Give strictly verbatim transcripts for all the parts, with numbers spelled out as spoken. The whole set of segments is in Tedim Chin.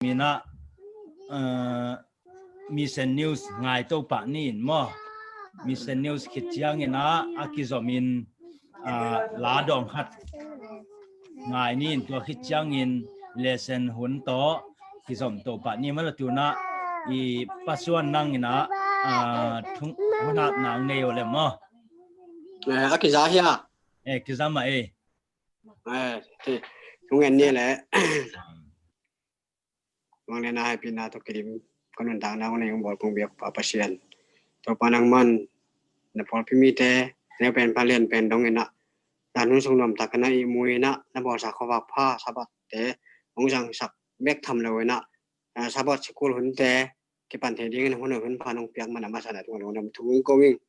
in ah, eh, Mission News ngai to pah ni in maw. Mission News khit ciangin ah a kizom in, ah, la dawng khat ngai ni in, tua khit ciangin lesson hun tawh kizom to pah ni maw. La tu in ah i Pa Suan nang in ah, ah, thung hun hap nang nei o le maw. Eh, a kiza hia? Eh, kiza mah e. Eh, te, thungen ni le. Mangngilhna, happina tawh kidim, ka nuntakna hong nei hong bawl kong biak Pa Pasian. Topa nangman, na pawlpi mite, neu pen pha lian pen dong in ah, dan hun sung nuamtak in ah ihmu in ah, na bawlsa khuavak pha, Sabbath te hong zangsak bek tham lo in ah, ah, Sabbath sikul hunte kipan thei dingin hun hoih hun pha nong piak man a masa na tungah lungdam thu hong ko ing.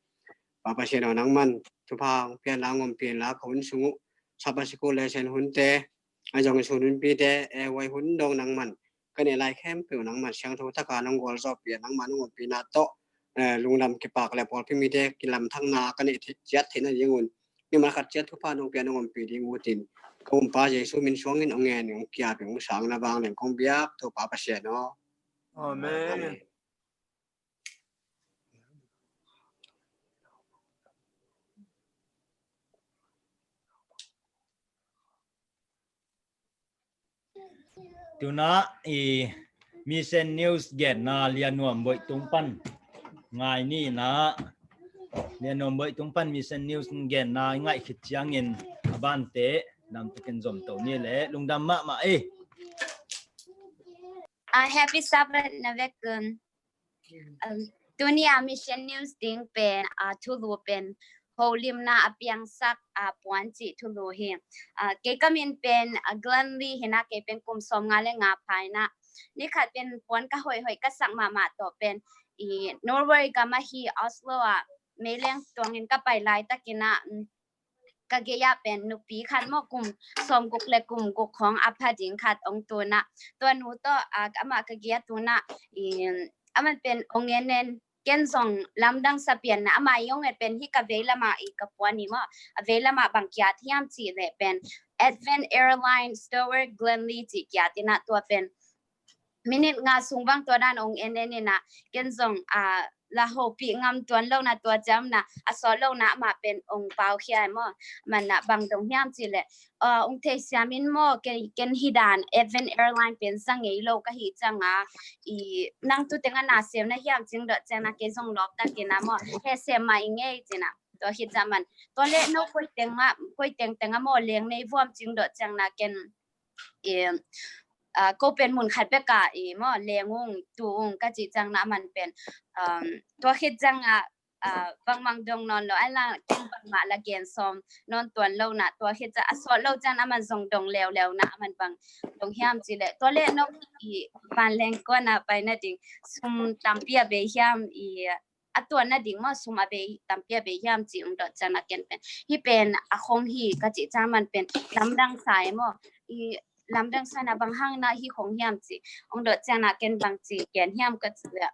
Pa Pasian aw, nangman thupha hong pia in la, hong ompih in la, ka hun sung uh Sabbath sikul lesson hunte, a zong sun hunpite, eh, huai hun dong nangman ka neih lai khempeuh nangman siangtho taka nong gualzawhpih a, nangman nong ompihna tawh, eh, lungdam kipak le pawlpi mite kilamthakna ka neih thei, ciat theihna ding un, ni man khat ciat thupha nong pia, nong ompih ding uh tin, ka umpa Jesu min suangin hong ngen, hong kiap, hong sang na vanglian kong biak, Topa Pasian aw. Amen. Amen. Tu in ah i Mission News genna Lianuam Boih tung pan ngai ni in ah, Lianuam Boih tung pan Mission News genna i ngaih khit ciangin a bante namtakin zom to ni le, lungdam mahmah e. Ah, happy Sabbath na vek un. Um, tuni a Mission News ding pen, ah, thulu pen holimna a piangsak, ah, puan cih thulu hi. Ah, kei ka min pen, ah, Glenn Lee hi in ah, kei pen kum sawmnga le nga pha in ah, ni khat pen puan ka hoihhoih ka sak mahmah tawh pen i Norway gam ahi Oslo ah meileng tuangin ka pai laitakin ah, um, ka gei ah pen nupi khat maw, kum sawmguk le kum guk khawng a pha ding khat hong tu in ah, tua nu tawh, ah, amah ka gei ah tu in ah, i, amah pen hong en en, ken zong lamdang sa pian in ah, amah i hong et pen hih ka veilamah i ka puan hi maw, a veilamah bang kiat hiam cih leh pen Advent Airline Steward Glenn Lee cih kiat in ah, tua pen minute nga sung bang tua dan hong en en in ah, ken zong, ah, la hopih ngam tuan lo in ah, tua ciang in ah a sawt lo in ah amah pen hong pau khia hi maw. Amah in ah bang dong hiam cih leh, ah, hong theisiam in maw, ken, ken hih dan Advent Airline pen za ngei lo ka hih ciang a, i nang tu teng a na sem na hiam ci hong dot ciang in ah, kei zong lawptak in ah maw, he sem mah ing ei ci in ah, tua khit ciang amah in, tua leh no koi teng ah, koi tengteng ah maw leng nei vuam ci hong dot ciang in ah, ken i, ah, ko pen mun khat bek ah i maw leng ung, tu ung ka cih ciang in ah amah in pen, um, tua khit ciang ah, ah, bangmah dong nawn lo, a la ken bangmah la gen sawm nawn tuan lo in ah, tua khit ciang a sawt lo ciang amah in zong dong leuleu in ah, amah in bang dong hiam cih leh, tua leh no i vanleng kuan ah pai nading sum tampi a bei hiam, i a tuan nading maw, sum a bei, tampi a bei hiam ci hong dot ciang in ah, ken pen hih pen a khong hi ka cih ciang amah in pen lamdang sa hi maw, i lamdang sa in ah bang hang in ah hih khong hiam ci hong dot ciang in ah, ken bang ci gen hiam ka cih leh,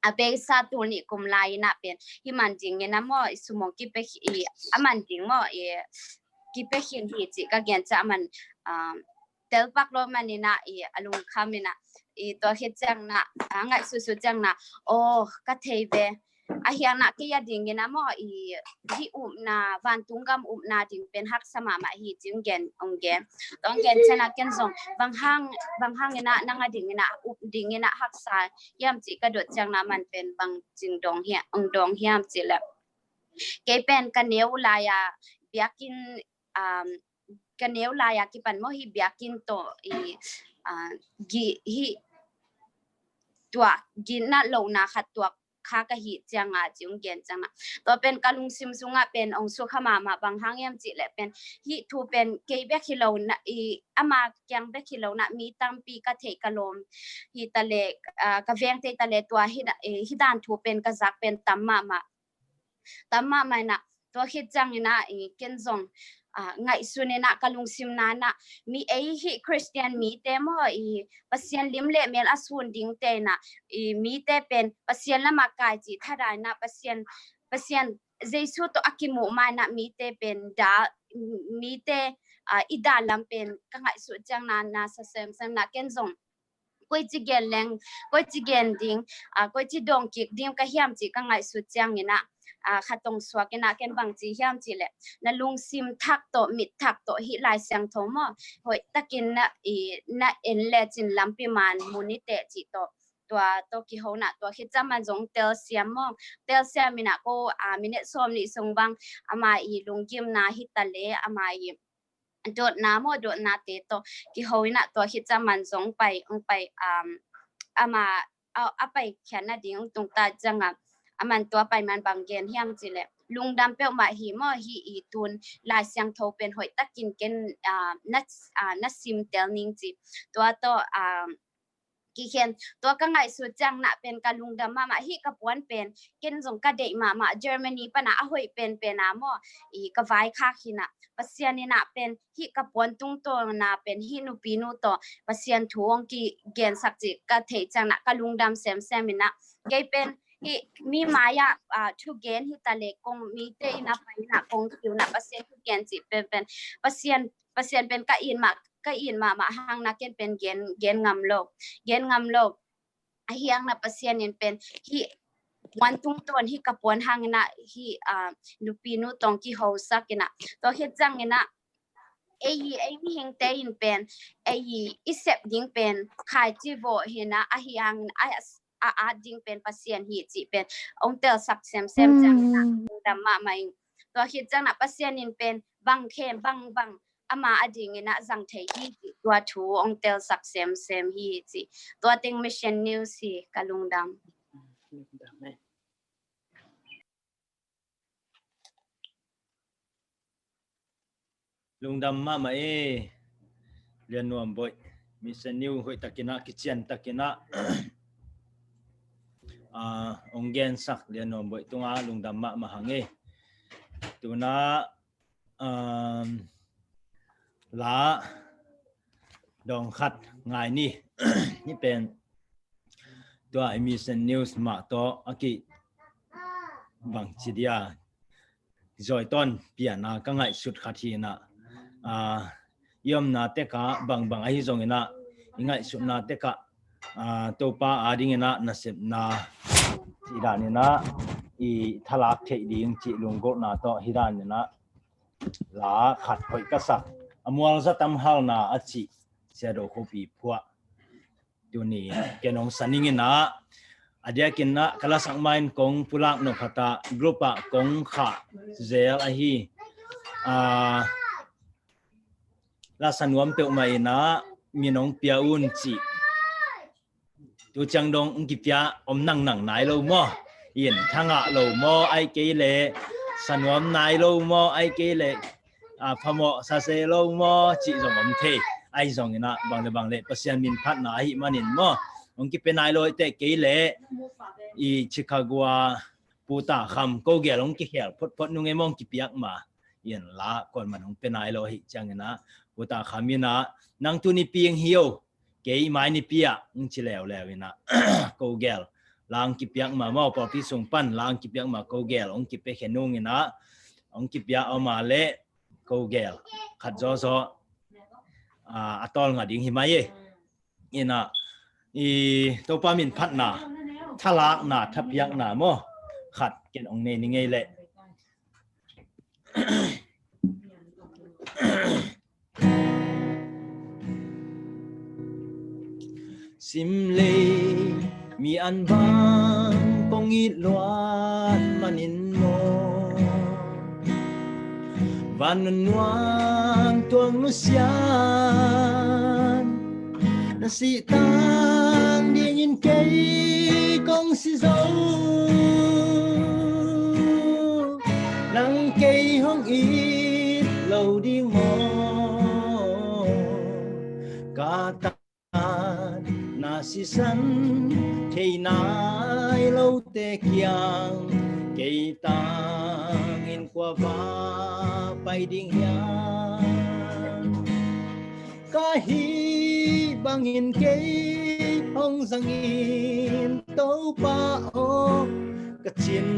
a beisa tul nih kum lai in ah pen hih man ding in ah maw, i sum hong kipia, i a man ding maw, i kipia khin hi cih ka gen ciang amah in, um, telpak lo man in ah, i a lungkham in ah, i tua khit ciang in ah, a ngaihsutsut ciang in ah, aw, ka thei ve. A hiang in ah kei a ding in ah maw, i hih upna, vantung gam upna ding pen haksa mahmah hi ci hong gen, hong gen. Tua hong gen ciang in ah ken zong bang hang, bang hang in ah nang a ding in ah, up ding in ah haksa hiam cih ka dot ciang in ah, amah in pen bang ci hong dawng hiam, hong dawng hiam cih leh, kei pen ka neu lai a biakinn, um, ka neu lai a kipan maw, hih biakinn tawh i, ah, gih, hih tuak, gih na lohna khat tuak kha ka hih ciang a ci hong gen ciang in ah, tua pen ka lungsim sung ah pen hong sukha mahmah. Bang hang hiam cih leh pen hih thu pen kei bek hi lo in ah, i ama kiang bek hi lo in ah, mi tampi ka theih ka lawm hi ta leh, ah, ka veng thei ta leh, tua hih, eh, hih dan thu pen ka zak pen tam mahmah, tam mahmah in ah, tua khit ciang in ah, i ken zong, ah, ngaihsun in ah, ka lungsim na in ah, mi ei hih Khristian mite maw, i Pasian lim le mel a sun dingte in ah, i mite pen Pasian lam ah kai cih thadah in ah, Pasian, Pasian Jesu tawh a kimuh ma in ah mite pen da, mite, ah, i da lam pen ka ngaihsut ciang in ah, na sa semsem in ah, ken zong koici gen leng, koici gen ding, a, koici dawng kik ding ka hiam cih ka ngaihsut ciangin ah, a, khat hong suak in ah ken bang ci hiam cih leh, na lungsim thak tawh, mit thak tawh hih Lai Siangtho maw, hoih takin na, i, na en lecin lampi man mu ni teh cih tawh, tua tawh kiho in ah, tua khit ciang aman zong telsiam maw, telsiam in ah ko, a, minute sawm nih sung bang ama i lunggimna hi ta leh, ama i dotna maw, dotnate tawh kiho in ah, tua khit ciang aman zong pai, hong pai, um, ama, a, a pai khiat nading hong tung ta ciang a, aman tua pai man bang gen hiam cih leh, lungdam peuhmah hi maw, hih i tun Lai Siangtho pen hoih takin ken, a, na, a, na sim tel ning ci. Tua tawh, um, kikhen, tua ka ngaihsut ciang in ah pen ka lungdam mahmah, hih ka puan pen, ken zong ka deih mahmah, Germany pan ah a hoih penpen a maw, i ka vaikhak hi in ah, Pasian in ah pen hih ka puan tungtawn ah pen hih nupinu tawh Pasian thu hong kigensak cih ka theih ciang in ah ka lungdam semsem in ah, kei pen hih mi mai-ah, a, thugen hi ta leh kong, mite in ah pai in ah kong kiu in ah Pasian thugen cih penpen, Pasian, Pasian pen ka it mah, ka it mahmah hang in ah ken pen gen, gen ngam lo, gen ngam lo. Ahi hang in ah Pasian in pen hih puan tungtawn, hih ka puan hang in ah hih, a, nupinu tawh hong kihosak in ah, tua khit ciang in ah ei, ei mihingte in pen ei i sep ding pen khaici vawh hi in ah, ahi hang in ah a, a at ding pen Pasian hi cih pen hong telsak semsem ciang in ah lungdam mahmah ing. Tua khit ciang in ah Pasian in pen bang khem, bang, bang ama adingin ah zang thei hi cih tua thu hong telsak semsem hi cih. Tua teng Mission News hi. Ka lungdam. Lungdam mahmah e, Lian Nuam Boih. Mission News hoih takin ah, kician takin ah, a, hong gensak Lian Nuam Boih tungah lungdam mahmah hang e. Tu in ah, um, la dawng khat ngai ni. Hih pen tua i Mission News mah tawh a ki bang ci dia, zawi tawn pian a ka ngaihsut khat hi in ah, a, i omna tekah bangbang ahi zongin ah, i ngaihsutna tekah, a, Topa adingin ah nasepna cih danin ah i thalak theih ding cih lunggulhna tawh hih danin ah la khat hoih ka sak, A Mual Za Tam Halna a cih Sia Do Khuapi Phuah. Tuni ken hong sa ning in ah, a diakin ah ka lasak ma-in kong pulak nop khat ah, group ah kong khah zel ahi, a, lasa nuam peuhmah in ah min hong pia un cih. Tu ciang dong hong kipia om nangnang nai lo maw? In thangah lo maw, ai kei leh sa nuam nai lo maw, ai kei leh, a, phamawh sa se lo maw cih zong om thei. Ahi zongin ah bang le bang le Pasian min phatna ahih manin maw, hong kipia nai lo hi teh, kei leh i Chicago a Pu Ta Kham ko gel hong kikhel photphot nung e maw, hong kipiak ma. In la kuaman hong pia nai lo ahih ciangin ah, Pu Ta Kham in ah, nang tu nipi hong hi o, kei mai nipi ah, hong ci leuleu in ah, ko gel la hong kipiak ma maw, pawlpi sung pan la hong kipiak ma, ko gel hong kipia khe nung in ah, hong kipia om a leh ko gel khat zawzaw, a, a tawlnga ding hi mai e. In ah, i Topa min phatna, thalakna, thapiakna maw, khat ken hong nei ning ei leh. Simlei mi an bang kong it luat manin maw, van nuam tuang nusiat, na sih tang dingin kei kong si zo. Nang kei hong it lo ding maw? Ka ta na sisan thei nai lote kiang, kei tangin kua va pai ding hiam? Ka hih bangin kei hong zangin Topa aw, ka cin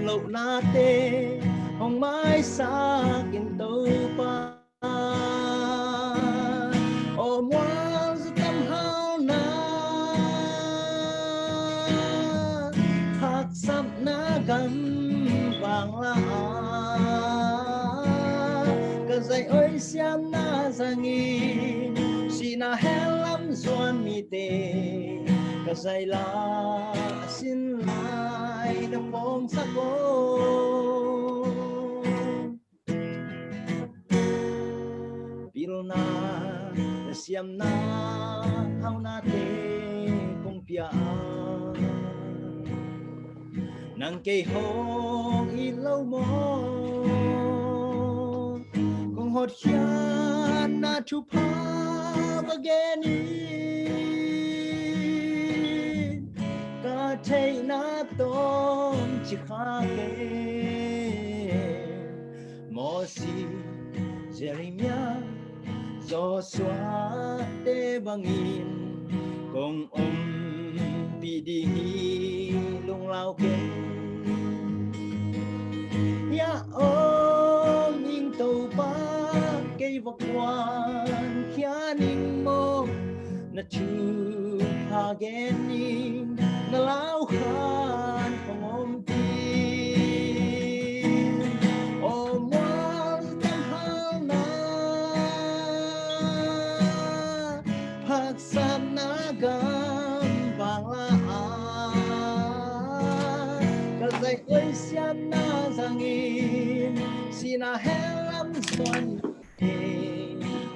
lohnate hong maisak in Topa. Aw mual za tam hau na, kam bang la a, ka zaih oi siamna zangin sihna hell lam zuan mite ka zaih la a sin lai na phawngsak aw. Pilna na siamna haunate kong pia a, nang kei hong it lo maw? Kong hotkhiatna thupha va gen in, ka theihna tawh ci kha kei. Moses, Jeremiah, Joshua te bangin kong ompih ding hi, lunglau kei. Hiah om ing Topa, kei va kuankhia ning maw? Na thupha gen ning, na lau khan hong om ding. Aw mual tam halna, haksatna gam bang la a, ka zaih oi siamna zangin sihna hell lam zuan,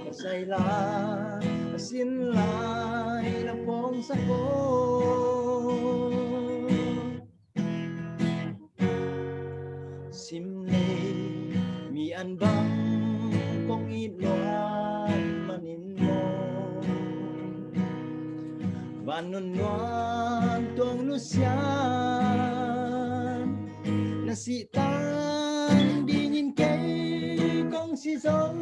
ka zaih la a sin lai na phawngsak aw. Simlei mi an bang kong it luat manin maw, van nunnuam tuang nusiat na sih tang dingin kei kong si zo,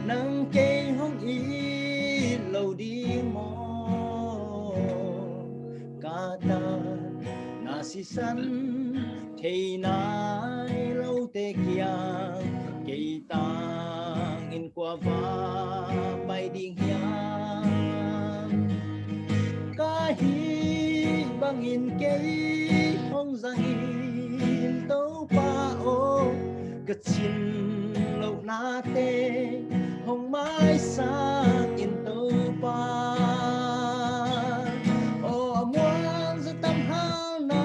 nang kei hong it lo ding maw? Ka tatna sisan thei nai lote kiang kei tangin kua va pai ding hiam? Ka hih bangin kei hong zang in Topa aw, ka cin lohnate hong maisak in Topa. Aw a muang za tam halna,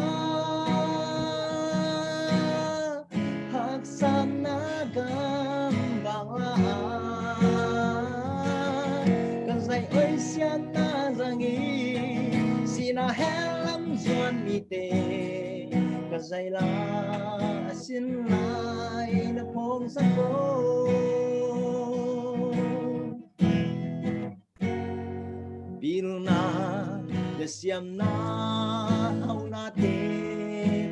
haksatna gam bang la a, ka zaih oi siamna zangin sihna hell lam zuan mite ka zaih la a sin lai na phawngsak aw. Pilna le siamna haunate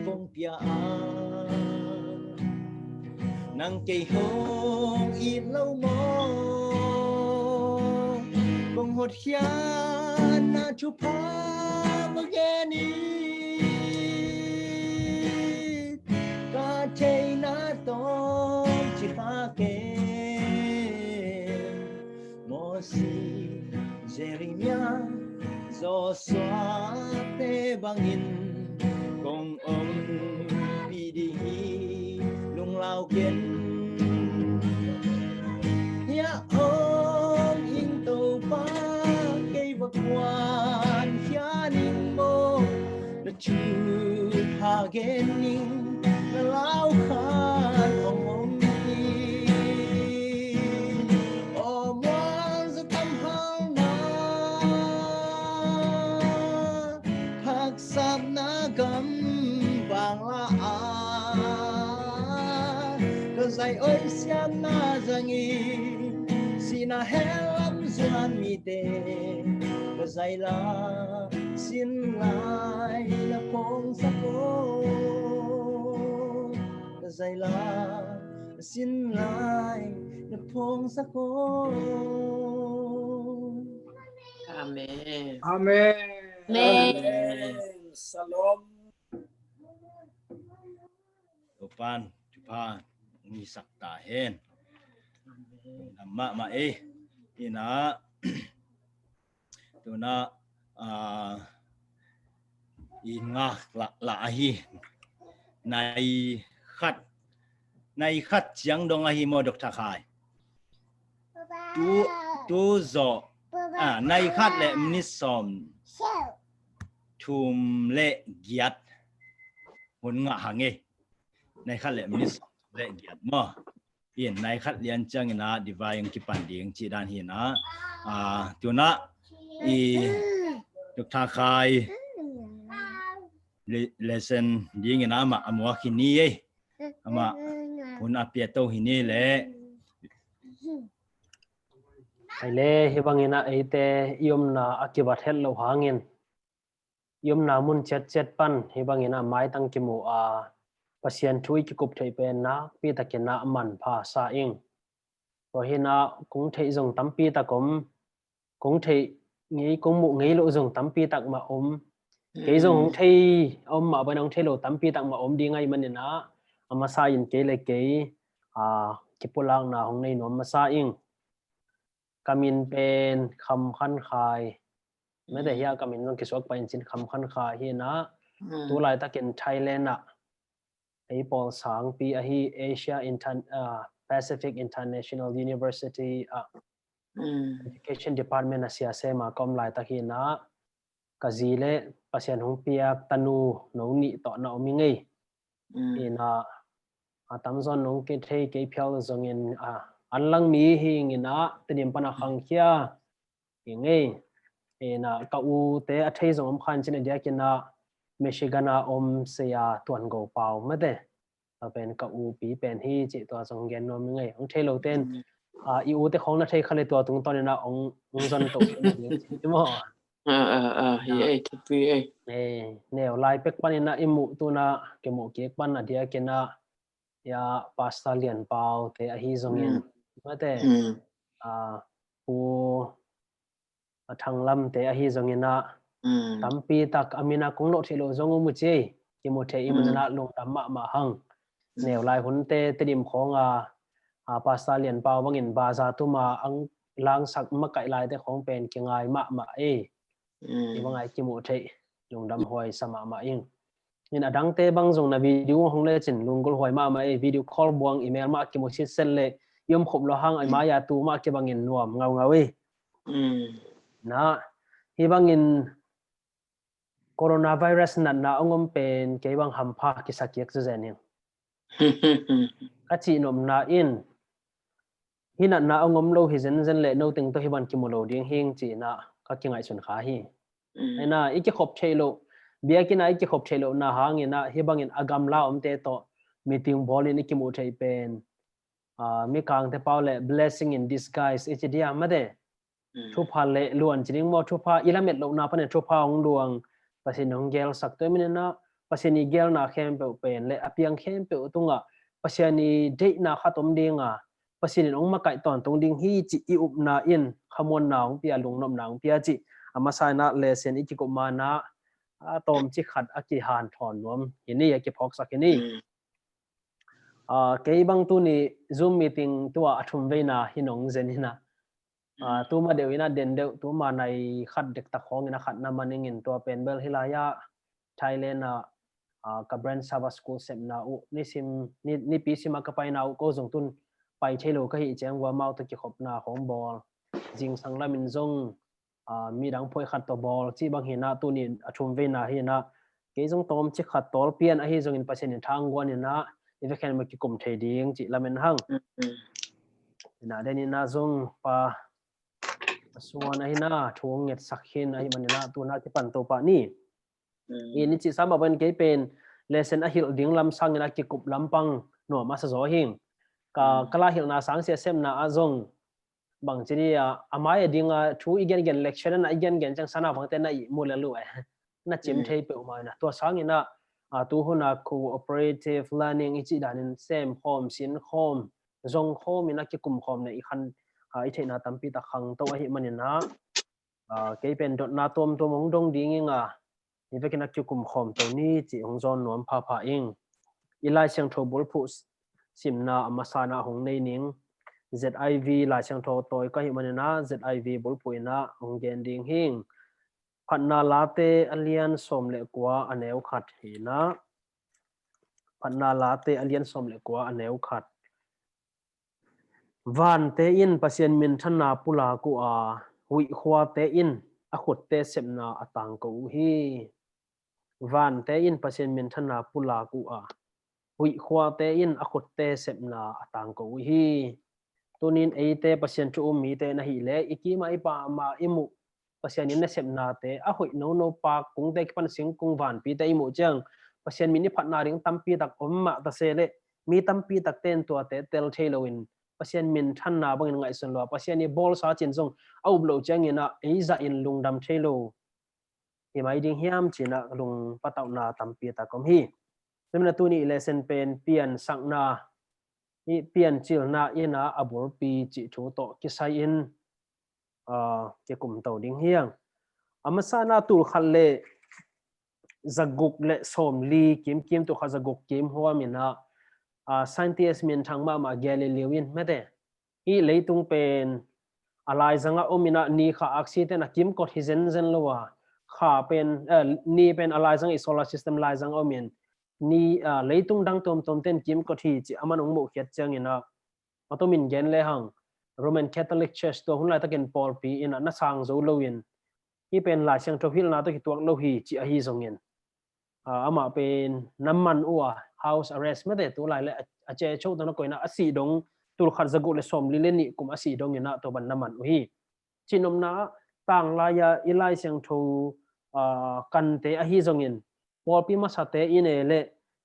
kong pia a, nang kei hong it lo maw? Kong hotkhiatna thupha va gen in, ka theihna tawh ci kha kei. Moses, Jeremiah, Joshua te bangin kong ompih ding hi, lunglau ken. Hiah om ing Topa, kei va kuankhia ning maw? Na thupha gen ning, na lau khan hong om hi. Aw mual za tam halna, haksatna gam bang la a, ka zaih oi siamna zangin sihna hell lam zuan mite ka zaih la a sin lai na phawngsak aw. Ka zaih la a sin lai na phawngsak aw. Amen. Amen. Amen. Amen. Shalom. Topan thupha ngisak ta hen. Amen. Mahmah ei. Ina tuna, ah, i ngak lah, lah ahi. Nai khat, nai khat ciang dong ahi maw, Doctor Khai? Tu, tu zawh, ah, nai khat le minit sawm thum le giat hun ngah hang e. Nai khat le minit sawm thum le giat maw? In nai khat lian ciangin ah divai ang kipan ding cih dan hi na. Ah, tu na i Doctor Khai le-, lesson dingin ah amah a muak hi ni e. Amah hun a pia to hi ni le. Ai le, hi bangin ah eite i omna a kibat het lo hangin i omna mun ciatciat pan hi bangin ah maitang kimu a, Pasian thu i kikup theih pen nakpi takin ah manpha sa ing. Tua hi na kong theih zong tampi tak om, kong theih ngei, kong muh ngei loh zong tampi tak mah om. Kei zong hong thei a om mah bangin hong thei lo tampi tak mah om ding ahih manin ah, a masa in kei le kei, ah, kipulakna hong nei nuam masa ing. Ka min pen Kham Khan Khai. Mete hia ka min zong kisuak pai in cin Kham Khan Khai hi na. Tu laitakin Thailand ah ei pawl sangpi ahi Asia Inter-, ah, Pacific International University ah Education Department a sia sem a ka om laitak hi na. Ka zi le Pasian hong piak tanu no nih tawh na om i ngei. Ina a tamzaw nong kithei kei phial zongin, ah, an lang mi hi ing ina, Tedim pana khangkhia hi ngei. Ina ka u te a thei zong om khan cin a diakin ah Michigan a om Saya Tuan Go Pau mate. Tua pen ka u pi pen hi cih tua zong gen nuam i ngei. Hong thei lo ten, ah, i u te khong na thei kha le tua tungtawn ina hong, hong zon to maw. Ah, ah, ah, hi ei, thupi ei. Eh, neu lai pek pan ina i muh tuna kimuh kik pan a diakin ah, ya, Pastor Lian Pau te ahi zongin. Mate, ah, Pu a Thang Lam te ahi zongin ah, tampi tak a min a kong lawh theih loh zong um uh ci ei. Kimu thei i mun ina lungdam mahmah hang. Neu lai hun te Tedim khong a, a Pastor Lian Pau bangin baza tuma ang langsak makaih lai te khong pen kingai mahmah ei. Hi bang a i kimuh theih lungdam huai sa mahmah ing. In a dangte bang zong na video hong le cin lunggulh huai mahmah ei, video call buang, email mah kimu sitset le i om khop lo hang a i mai a tu mah kibangin nuam ngaungau ei. Na, hi bangin coronavirus natna hong om pen kei bang hampha kisa kik zuzen ing. Ka cih nopna in, hi natna hong om lo hi zenzen le no teng tawh hi bang kimu lo ding hi ing cihna ka kingaihsun kha hi. Ina, i kikhop theih loh, biakinn a i kikhop theih lohna hangin ah hi bangin a gamla omte tawh meeting bawlin i kimuh theih pen, ah, Mikangte pau le blessing in disguise i ci dia mate. Thupha le luan ci ding maw, thupha i lamet lohna panin thupha hong luang, Pasian hong gelsak tua i min ina, Pasian i gelna khempeuh pen le a piang khempeuh tungah Pasian i deihna khat om dinga, Pasian in hong makaih tawntung ding hi cih i upna in khamuanna hong pia, lungnopna hong pia cih a masa ina lesson i kikup mana a tawmcik khat a kihanthawn nuam hi ni, a kiphawksak hi ni. Ah, kei bang tuni Zoom meeting tua a thum veina hi nong zen ina. Ah, tuma deuh ina den deuh, tuma nai khat dektak khong ina khat na man ingin tua pen bel hi lai ah Thailand ah, ah, ka Brent Sabbath School sepna uh nisim, ni, nipi sima ka paina uh ko zong tun pai thei lo ka hi ciang vua mau tawh kikhopna khong bawl. Zingsang lamin zong, ah, midang phuai khat tawh bawl cih bang hi ina tuni a thum veina hi ina. Kei zong tawmcik khat tawl pian ahi zongin Pasian in thang guan ina i vekhen ma kikum thei ding cih lamen hang. Ina den ina zong pa a suan ahi ina thu ngetsak hin ahi man ina tuna kipan to pah ni. I ni cih sam a ban kei pen lesson a hilh ding lam sangin a kikup lampang nuam a sa zaw hing. Ka, ka la hilhna sang sia semna a zong bang ci ni a, a mai a dinga thu i gengen lecture na i gengen ciang sana bangte na i mu le lu e. Na cim thei peuhmah ina. Tua sangin ah, a, tu hun a cooperative learning i cih danin sem khawm, sin khawm, zong khawm ina kikum khawm ne i khan, a, i theihna tampi tak khangto ahi manin ah, a, kei pen dotna tuamtuam hong dong ding ing a, i vekin a kikum khawm to ni cih hong zawn nuam phapha ing. I Lai Siangtho bulphuh s-, simna a masa ina hong nei ning. Z I V Lai Siangtho tawi ka hi manin ah Z I V bulphuh ina hong gen ding hing. Phatna Late a lian sawm le kua a neu khat hi inah, Phatna Late a lian sawm le kua a neu khat. Vante in Pasian minthanna pulak uh a, huih khuate in a khutte sepna a tangko uh hi. Vante in Pasian minthanna pulak uh a, huih khuate in a khutte sepna a tangko uh hi. Tunin eite Pasian thu um mite na hih leh i kima i pama i muh Pasian in nasepnate a hoih nono, pak kungte kipan singkung vanpite i muh ciang Pasian min i phatna ding tampi tak om mah ta se leh mi tampi takte in tuate tel thei loin Pasian minthanna bangin ngaihsun lo a, Pasian i bawlsa cin zong a up lo ciangin ah ei zah in lungdam thei lo hi mai ding hiam ci inah lung patauhna tampi tak om hi. Tua manin tuni i lesson pen piansakna, i piancilna in ah a bulpi cih thu tawh kisai in, aa, kikum to ding hi hang. A masa in ah tulkhat le zaguk le sawmli kimkim, tulkhat zaguk kim huam in ah, aa, scientist minthang mahmah Galileo in mate, hih leitung pen a laizang a om in ah ni kha aksi ten a kimkot hi zenzen lo a, kha pen, eh, ni pen a laizang, i solar system laizang a om in, ni, ah, leitung dang tuamtuam ten kimkot hi ci aman hong muhkhiat ciangin ah, a tomin gen lehang Roman Catholic Church tua hun laitakin pawlpi in ah na sang zo loin hih pen Lai Siangtho hilhna tawh kituak lo hi ci ahi zongin, ah, amah pen na man uh a, house arrest mate, tulai le a, a cecho tawh na koina a sih dong, tulkhat zaguk le sawmli le nih kum a sih dong in ah tua ban na man uh hi. Cihnopna ah tanglai-a i Lai Siangtho, ah, kante ahi zongin pawlpi masate in e le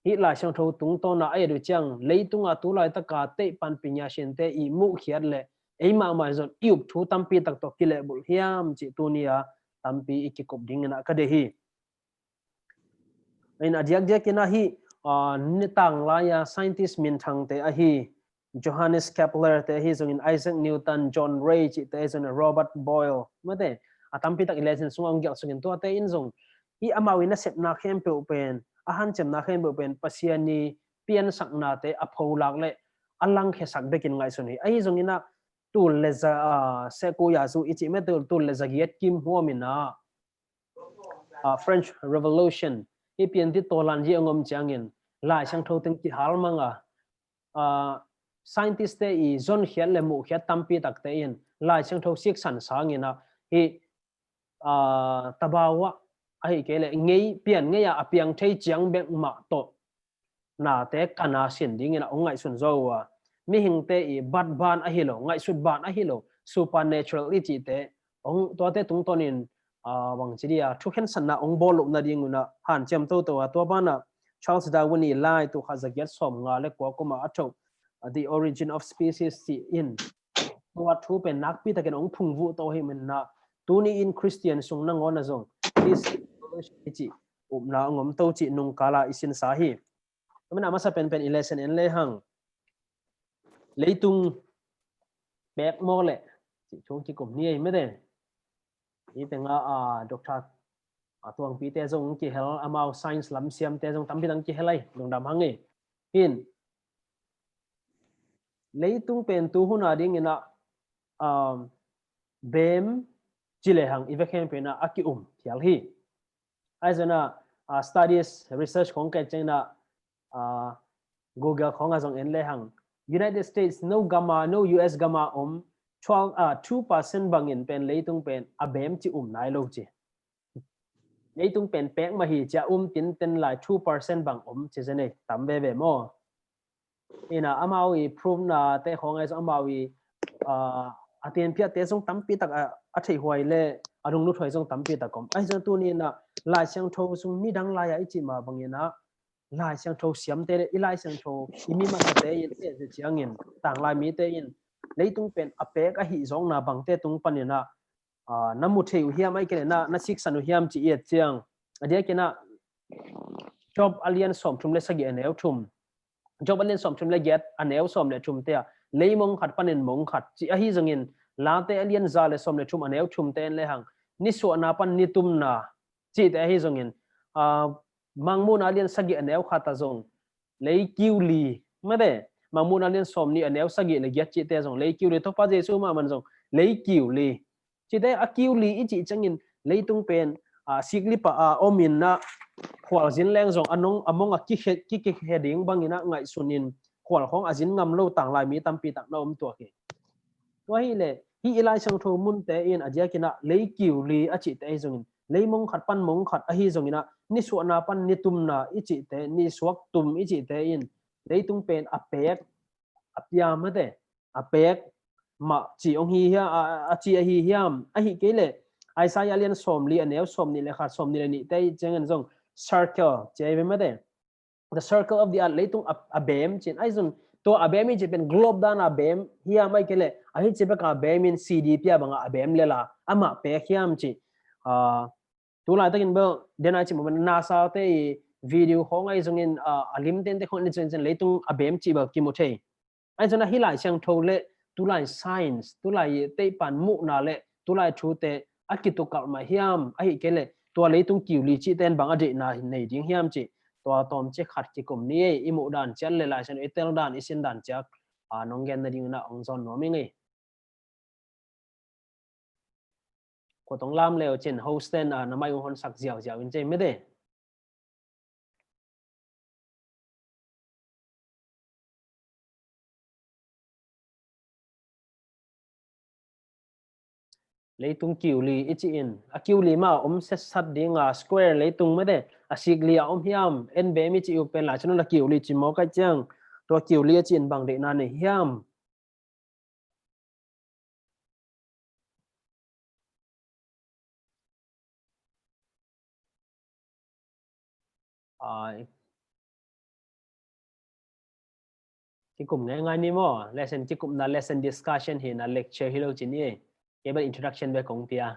hih Lai Siangtho tungtawna a et uh ciang leitunga tulaitaka teih panpi ngiasinte i muhkhiat le ei mahmah zong i up thu tampi tak tawh kilehbulh hiam cih tuni-a tampi i kikup dingin ah ka deih hi. In a diakdiak in ah hih, ah, ni tanglai-a scientist minthangte ahi Johannes Kepler te ahi zongin Isaac Newton, John Ray cihte ahi zongin Robert Boyle mate, a tampi tak i lesson sungah hong gelh sungin tuate in zong hih amau i nasepna khempeuh pen, a hanciamna khempeuh pen Pasian i piansaknate a pholak le a langkhiasak bekin ngaihsun hi. Ahi zongin ah tul le za, ah, sekuya zu i cih mate, tul, tul le zagiat kim huam in ah, ah, French Revolution, hih piantit tawlan zi a ngom ciangin Lai Siangtho teng kihal mang a, ah, scientist te i zonkhiat le muhkhiat tampi takte in Lai Siangtho siksan sangin ah hih, ah, tabawa ahi kei le ngei, pian ngei a a piang thei ciang bek mah tawh nate kana sin dingin ah hong ngaihsun zaw uh a, mihingte i bat ban ahi lo, ngaihsut ban ahi lo, supernatural i cihte hong, tuate tungtawnin, ah, bangci dia thukhensatna hong bawl loh nadingun ah hanciam toto a, tua banah Charles Darwin i lai tulkhat zagiat sawmnga le kua kum a a thoh, ah, The Origin of Species ci in tua thu pen nakpi takin hong phungvuh to hi manin ah tuni in Christian sung nangawn ah zong this i cih upna hong om to cih nungkala i sinsa hi. Tua manin a masa penpen i lesson en lehang leitung pek maw le cih thu kikum ni ei mate. Hih tengah, ah, Doctor, ah, Tuangpite zong kihel, amau science lam siamte zong tampi tak kihel ai, lungdam hang ei. Hin leitung pen tu hun a dingin ah, um, bem ci lehang i vekhen pen ah a ki-um phial hi. Ahi zongin ah, ah, studies, research khong kei ciangin ah, ah, Google khong ah zong en lehang United States no gam a, no U S gam a om twelve, ah, two percent bangin pen leitung pen a bem ci um nai lo ci. Leitung pen pek mah hi ci a um tinten lai two percent bang om ci zen ei, tam veve maw. Ina amau i proof nate khong ahi zong amau i, ah, a tianphiate zong tampi tak a, a theihhuai le a lungluthuai zong tampi tak om. Ahi zong tuni in ah Lai Siangtho sung nidang lai-a i cih mah bangin ah Lai Siangtho siamte le i Lai Siangtho i mi masate in i et ciangin tanglai mite in leitung pen a pek ahi zawkna bangte tung panin ah, ah, na mu thei uh hiam, ahih kei leh na, na siksan uh hiam ci i et ciang, a diakin ah Job a lian sawmthum le sagih a neu thum, Job a lian sawmthum le giat a neu sawm le thumte ah lei mong khat panin mong khat ci ahi zongin, Late a lian za le sawm le thum a neu thumte en lehang nisuahna pan nitumna cihte ahi zongin, ah, Mangmuhna a lian sagih a neu khat ah zong lei kiu li mate, Mangmuhna a lian sawmnih a neu sagih le giat cihte zong lei kiu li, Topa Jesu mahmah in zong lei kiu li. Cihte a kiu li i cih ciangin leitung pen a, sikli pah a om in ah khualzin leng zong a nong a mong a kikhe, kikikhe ding bangin ah ngaihsun in khual khawng a zin ngam lo tanglai mi tampi tak na om tuak hi. Tua hi leh hih i Lai Siangtho munte in a diakin ah lei kiu li a cihte ahi zongin, lei mong khat pan mong khat ahi zongin ah, nisuahna pan nitumna i cihte, nisuak tum i cihte in leitung pen a pek, a pia mate, a pek mah ci ong hi hiam, a, a ci ahi hiam? Ahi kei leh Isaiah lian sawmli a neu sawmnih le khat, sawmnih le nihte i ciangin zong circle ci ahi ve mate. The circle of the earth, leitung a, a bem cin. Ahi zong tua a bem i ci pen globe dan a bem hiam, ahi kei leh a hi ci bek a bem in C D pia bangah a bem lela amah pek hiam ci. Ah, tu laitakin bel den a ci mawk pen NASA te i video khawng ahi zongin, ah, a lim tente khawng ni cin cin leitung a bem ci bel kimu thei. Ahi zong a hi Lai Siangtho le tulai science, tulai teipan muhna le tulai thute a kitukalh mah hiam, ahi kei leh tua leitung kiu li cihte in bang a deihna nei ding hiam cih tua tawmcik khat kikum ni ei. I muh dan ciat le Lai Siangtho i tel dan, i sin dan ciat, a, nong gen nading in ah ong zawn nuam ing ei. Khut ong lam leu cin host ten, a, na mai ung honsak ziauziau in cei mede. Leitung kiu li i ci in, a kiu li mah om setsat ding a, square leitung mede, a sikli a om hiam? En bem i ci uh pen Lai Siangtho a kiu li ci mawk a ciang, tua kiu li a ci in bang deihna nei hiam? Ai. Kikum ngaingai ni maw? Lesson kikumna, lesson discussion hi na, lecture hi lo ci ni. Kei bel introduction bek kong pia.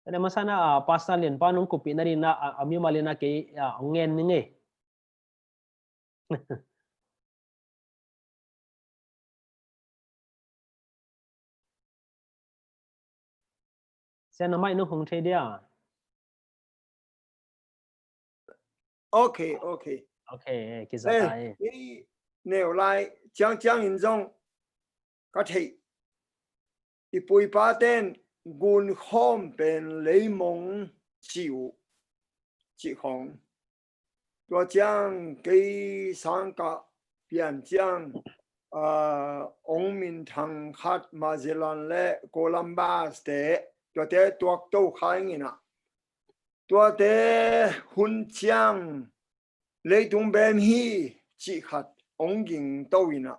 Tua masa na, ah, Pastor Lian pa nong kuppih na ding na, ah, a mimal in a kei, ah, ong ngen ni ngei. Sia na mai nong hong thei dia. Ok, ok. Ok, eh, kiza ta eh. Hei, neu lai, ciangciang in zong ka theih. I puipa ten gun khawm pen leimong ci uh, ci khong. Tua ciang kei sangkah pian ciang, ah, ong minthang khat Magellan le Columbus te, tuate tuak to kha ing in ah. Tuate hun ciang leitung bem hi cih khat ong ging to in ah.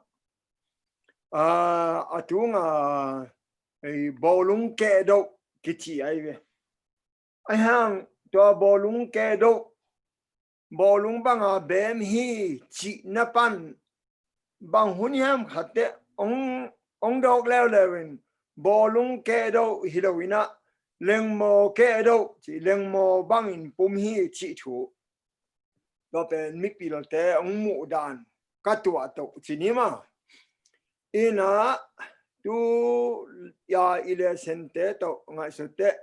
Ah, a tunga, ei, bawlung kehdoh kici ai ve. Ahi hang tua bawlung kehdoh, bawlung banga bem hi cihna pan bang hun hiam khatte ong, ong dawk leuleu in, bawlung kehdoh hi lo in ah, lengmaw kehdoh ci, lengmaw bangin pum hi cih thu. Tua pen mipilte ong muh dan ka tuah toh ci ni maw. In ah tu a i lesson te tawh ngaihsut teh,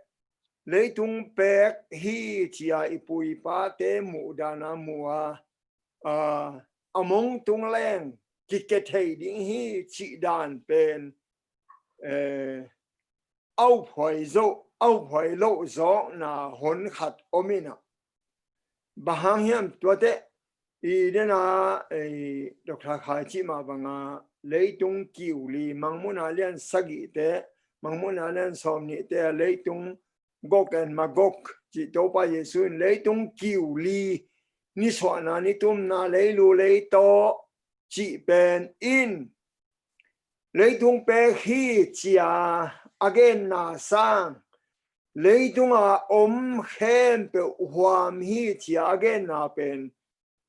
leitung pek hi ci a i puipate muh dan a muh a, a, a mong tung leng kikethei ding hi cih dan pen, eh, a uphuai zo, a uphuai loh zawkna hon khat om in ah. Bang hang hiam tuate i den a, ei, Doctor Khai cih mah banga leitung kiu li, Mangmuhna lian sagihte, Mangmuhna lian sawmnihte a leitung Gog and Magog cih Topa Jesu in leitung kiu li, nisuahna nitumna, leilu leitaw cih pen in leitung pek hi ci a a genna sang, leitunga om khempeuh huam hi ci a a genna pen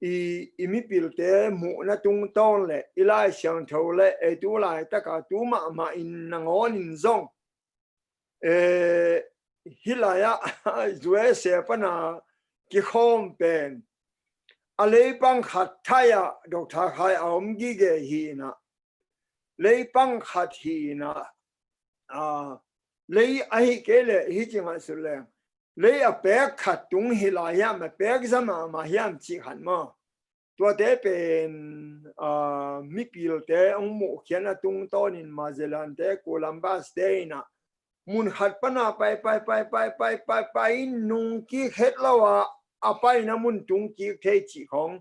i, i mipilte muhna tungtawn le i Lai Siangtho le ei tu laitaka tu mahmah in nangawn in zong, eh, hih lai-ah U S A pana kikhawm pen a leipang khat thai-ah Doctor Khai a om gige hi in ah, leipang khat hi in ah, ah, lei ahi kei leh hi ci ngaihsut leng, lei a pek khat tung hi lai hiam, a pek za mahmah hiam cih khat maw. Tuate pen, ah, mipilte ong muhkhiatna tungtawnin Magellan te, Columbus te in ah, mun khat pana pai pai pai pai pai pai pai in nung kik het lo a, a paina mun tung kik thei cih khong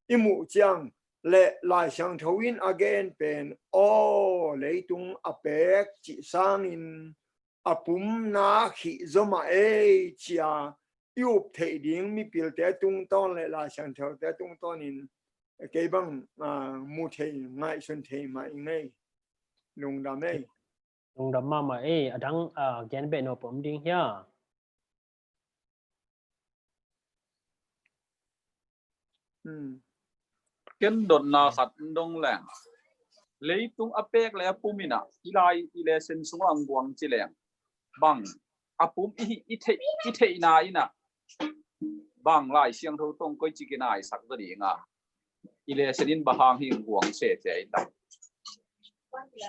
i muh ciang le Lai Siangtho in a gen pen, aw, leitung a pek cih sangin a pumna khih zomah ei cia i up theih ding, mipilte tungtawn le Lai Siangthote tungtawnin kei bang, ah, mu thei, ngaihsun thei mah i ngei. Lungdam ei. Lungdam mahmah ei. A dang, ah, gen beh nop om ding hia? Hmm. Ken dotna khat in dong leng, leitung a pek le a pum inah i lai i lesson sungah ang guang ci leng, bang a pum i, i, theih, i theihna inah bang Lai Siangtho tong koi ci kinaisak zaw ding a, i lesson in bang hang hi ang guang sese i ta.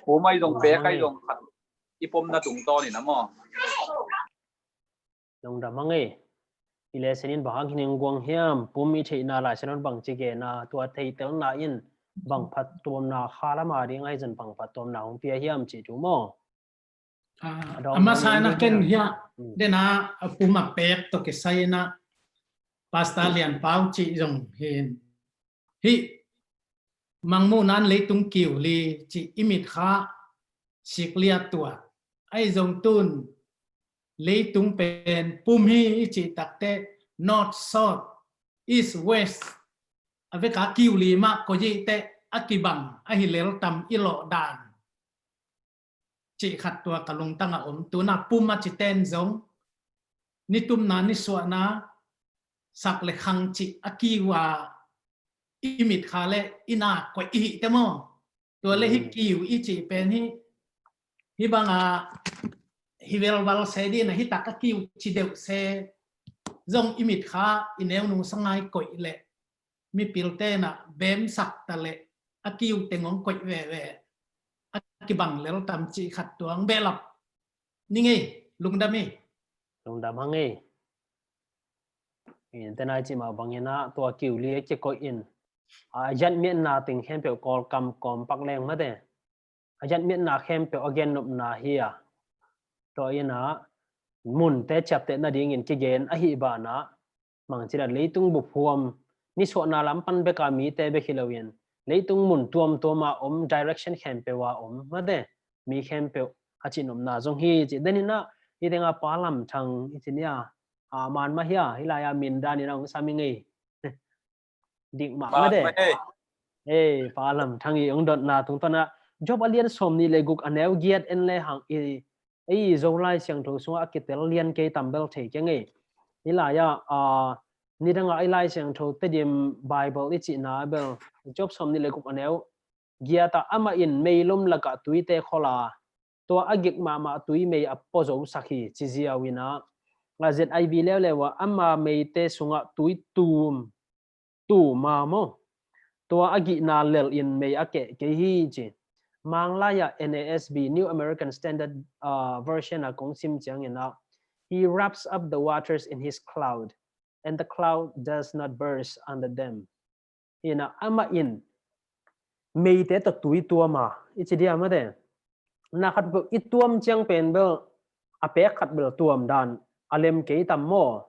Pum ai zong pek ai zong khat i pomna tungtawn inah maw. Lungdam hang ei. I lesson in bang hang hi ning guang hiam, pum i theihna Lai Siangtho in bang ci gen a, tua theihtelna in bang phattuamna kha lam a ding ahi zong bang phattuamna hong pia hiam cih thu maw? Ah, a dawng a masa ina ken hia, hmm, dena a pum a pek tawh kisai ina Pastor Lian Pau cih zong hin. Hih mangmuhna in leitung kiu li cih i mitkha sikliat tua. Ahi zong tun leitung pen pum hi i cih takteh north, south, east, west, a veka kiu li mah koi i teh a kibang ahi lel tam i lawh dan cih khat tua ka lungtang a om. Tuna pum a ci ten zong nitumna, nisuahna, sak le khang cih a kiu a i mitkha le i na koih i hih te maw? Tua le hih kiu i cih pen hih, hih banga hih velval se dina hih tak a kiu ci deuh se zong i mitkha i neunung sangai koih le mipil tena bemsak ta le a kiu teng hong koih veve a kibang lel tam cih khat tuang behlap. Ni ngei, lungdam hi. Lungdam hang ei. In tena i cih mah bangin ah tua kiu li a kikoih in a yat miatna teng khempeuh Kawlkam kawmpak leng mate a yat miatna khempeuh a gennopna hi a. Tua in ah munte ciapteh nadingin kigen ahi banah mangcina leitung buphuam nisuahna lam pan beka mite bek hi loin leitung mun tuamtuama om direction khempeuh a om mate mi khempeuh a cihnopna zong hi ci. Deninah hitenga Pa Lam Thang i ci nia, a man mah hia, hih lai-a min danin a hong sam i ngei. Dik mah mate. Ei, Pa Lam Thang i hong dotna tungtawnah Job a lian sawm nih le guk a neu giat en le hang i, ei, Zolai Siangtho sungah a kitel lian kei tam bel thei keng ei. Hih lai-ah a nidangah i Lai Siangtho Tedim Bible i cihna bel Job sawm nih le guk a neu giatah amah in meilom lakah tuite khol a, tua a gik mahmah tui mei a puazosak hi ci ziau inah, a Z I V leuleu ah ama meite sungah tui tum, tum a maw, tua a gihna lel in mei a keh kei hi ci. Manglai-ah N A S B, New American Standard, ah, Version a kong sim ciangin ah, he wraps up the waters in his cloud, and the cloud does not burst under them. Hinah amah in meite tawh tui tuam a, i ci dia mate. Na khat bel i tuam ciang pen bel a pek khat bel tuam dan a lem kei tam maw?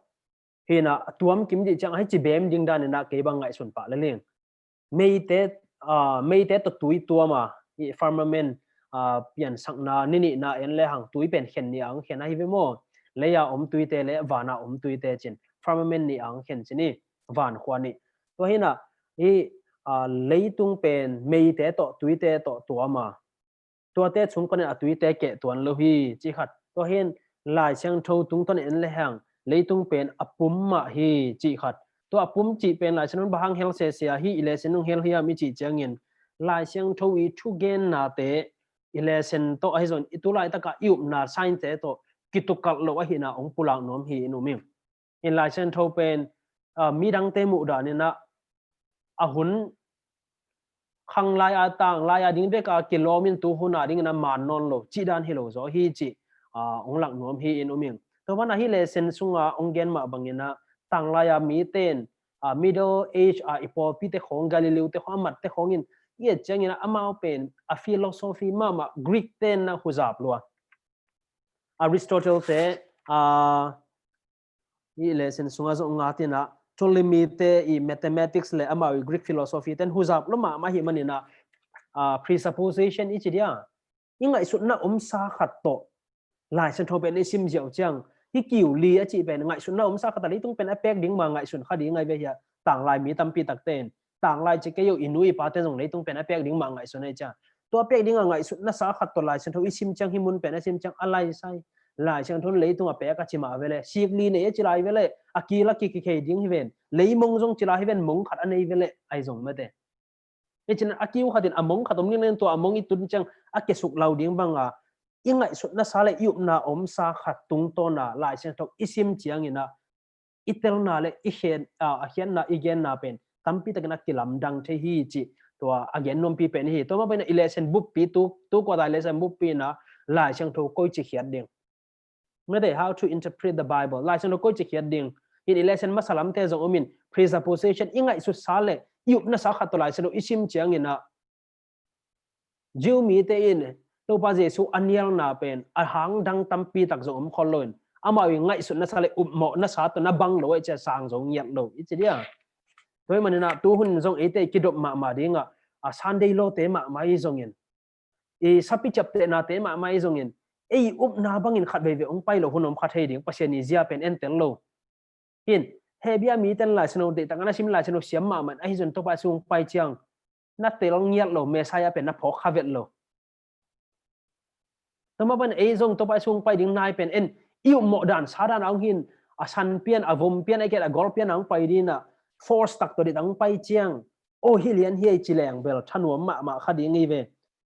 Hinah a tuam kim dih ciang a hi ci bem ding dan inah kei bang ngaihsun pah le ling. Meite, ah, meite tawh tui tuam a, i firmament, ah, piansakna ni nihna en le hang tui pen khen nih a hong khen ahi ve maw? Lei-a om tuite le vana om tuite cin firmament nih a hong khen cin i vankhua nih. Tua hinah i, ah, leitung pen meite tawh tuite tawh tuam a, tuate chung panin a tuite keh tuan lo hi cih khat. Tua hin Lai Siangtho tungtawn en le hang leitung pen a pum mah hi cih khat. Tua a pum cih pen Lai Siangtho bang hang hel sese a, hih i lesson hong hel hiam i cih ciangin Lai Siangtho i thugennate i lesson tawh ahi zong i tu laitaka i upna science tawh kitukalh lo ahihna hong pulak nuam hi in um ing. In Lai Siangtho pen, ah, midangte muh daninah a hun khanglai a tanglai a ding beka kilawmin tu huna dingin a man nawn lo cih dan hi lo zaw hi cih, ah, hong lak nuam hi in um ing. Tua banah hih lesson sunga hong gen mah banginah tanglai a mite in, ah, Middle Age a i pawlpite khawng, Galileo te khawng, a matte khawngin i et ciangin amau pen a philosophy mahmah Greek tenna huzap lua. Aristotle te, a, i lesson sungah zong nga tinah, Ptolemy te i mathematics le amau i Greek philosophy ten huzap lo mahmah hi maninah, a, presupposition i ci dia, i ngaihsutna omsa khat tawh Lai Siangtho pen i sim ziau ciang, hi kiu li a cih pen ngaihsutna omsa khat a leitung pen a pek ding ma ngaihsun kha ding ngai ve hia, tanglai mi tampi takte in, tanglai ci kei yo i nu i pate zong leitung pen a pek ding ma ngaihsun ai cia. Tua a pek ding a ngaihsutna sa khat tawh Lai Siangtho i sim ciang hi mun pen a sim ciang a lai sai. Lai Siangtho leitung a pek a ci ma vele, sik li nei a ci lai vele, a kil a kikikhei ding hi ven, leimong zong ci lai hi ven, mong khat a nei vele, ai zong mate. I cin a kiu khatin a mong khat om ning tua a mong i tun ciang a kesuk lau ding banga i ngaihsutna sa le i upna omsa khat tungtawna Lai Siangtho i sim ciangina i telna le i khen, a, a khiatna i genna pen tampi takin a kilamdang thei hi ci tua a gen nuampi pen hi. Tua ma pen i lesson buppi tu, tu kua dai lesson buppi na Lai Siangtho koi ci khiat ding. Mate, how to interpret the Bible. Lai Siangtho koi ci khiat ding. In i lesson masa lamte zong umin presupposition i ngaihsut sa le i upna sa khat tawh Lai Siangtho i sim ciangina Jew mite in Topa Jesu a nialna pen a hang dang tampi tak zong om khol loin amau i ngaihsutna sa le upmawhna sa tawh na bang lo ai cia sang zo ngiat lo i ci dia. Tua hi manina tu hun zong eite i kidop mahmah dinga a Sunday law te mahmah i zongin i sapi ciaptehnate mahmah i zongin ei upna bangin khat veivei ong pai lo hun om kha thei ding Pasian i zia pen en tel lo. Hin, Hebia miten Lai Siangtho deihtak a na sim Lai Siangtho siam mahmah ahi zon Topa sung pai ciang na tel ngiat lo, Messiah pen na phawk kha vet lo. Tama pan ei zong Topa sung pai ding nai pen en i upmawh dan sa dan a ong hin a san pian, a vom pian, a kiat a gol pian a ong pai dina force tak tawh dit a ong pai ciang, o hi lian hi ei ci leng bel thanuam mahmah kha ding hi ve.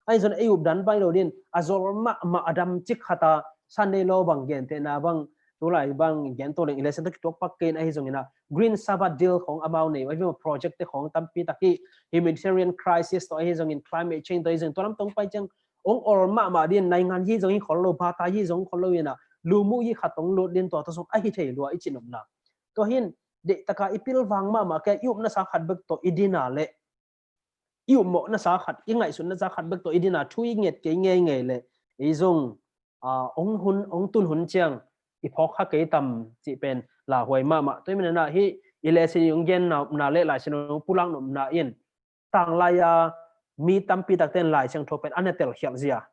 Ahi zon ei up dan pai lo din a zol mahmah a dam cik khata Sunday law bang gentehna bang tulai bang gen to leng i lesson tawh kituak pak kein ahi zongina Green Sabbath deal khong amau nei uh ahi ve, project te khong tampi tak hi, humanitarian crisis tawh ahi zongin climate change tawh ahi zongin tua lam tong pai ciang ong ol mahmah din naingan hi zong hi khol lo, bata hi zong khol lo ina lumu hi khat ong lut din tua tawh zong ahi thei lua i cinopna. Tua hin deihtaka i pilvang mahmah kei i upna sa khat bek tawh i dina le i upmawhna sa khat, i ngaihsutna sa khat bek tawh i dina thu i nget kei ngeingei le ei zong, a, ong hun, ong tun hun ciang i phawk kha kei tam cih pen lauhuai mahmah. Tua hi manina hi i lesson i ong gen nopna le Lai Siangtho pulak nopna in tanglai a mi tampi takte in Lai Siangtho pen a na telkhialh zia.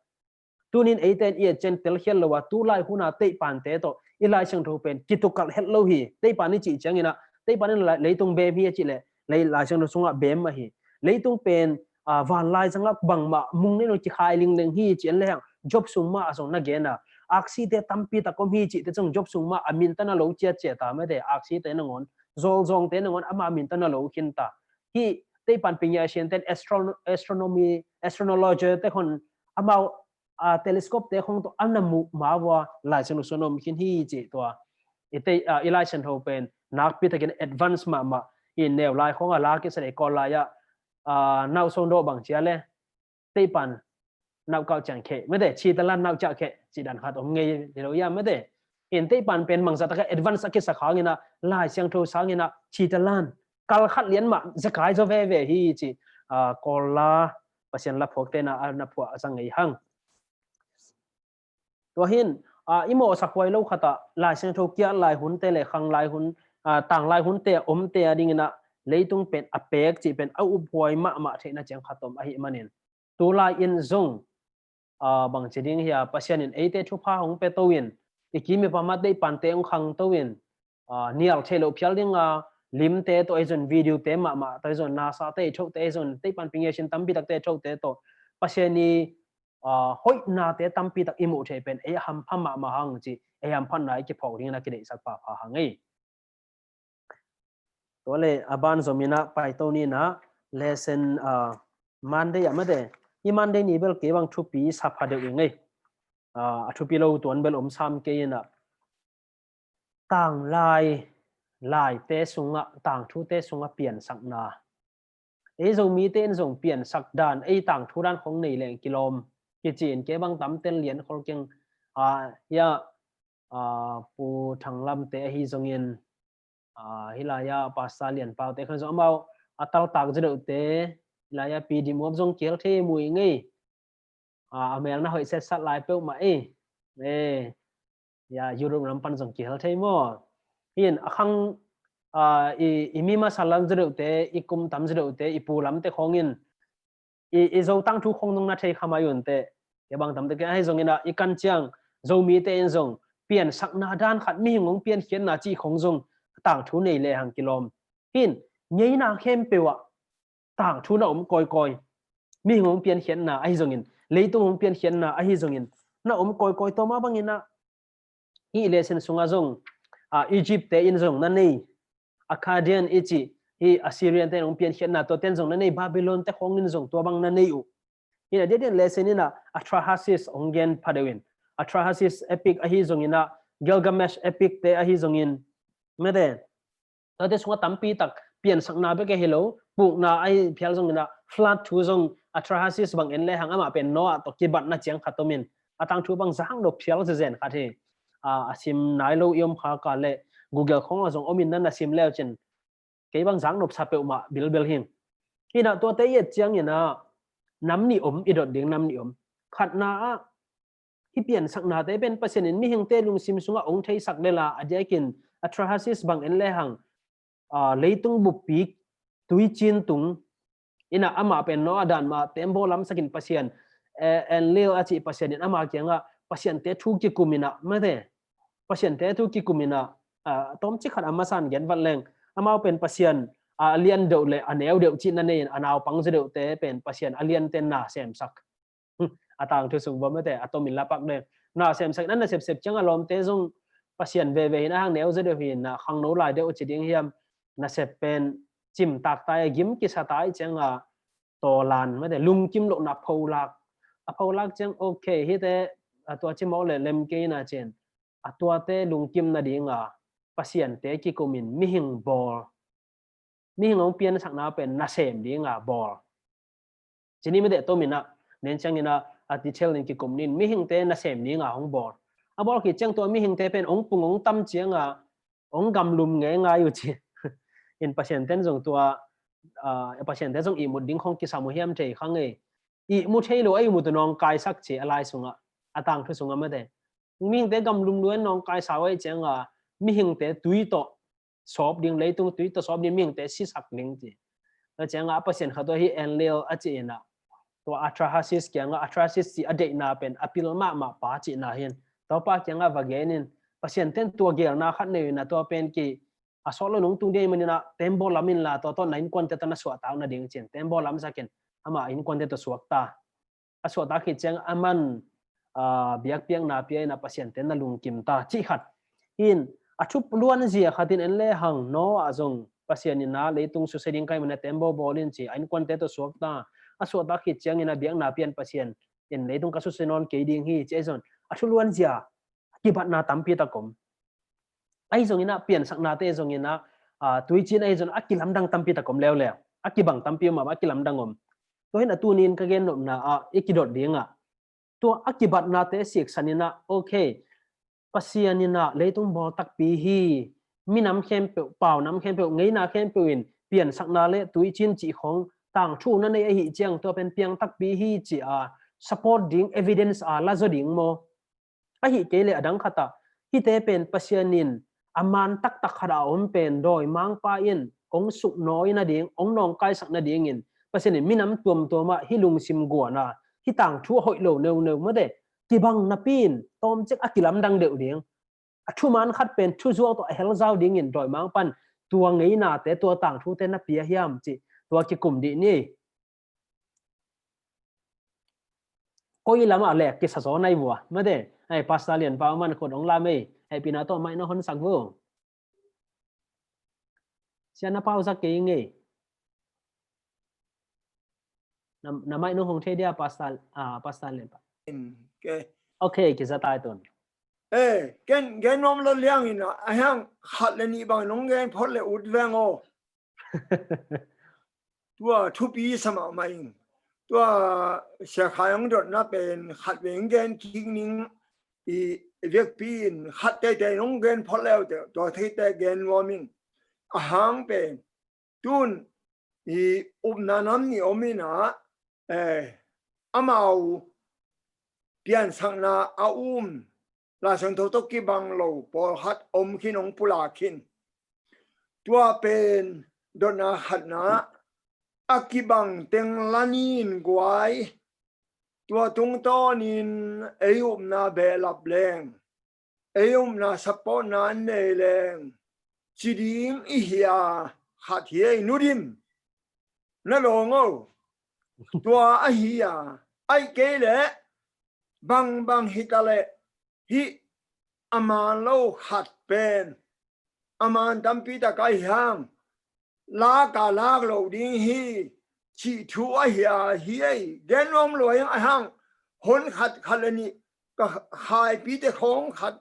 Tunin eite in i et ciang telkhialh lo a tulai huna teihpante tawh i Lai Siangtho pen kitukalh het lo hi. Teihpan i cih ciangina teihpan in leitung bem hi a cih le lei Lai Siangtho sungah bem ahi. Leitung pen, a, vanlai zangak bangmah mung nei lo kikhai lingleng hi ci an le hang Job sung mah a zong na gena aksite tampi tak om hi cihte zong Job sung mah a minta na lo ciat ciat ta mate, aksite nangawn, zolzongte nangawn ama minta na lo khinta. Hi teihpan pingia sianten astro-, astronomy, astrologer te khon amau, a, telescope te khong tawh a na muh ma vua Lai Siangtho sung om khin hi ci tua. I te, a, i Lai Siangtho pen nakpi takin advance mahmah i neu lai khong a la kisa le kawl lai a, a, nau song dawh bang cia le teihpan nau kau ciang kheh mate, chi talan nau ciah kheh ci dan khat om ngei ni lo ia mate. In teihpan pen mangza taka advance a kisa khangina Lai Siangtho sangina chi talan kal khat lian mah zekai zaw veve hi ci, a, kawl la Pasian la phuakte na a na phuah a zang ngei hang. Tua hin, a, i mawhsak huai lo khata Lai Siangtho kiat lai hunte le khang lai hun, a, tang lai hunte a omte a dingina leitung pen a pek cih pen a uphuai mahmah theihna ciang khat om ahi manin tulai in zong, a, bangci ding hia Pasian in eite thupha hong pe to in i kim i pam a teihpante hong khang to in, a, nial thei lo phial dinga limte tawh ahi zon, video te mahmah tawh ahi zon, NASA te i thote ahi zon, teihpan pingia sin tampi takte i thote tawh Pasian i, a, hoihnate tampi tak i muh thei pen ei a hampha mahmah hang ci, ei hamphatna i kiphawk dingin a kideihsak phapha hang ei. Tua le a ban zomina paito nina lesson, a, Monday a mate, i Monday ni bel kei bang thupi sapha deuh i ngei. A, a thupi lo tuan bel om sam kei ina tanglai, laite sungah, tangthute sungah piansakna. Ei Zomite in zong piansak dan, ei tangthu dan khong nei leng kilawm. Kici in kei bang tamten lian khol keng, a, hia, a, Pu Thang Lamte ahi zongin, a, hilai a Pastor Lian Paute khan zong amau a taltak zedeuhte, hilai a P D Muap zong kial thei mui ngei. A, a mel na hoih setsat lai peuhmah ei. E, Ya, Europe lam pan zong kihel thei maw? Hin a khang, ah, i, i mi masa lam zaw deuhte, i kum tam zaw deuhte, i pu lamte khawngin i, i Zo tangthu khawng zong na thei kha mai un teh. Kei bang tam teh kei ahi zongin ah i kan ciang Zomite in zong piansakna dan khat, mihing hong piankhiatna cih khawng zong tangthu nei lehang kilawm. Hin ngeina khempeuh ah tangthu na om kawikawi. Mihing hong piankhiatna ahi zongin, leitung hong piankhiatna ahi zongin na om kawikawi. Tua mah bangin ah hih lesson sungah zong, ah, Egypt te in zong na nei, Akkadian i cih, hih Assyrian te in hong piankhiatna tua ten zong na nei, Babylon te khawngin zong tua bang na nei uh. Hi na diakdiak lesson in ah Atrahasis hong gen pha deuh in, Atrahasis epic ahi zongin ah, Gilgamesh epic te ahi zongin, mete, tuate sungah tampi tak piansakna bek ahi lo, pukna ahi phial zongin ah, flood thu zong Atrahasis bang en lehang amah pen Noah tawh kibatna ciang khat om in, a tangthu bang zak nop phial zezen khat hi. Ah, a sim nai lo i om kha ka leh Google khawngah zong om in, na na sim le uh cin kei bang zak nop sa peuhmah bilbel hi. Hi na tuate i et ciangin ah nam nih om i dot ding, nam nih om. Khatna ah hih piansaknate pen Pasian in mihingte lungsim sungah hong theisak lel a, a diakin Atrahasis bang en lehang, ah, leitung buppi tuicin tung in ah, amah pen Noah dan mah tembaw lamsakin Pasian, eh, Enlil a cih Pasian in ama kiangah pasiante thu kikum in ah, mete, pasiante thu kikum in ah, ah, tawmcik khat a masan gen vat leng, amau pen pasian, ah, a lian deuh le a neu deuh cih na nei in, a naupang zaw deuhte pen pasian a liante na semsak. A tangthu sung bawm mete, a tomin la pak deuh. Na semsak in a nasepsep ciang a lawmte zong pasian veve hi in, a hang neu zaw deuh hi in, na khangno lai deuh ci ding hiam, nasep pen cimtak ta i, a gim kisa ta i ciang a tawlan mete, lungkim lohna pholak. A pholak ciang, ok, hihte, a, tua ci mawk le lem kei na cin, a tuate lungkim nading a pasiante kikum in mihing bawl, mihing hong piansakna pen nasem ding a bawl. Ci ni mete, tomin ah, nen ciangin ah, a detail in kikum ni in, mihingte nasem ding a hong bawl. A bawl khit ciang tua mihingte pen hong pung hong tam ciang a hong gamlum ngeingai uh ci. In Pasian ten zong tua, ah, Pasian ten zong ihmut ding khawng kisam uh hiam thei kha ngei. Ihmu thei lo a ihmut uh nawngkaisak ci a lai sungah, a tangthu sungah mete. Mihingte gamlum lua in nawngkaisa uh ahih ciang a, mihingte tui tawh sawp ding, leitung tui tawh sawp ding, mihingte sisak ding ci. Tua ciang a, a pasian khat tua hi Enlil a ci in ah, tua Atrahasis kiangah, Atrahasis ci a deihna pen a pil mahmah pa cihna hi in, tua pa kiangah va gen in, Pasian ten tua gelna khat nei in ah, tua pen ki a sawt lo nungtung ding ahih manin ah tembaw lam inla, tua tawh na innkuante tawh na suahtak nading ci in, tembaw lamsak in, amah innkuante tawh suak ta. A suahtak khit ciang aman, ah, biakpiakna pia in ah, Pasian ten na lungkim ta cih khat. Hi in, a thu luanzia khat in en lehang, Noah zong Pasian in ah leitung susia ding ka hih manin ah tembaw bawl in ci, a innkuante tawh suak ta. A suahtak khit ciangin ah biakna pia in, Pasian in leitung ka susia nawn kei ding hi ci, ahi zong a thu luanzia a kibatna tampi tak om. Ahi zongin ah piansaknate zongin ah, ah, tuicin ahi zong a kilamdang tampi tak om leuleu. A kibang tampi om ah, a kilamdang om. Tua hi in ah tuni in ka gen nopna ah i kidot ding ah, tua a kibatnate siksan in ah, ok, Pasian in ah leitung bawl takpi hi, minam khempeuh, paunam khempeuh, ngeina khempeuh in piansakna le tuicin cih khawng tangthu na nei ahih ciang, tua pen piang takpi hi ci a support ding, evidence a la zaw ding maw? Ahih kei leh a dang khat ah, hihte pen Pasian in a man taktak khat a om pen dawimangpa in hong suknawi nading, hong nawngkaisak nadingin Pasian in minam tuamtuam ah hih lungsim guan a, hih tangthu a hoih lo neuneu mate, kibang napi in tawmcik a kilamdang deuh ding. A thuman khat pen thuzuak tawh a helzau dingin dawimangpa'n tua ngeinate, tua tangthute na pia hiam cih tua kikum dih ni. Koi lamah lek kisa zaw nai vua mate. Ai, Pastor Lian Pau man khut hong lam ei. Hehpihna tawh mic na honsak vua. Sia na pau zak kei ngei. Na, na mic nong hong thei dia, Pastor, ah, Pastor Lian Pau. Okay. Okay, kisa tai tun. Eh, gen, gen nuam lo liang in a, a hiang khat le nih bang nong gen phot le ut veng aw. Tua thupi sa mahmah ing. Tua Sia Khai hong dotna pen khat veng gen kik ning. I, i vekpi in khat teitei nong gen phot leu te, tua theite gen nuam ing. A hang pen tun i upna nam nih om in a, eh, amau piansakna a um Lai Siangtho tawh kibang lo pawlkhat om khin, hong pulak khin. Tua pen dotna khatna, a kibang teng la nin guai, tua tungtawnin ei upna behlap leng, ei upna supportna an nei leng, ci ding i hi a, khat hi ei, Nu Dim. Na lawng o, tua ahi a, ahih kei leh bangbang hi ta leh, hih a man lo khat pen a man tampi tak ahi hang, lak a lak lo ding hi, cih thu ahi a, hi ei, gen nuam lua ing. Ahi hang, hon khat khat le nih, ka khaipite khawng khat,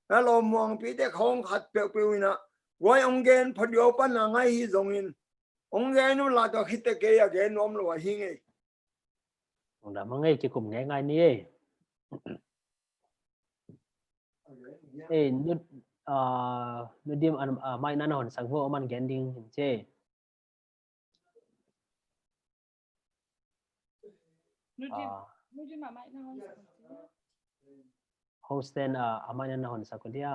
na lawmmuangpite khawng khat peuhpeuh in ah, guai hong gen phot dih o, pan a ngai hi zongin, hong gen un la, tua khit teh kei a gen nuam lua hi ing ei. Hong dam a ngei, kikum ngeingai ni ei. Ei, Nu, ah, Nu Dim, ah, mic na na honsak vo, aman gen ding hi ci ei. Nu Dim, ah, Nu Dim, a mic na honsak. Host ten, ah, a mic na na honsak ko dia.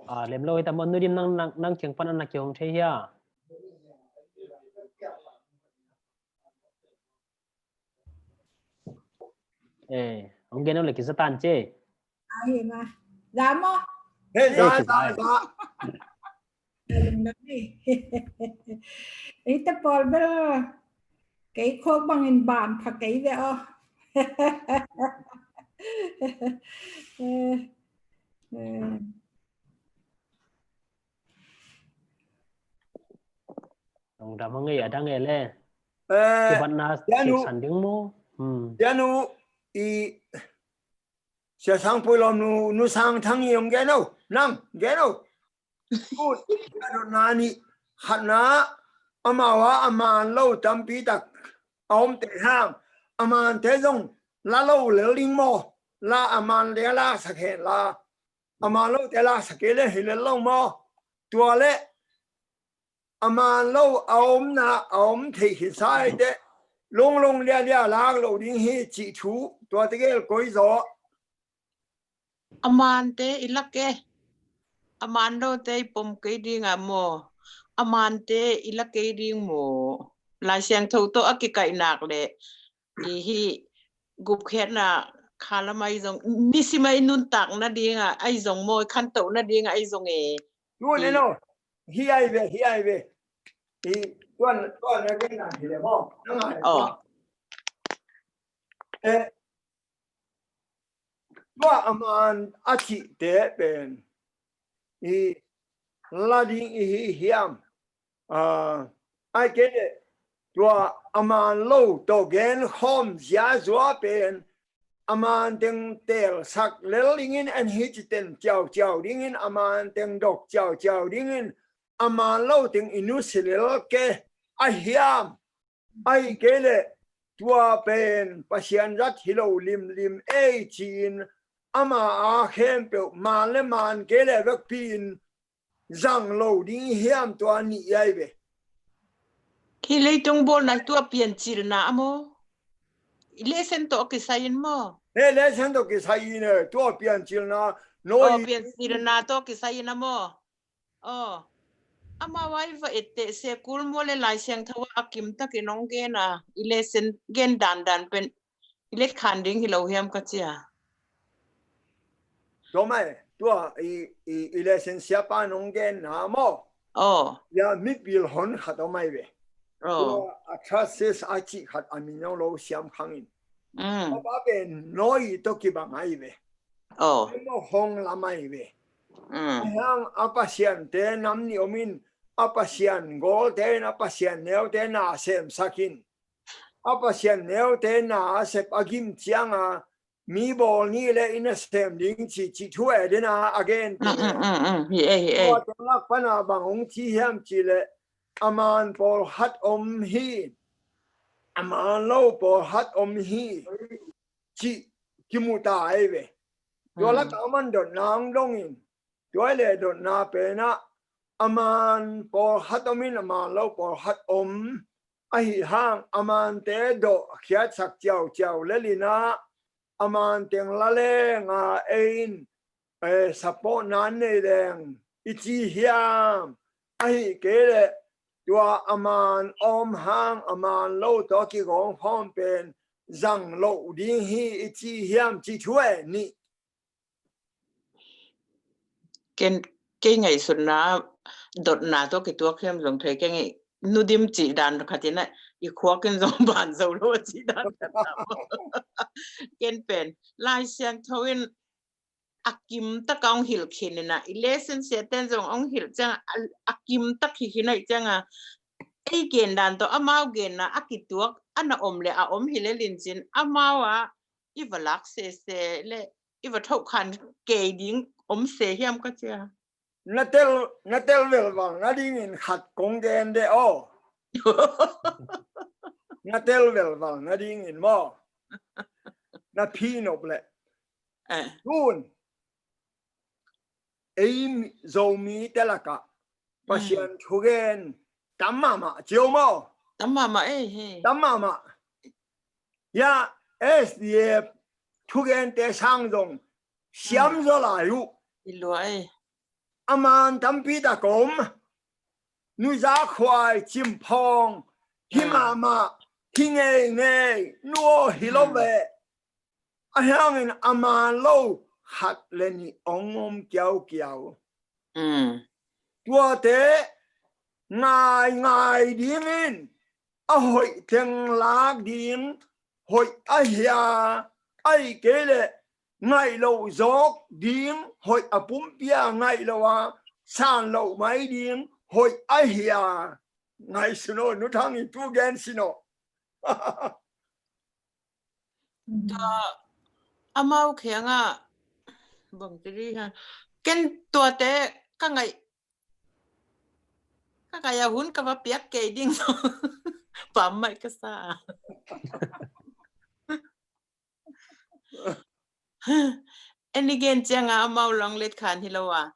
Ah, lem lo hi ta maw, Nu Dim, nang, nang, nang kiang pan a na kihong thei hia? Eh, hong gen o le kisa tan ci ei. Ai, ma. Za maw? He, za, eh, za, za. Ei te pawl bel kei khawk bangin ban pha kei ve aw. Eh, eh. Hong dam a ngei, a dang e le. Eh, kibatna, Dianu, kiksan ding maw? Hmm. Dianu, i Sia Sang Pui Lawm nu, Nu Sang Thang i hong gen o, nang gen o. Tun, ka dotna nih, khatna, amau a, a man lo tampi tak a om teh hang, a mante zong la lo lel ding maw? La, a mante laksak hen la, a man lote laksak kei le hi lel lo maw? Tua le a man lo a omna a om thei khin sa ei teh, lunglung lialia lak lo ding hi cih thu, tua tegel koi zaw. A mante i lak e. A man lote i pom kei ding a maw? A mante i lak kei ding maw? Lai Siangtho tawh a kikaih nak le i hih gupkhiatna khalam ah i zong, nisim ah i nuntak nading ah i zong maw, i khantoh nading ah i zong e. Tun e no, hi ai ve, hi ai ve. I tuan, tuan na gen na hi le maw, na ngai. Oh. Eh, tua a man a cihte pen i la ding i hi hiam? Ah, ai kei le tua a man lo tawh gen khawm ziazua pen a man teng telsak lel dingin, en hi ci ten ciauciau dingin, a man teng dok ciauciau dingin, a man lo teng i nusia lel ke a hiam? Ai kei le tua pen Pasian zat hi lo limlim ei ci-in, ama a khempeuh man le man kei le vekpi-in zang lo ding hiam, tua nih ai ve. Hi leitung bawlna tua piancilna a maw? I lesen tawh kisai in maw? He, lesen tawh kisai in e, tua piancilna, no. Oh, i piancilna tawh kisai in a maw? Oh. Amau a i va etteh se kul maw le Lai Siangtho a a kim takin hong gen a, i lesen gen dandan pen i let khan ding hi lo hiam ka ci a. Tua mai, tua i, i, i lesen siapa nong gen na maw? Oh. Ya, mipil hon khat om ai ve. Oh. Tua a Trasis a cih khat a min nong lo siam khang in. Mm. Tua pen Noi tawh kibang ai ve. Oh. Tua hong lam ai ve. Mm. A hiang a pasiante nam nih om in, a pasian gawlte in a pasian neute na semsak in. A pasian neute na a sep a gim cianga mi bawl ni le i nasem ding ci, ci thu e dena a gen. Mm, mm, mm, mm. Hi e, hi e. Tua tua lak pana bang hong ci hiam ci le, a man pawlkhat om hi, a man lo pawlkhat om hi, ci kimu ta ai ve. Tua lakah a man dotna hong dongin, tua i le dotna penah a man pawlkhat omin a man lo pawlkhat om ahi hang, a mante dawh khiatsak ciauciau lelinah a man teng la lenga ei in, eh, support nan nei leng i ci hiam? Ahi kei leh tua a man om hang a man lo tawh kigawng khawm pen zang loh ding hi i ci hiam ci thu e nih. Ken, kei ngaihsutna dotna tawh kituak hiam zong thei keng i nudim cih dan khatinah i khuakin zong ban zo lo a cih dan khat. Ken pen Lai Siangtho in a kim taka hong hilh khin inah i lesson siaten zong hong hilh ciang a, a kim tak hi khin aih cianga ei gen dan tawh amau genna a kituak a na om le a om hi le lincin amau ah i va lak sese le i va thohkhan kei ding om se hiam ka cia. Na tel, na tel velval nadingin khat kong gen de aw. Na tel velval nadingin maw? Na phi nop leh. Eh. Tun ei Zomite lakah Pasian thugen tam mahmah cio maw? Tam mahmah ei he. Tam mahmah. Ya, S D F thugente sang zong siam zaw lai uh. I lua ei. A man tampi tak om. Nuizakhuai, cimphawng hi mahmah, hi ngeingei, nu aw hi lo ve. Ahi hangin a man lo khat le nih ong om kiaukiau. Tuate ngaingai dingin a hoih teng lak ding, hoih ahia, ahi kei leh ngaih loh zawk ding, hoih a pumpia ngaih loh a san loh mai ding, hoih ahia. Ngaihsun aw, Nu Thang i tu gen sin aw. Tua amau khiangah bang ti dih ha. Ken tuate ka ngaih, ka ngaih a hun ka va piak kei ding. Pam mai ka sa. En i gen cianga amau long let khan hi lo a.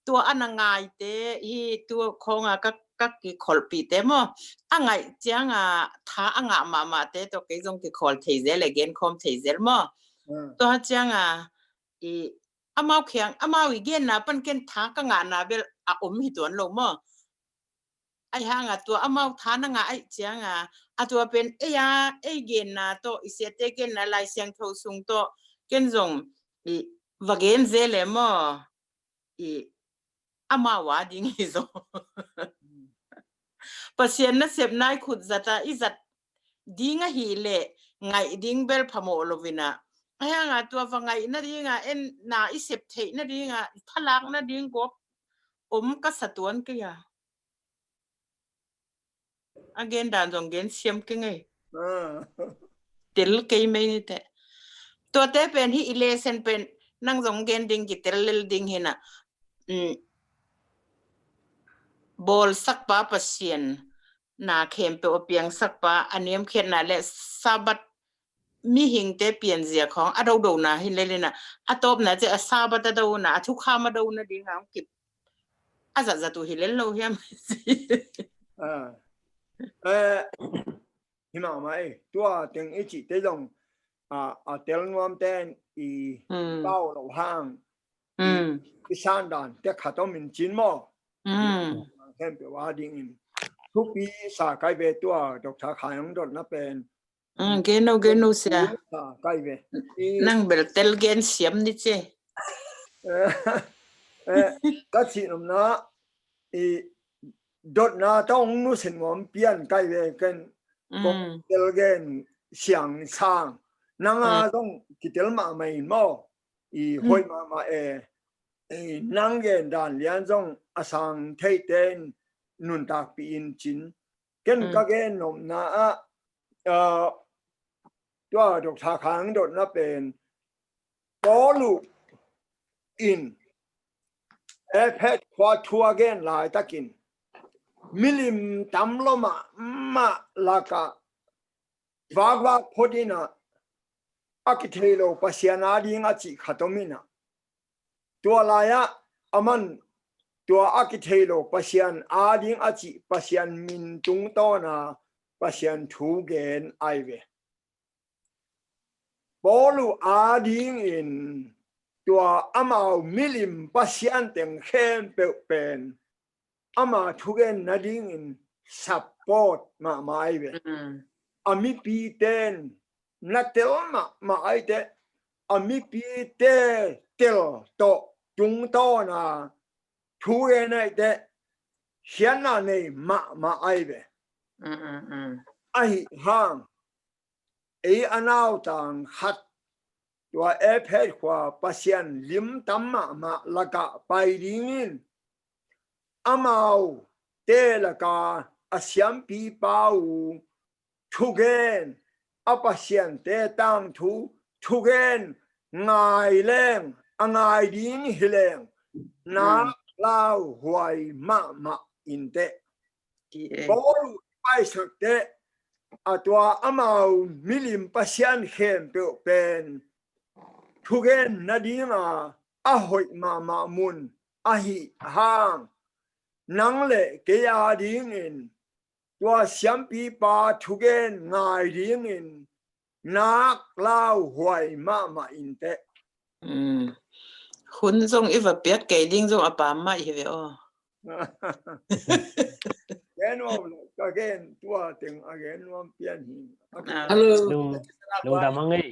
Tua a na ngaite hi tua khawnga ka, ka kikholhpihte maw? A ngaih cianga tha a ngah mahmahte tawh kei zong kikhawl thei zel le genkhawm thei zel maw? Tua cianga i amau khiang, amau i genna pan ken tha ka ngahna bel a om hi tuan lo maw? Ahi hanga tua amau tha na ngah aih cianga a tua pen ei a, ei genna tawh, i siate genna Lai Siangtho sung tawh ken zong i va gen zel le maw? I amau a ding hi zaw. Pasian nasepna i khut zata i zat ding ahih leh ngaih ding bel phamawh lovinah. Ahi hanga tua va ngaih nadinga en na i sep theih nadinga i thalak nading gawp om ka sa tuan kei a. A gen dan zong gen siam kei ngei. Tel kei mei nite. Tuate pen hi i lesson pen nang zong gen ding kitel lel ding hinah. Bawlsakpa Pasian na khempeuh a piangsakpa a niamkhiatna le Sabbath mihingte pianzia khawng a dodona hi lelina a tawpna cia a Sabbath a dona a thukham a dona dinga hong kip a zatzat uh hi lel lo hiam? Hi mahmah ei, tua teng i cihte zong a tel nuamten i pau lo hang i sandan te khat om in cin maw? Khempeuh a dingin thupi sa kai ve tua Doctor Khai hong dotna pen. Gen no, gen no sia. Nang bel tel gen siam ni ci. Ka cih nopna i dotna ta hong nusia nuam pian kai ve ken. Kong tel gen siang sang nanga zong kitel mahmah in maw? I hoih mahmah e. Nang gen dan lian zong a sang theite in nuntakpih in cin. Ken ka gen nopna ah tua Doctor Khai hong dotna pen Paul in Efesa khua thu a gen laitakin milim tam lo mahmah lakah vakvak phot inah a kithei lo Pasian a ding a cih khat om inah Tua lai-ah aman tua a kitheih lo Pasian ading a cih Pasian min tungtawna Pasian thu gen ahi ve. Paul uh adingin tua amau milim pasian teng khempeuh pen ama thugen nadingin support mahmah ahi ve. A mipite na tel mahmah ahi teh, a mipite tel tawh tungtawna thugen ahi teh khiatna nei mahmah ahi ve. Ahi hang ei a nautang khat tua Efes khua Pasian lim tam mahmah lakah pai dingin amau te laka a siampipa uh thugen, a pasiante tangthu thugen ngai leng, a ngai ding hi leng nak lauhuai mahmah inteh. Paul uh paisak teh a tua amau milim pasian khempeuh pen thugen nadinga a hoih mahmah mun ahi hang nang le kei adingin tua siampipa thugen ngai dingin nak lauhuai mahmah inteh. Hun zong i va piak kei ding zong a pam mah hi ve aw. Gen nuam lo ka gen tua teng a gen nuam pian hi. Hello. Lungdam a ngei.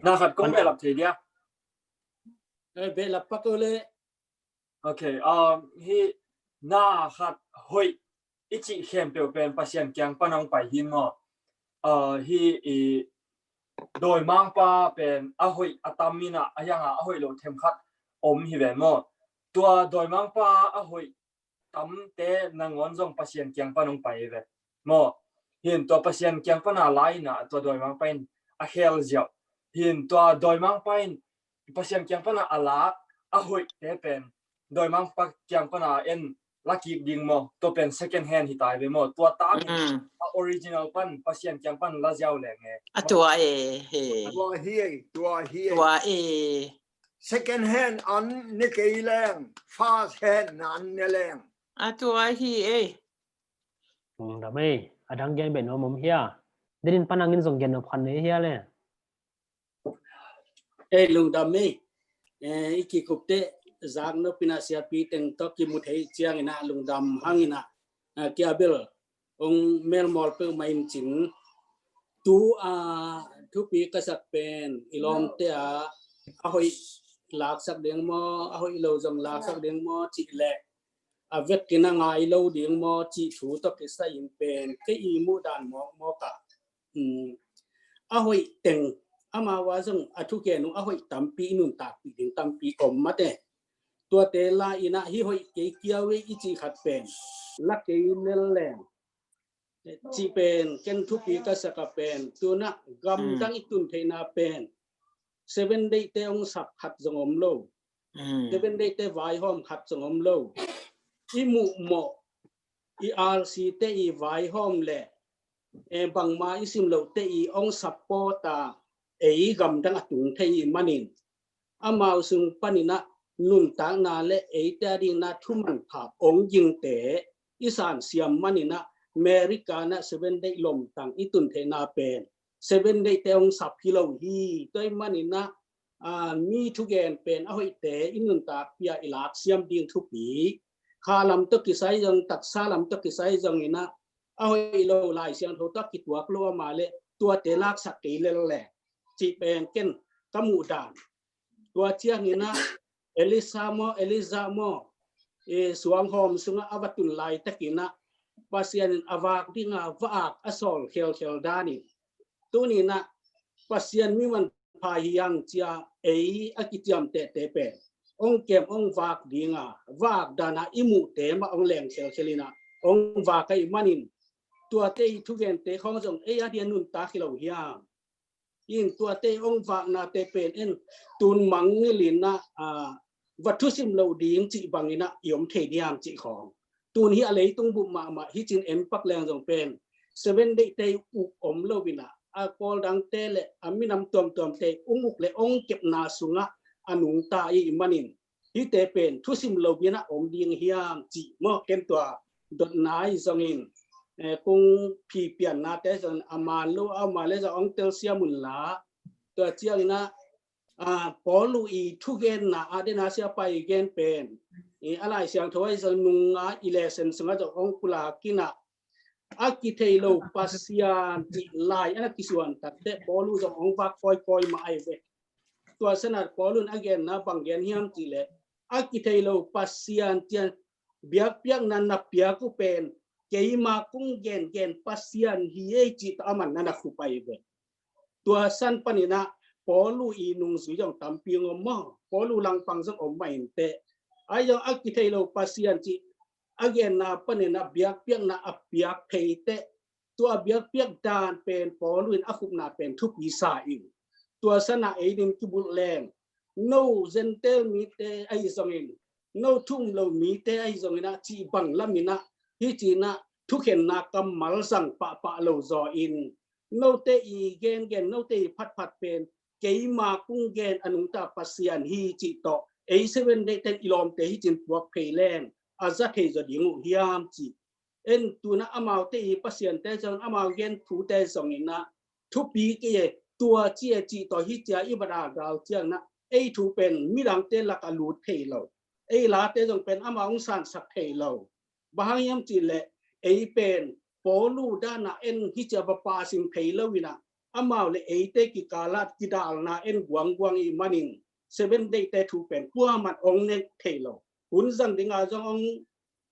Na khat kong behlap thei dia. Behlap pak o le. Ok, um, hi na khat hoih i cih khempeuh pen Pasian kiang pan hong pai hi maw? Uh, hi i dawimangpa pen a hoih a tam inah a hianga a hoih lo themkhat om hi ve maw? Tua dawimangpa a hoih tamte nangawn zong Pasian kiang pan hong pai hi ve maw? Hin tua Pasian kiang pana la inah tua dawimangpa in a khel ziau. Hin tua dawimangpa in Pasian kiang pana a lak a hoihte pen dawimangpa kiang pana en lakik ding maw? Tua pen second hand hi tai ve maw? Tua tangin a original pan Pasian kiang pan la ziau leng e. A tua e, he. Tua hi e, tua hi e. Tua e. Second hand an ne kei leng, first hand na an ne leng. A tua hi e. Lungdam e, a dang gen beh nuam om hia? Denin panangin zong gen nuam khan ne hia le? Ei, lungdam ei. Eh, i kikupte zak nopina siapi teng tawh kimu thei ciangina lungdam hangina, ah, kia bel ong melmawl peuhmah in cin tu a thupi ka sak pen i lawmte a a hoih laksak ding maw, a hoih lo zong laksak ding maw cih leh a vekin a ngai lo ding maw cih thu tawh kisai in pen kei i muh dan mawkmawk ah, um, a hoih teng amau a zong a thugen uh a hoih tampi i nuntakpih ding tampi om mate. Tuate la inah hi hoih kei kiau ei i cih khat pen la kei lel leng cih pen ken thupi ka sak a pen tunah gamdang i tun theihna pen Seven Day te ong sap khat zong om lo. Seven Day te vaihawm khat zong om lo. I muhmawh i R C te i vaihawm le, eh, bangma i sim loh te i ong support a ei gamdang a tung thei i manin amau sung paninah nuntakna le eite a dingna thumanpha ong gingte i sansiam maninah America na Seven Day lomtang i tun theihna pen Seven Day te ong sap hi lo hi. Tua i maninah, ah, mi thugen pen a hoihte i nuntakpih a i laksiam ding thupi. Kha lam tawh kisai zong, taksa lam tawh kisai zonginah a hoih lo Lai Siangtho tawh kituak lo amah le tuate laksak kei lel le cih pen ken ka muh dan. Tua cianginah Elisa maw, Elisa maw, eh, suanghawm sungah a va tun laitakinah Pasian in a vak dinga va ak a sawl khelkhel danin tuninah Pasian mi manpha hi hang cia ei a kiciamtehte pen ong kem ong vak dinga vak dana i muhte mah ong leng khelkhelinah ong vak ahi manin tuate i thugente khawng zong ei a dia nuntak hi lo hiam? In tuate ong vaknate pen in tun mangngilh inah, ah, va thusim lo ding cih banginah i om thei diam cih khawng. Tun hi a leitung bup mahmah hi cin en pak leng zong pen Seven Day te uk om lo inah a pawl dangte le a minam tuamtuamte ung uk le ong kepna sungah a nungta i manin, hihte pen thusim lo bia na om ding hiam cih maw, ken tua dotna i zongin, eh, kung phi piannate zongin a man lo a om a le zong ong telsiam unla, tua ciangin ah, ah, Paulu i thugenna ah dena siapa i gen pen, i a Lai Siangtho ah i zong nunga i lesson sungah zong ong pulak in ah, a kithei lo Pasian cih lai a na kisuan takteh Paulu zong ong vak kawikawi mah ai ve. Tua sanah Paulu in a genna bang gen hiam cih leh, a kithei lo Pasian cian biakpiakna na piak uh pen keima kung gengen Pasian hi ei cih tawh aman na na khup ai ve. Tua san panin ah Paulu i nungzui zong tampi ong om maw, Paulu langpang zong om mah inteh. Ai zong a kithei lo Pasian cih a genna panin ah biakpiakna a piak thei teh, tua biakpiak dan pen Paulu in a khupna pen thupi sa in. Tua sanah ei din kibulh leng, no Gentile mite ahi zongin, no thu um lo mite ahi zongin ah cih bang lamin ah, hih ci-in ah thukhenna kammal zang pahpah lo zaw in, note i gengen, note i phatphat pen keima kung gen a nungta Pasian hi cih tawh ei Seven Day ten i lawmte hih ci-in puak phei leng a za thei zaw ding uh hiam cih. En tu-in ah amaute i Pasiante zong, amau gen thute zongin ah thupi kei e, tua ci e cih tawh hih ci-a i bat a gal ciangin ah ei thu pen midangte lakah lut thei lo, ei late zong pen amau ong sansak thei lo. Bang hang hiam cih leh ei pen Paulu dan ah en hih ci-a va pasing thei lo in ah, amau le eite kikal ah kidalna en guangguang i manin Seven Day te thu pen kuaman ong ne thei lo. Hun zang ding a zong ong,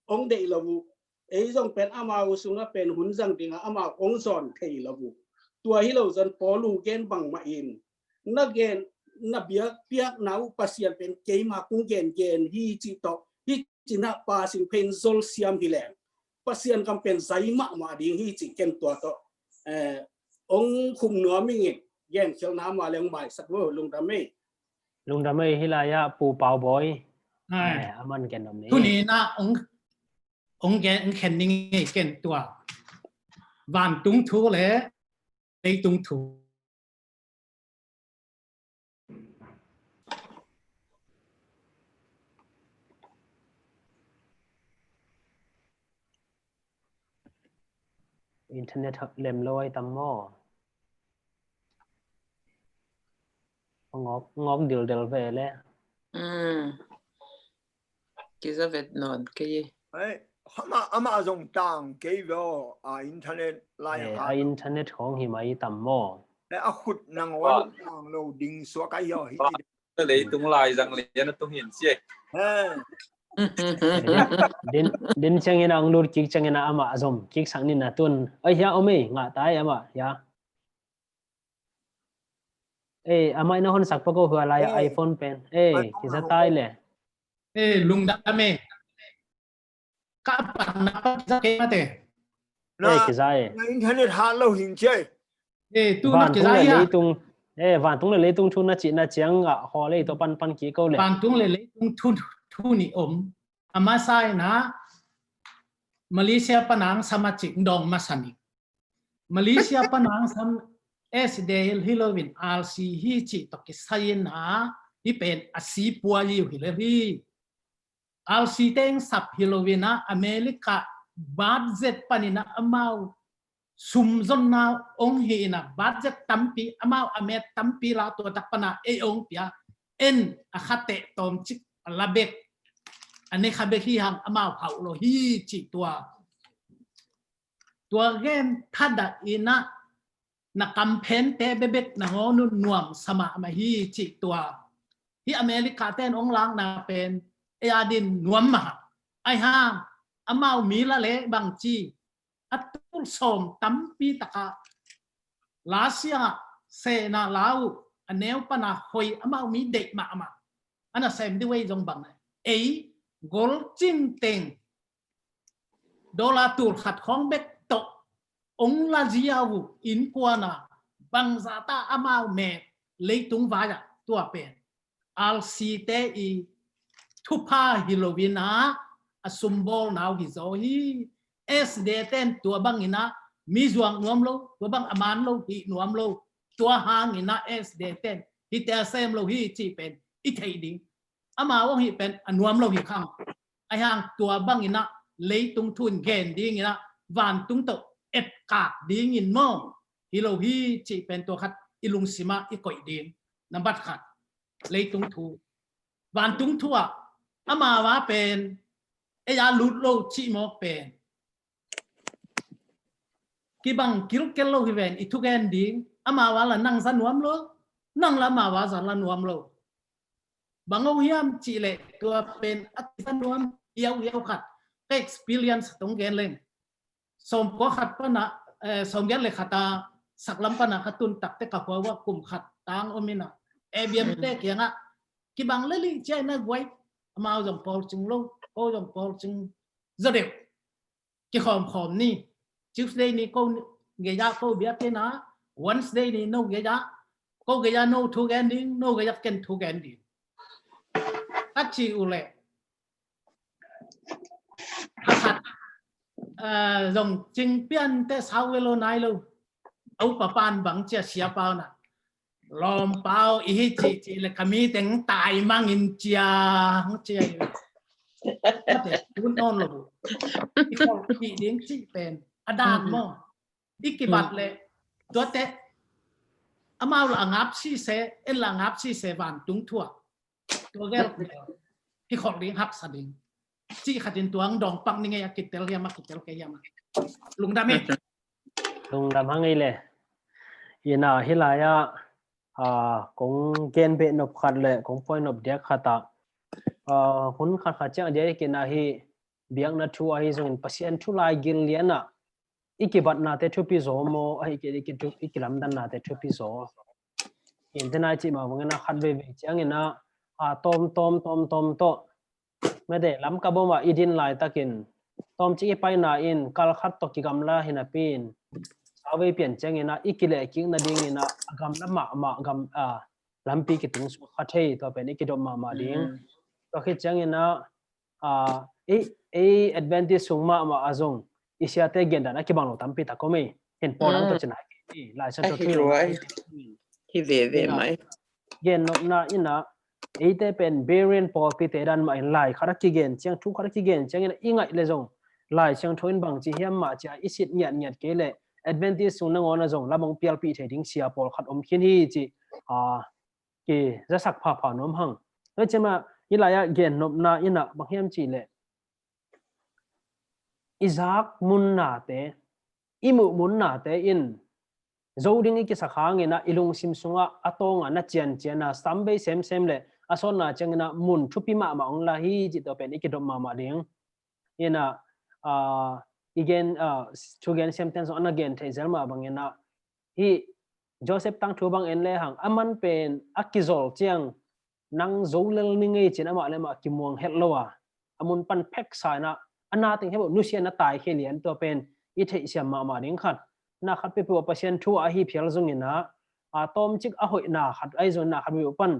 ong deih lo uh. Ei zong pen amau sungah pen hun zang ding a amau ong zawn thei lo uh. Tua hi lo zong Paulu gen bangmah in, na gen, na biakpiakna uh Pasian pen keima kung gengen hi cih tawh hih ci-in ah pasing phei in zolsiam hi leng Pasian gam pen zai mahmah ding hi cih ken tua tawh, eh, ong khum nuam ing in, genkhialhna mah leng maisak lo. Lungdam ei. Lungdam ei. Hih lai-ah Pu Pau Bawi, ai, eh, aman gen om ni. Tuni-in ah ong, ong gen, ong khen ning ei ken tua. Vantung thu le leitung thu. Internet lem lo ai tam maw? Ngawk, ngawk dildel ve le. Mm. Kiza vet nawn kei. Ai, ama, ama zong tang kei ve aw, a internet lai. Eh, a internet khawng hi mai tam maw? Eh, a khut nang wan tang lo ding suak ai aw hi. Leitung lai zang lian a tung hin ci e. Eh. Din, din ciangin a ong lut kik ciangin a amah a zom kik sak ni na tun. Oi, hia om ei, ngah ta ei amah, hia. Ei, amah in a hon sak pak o hua lai a iPhone pen. Ei, kiza tai le. Ei, lungdam ei. Ka pan na pan kiza kei mate. Ei, kiza ei. Na internet hat lo hin ci ei. Ei, tu na kiza ei. Vantung le leitung, ei, vantung le leitung thu na cihna ciang a haw lei tawh panpan kik o le. Vantung le leitung thu, thu nih om. A masa in a Malaysia pan a ong sam a cih dawng masa ning. Malaysia pan a ong sam S D A hi lo in R C hi cih tawh kisai in a, hih pen a si pua liu hi lo hi. R C teng sap hi lo in a, America budget pan in a amau sum zonna ong hi in a, budget tampi, amau a met tampi la tua tak pan a ei ong pia, en a kha teh tawm cik a la bek, a ne kha bek hi hang amau hauh lo hi cih tua. Tua gen thadah in a na kamphente bebek nangawn un nuam sa mahmah hi cih tua. Hih America ten ong lakna pen ei a din nuam mah. Ai hang amau mi la leh bang ci, a tul sawm tampi tak a Russia sehna la uh, a neu pan a hoih, amau mi deih mahmah. A nasem ding uh ei zong bang, ei golcing teng dollar tul khat khawng bek tawh ong la ziau uh, innkuan a bangzah ta amau met leitung vai ah. Tua pen R C te i thupha hi lo in a, a sumbawlna uh hi zaw hi. S D A ten tua bang in a mi zuak nuam lo, tua bang a man lo, hih nuam lo. Tua hang in a S D A ten hihte a sem lo hi cih pen i theih ding. Amau hong hih pen a nuam lo hi khang. Ahi hang tua bangin ah leitung thu in gen dingin ah vantung tawh etkak dingin maw, hi lo hi cih pen tua khat i lungsim ah i koih ding. Nambat khat, leitung thu. Vantung thu ah amau a pen ei a lut lo cih mawk pen kibang kilkel lo hi ven i thugen ding. Amau a la nang za nuam lo, nang la amau a za la nuam lo. Bang hong hiam cih leh tua pen a kiza nuam hiauhiau khat ka experience tong gen leng. Sawmkua khat pana, eh, sawmgiat le khat a saklam pana ka tun takte ka hua uh ah kum khat tang om in ah, A B M te kiangah kibang lel hi ci-in ah guai, amau zong pawl cing lo, ko zong pawl cing zaw deuh. Kikhawmkhawm ni. Tuesday ni ko gei ah ko biakinn ah, Wednesday ni no gei ah, ko gei ah no thu gen ding, no gei ah ken thu gen ding, a ci uh leh, a khat, eh, zong cing pian teh sau ve lo nai lo. A upa pan bang ci a, siapa un ah, lawmpa aw, i hi cih cih leh ka mi teng tai mangin ci a, hong ci a hi. Mate, tun nawn lo uh. I kholhpih ding cih pen a dan maw, i kibat leh tuate amau la a ngap sise, en la a ngap sise vantung thu ah. Tua gel kikholh ding, haksa ding cih khatin tua hong dawng pak ni ngei a, kitel hiam a, kitel kei hiam a. Lungdam hi. Lungdam hang ei le. Ina hi lai-ah, ah, kong gen beh nop khat le kong poi nop diak khat ah, ah, hun khat khat ciang a diak i kina hi biakna thu ahi zongin Pasian thu lai gil lian ah i kibatnate thupi zaw maw, a i ki, i ki, i kilamdannate thupi zaw. Ente nai cih mah bangin ah khat veivei ciangin ah, a tawm tawm tawm tawm tawh mete lam ka bawm ah i din laitakin tawmcik i paina in kal khat tawh kigamla hi napi in, sauvei pian ciangin ah i kilehkik nadingin ah a gamla mahmah gam, ah, lampi kitung suak kha thei, tua pen i kidop mahmah ding. Tua khit ciangin ah, ah, ei, ei Adventist sung mahmah a zong i siate gendan a kibang lo tampi tak om ei. Hin pawl dang tawh cina hi, Lai Siangtho thu hi veve mai. Gen nopna in ah eite pen Berean pawlpite dan mah in lai khat a kigen ciang, thu khat a kigen ciangin ah i ngaih le zong Lai Siangtho in bangci hiam mah ci a i sit ngiatngiat kei leh Adventist sung nangawn a zong lam hong pialpih thei ding sia pawl khat om khin hi cih, ah, kizasak phapha nuam hang. Tua ciang mah i lai-ah gen nopna in ah bang hiam cih leh i zak munnate, i muh munnate in zo ding i kisak hangin ah i lungsim sungah a tawngah na ciancian a, sam bei semsem le a sawtna ciangin ah mun thupi mahmah hong la hi cih tua pen i kidop mahmah ding. Ina, ah, i gen, ah, thugen siamten zong a na gen theih zel mah bangin ah hih Joseph tangthu bang en lehang a man pen a kizol ciang nang zo lel ni ngei cin amah le amah kimuang het lo a, a mun pan pheksa in ah a na teng hebo nusia na taikhia lian, tua pen i theihsiam mahmah ding khat. Na khat peuhpeuh ah Pasian thu ah ahi phial zongin ah, a tawmcik a hoihna khat ahi zongin na khat peuhpeuh pan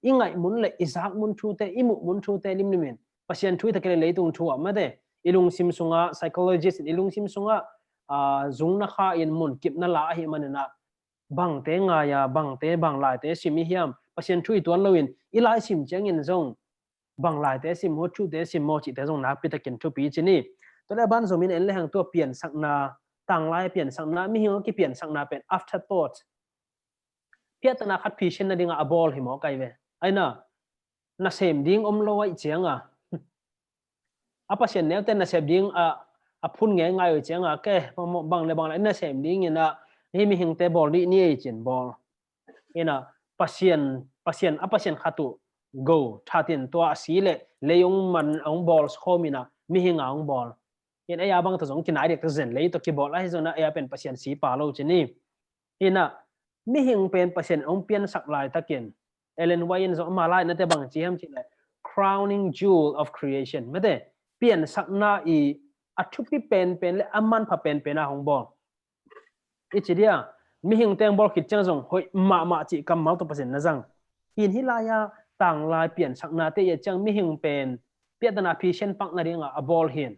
i ngaih mun le i zak mun thute, i muh mun thute limlimin Pasian thu hi ta kei le leitung thu ah mate i lungsim sungah, psychologist in i lungsim sungah, ah, zungna kha in mun kipna la ahih manin ah bangte ngai a, bangte, bang laite sim i hiam, Pasian thu i tuan loin i lai sim ciangin zong bang laite sim, hua thute sim maw cihte zong nakpi takin thupi ci ni. Tua le a ban zomin en lehang tua piansakna, tanglai piansakna, mihing a kipiansakna pen afterthought, piahtana khat phisin nadingah a bawl hi maw kai ve. Aina nasem ding om lo aih cianga a Pasian neute nasem ding a, a phun ngeingai uh cianga ke bang le bang le nasem dingin ah hih mihingte bawl dih ni ei cin bawl. Ina Pasian, Pasian, a Pasian khat uh go thatin tua a si le lei hong man hong bawl khawmin ah mihing a hong bawl. In ei a bang tawh zong kinai dek tawh zen lei tawh kibawl ahi zongin ah ei a pen Pasian sipa lo ci ni. Ina mihing pen Pasian hong piansak laitakin Ellen White in zong ama lainate bang ci hiam cih le crowning jewel of creation. Mate piansakna i a thupi penpen le a manpha penpen a hong bawl. I ci dia mihingte hong bawl khit ciang zong hoih mahmah cih kammal tawh Pasian na zang. Hin hih lai-a tanglai piansaknate i et ciang mihing pen piahtana phisian pak nadingah a bawl hin.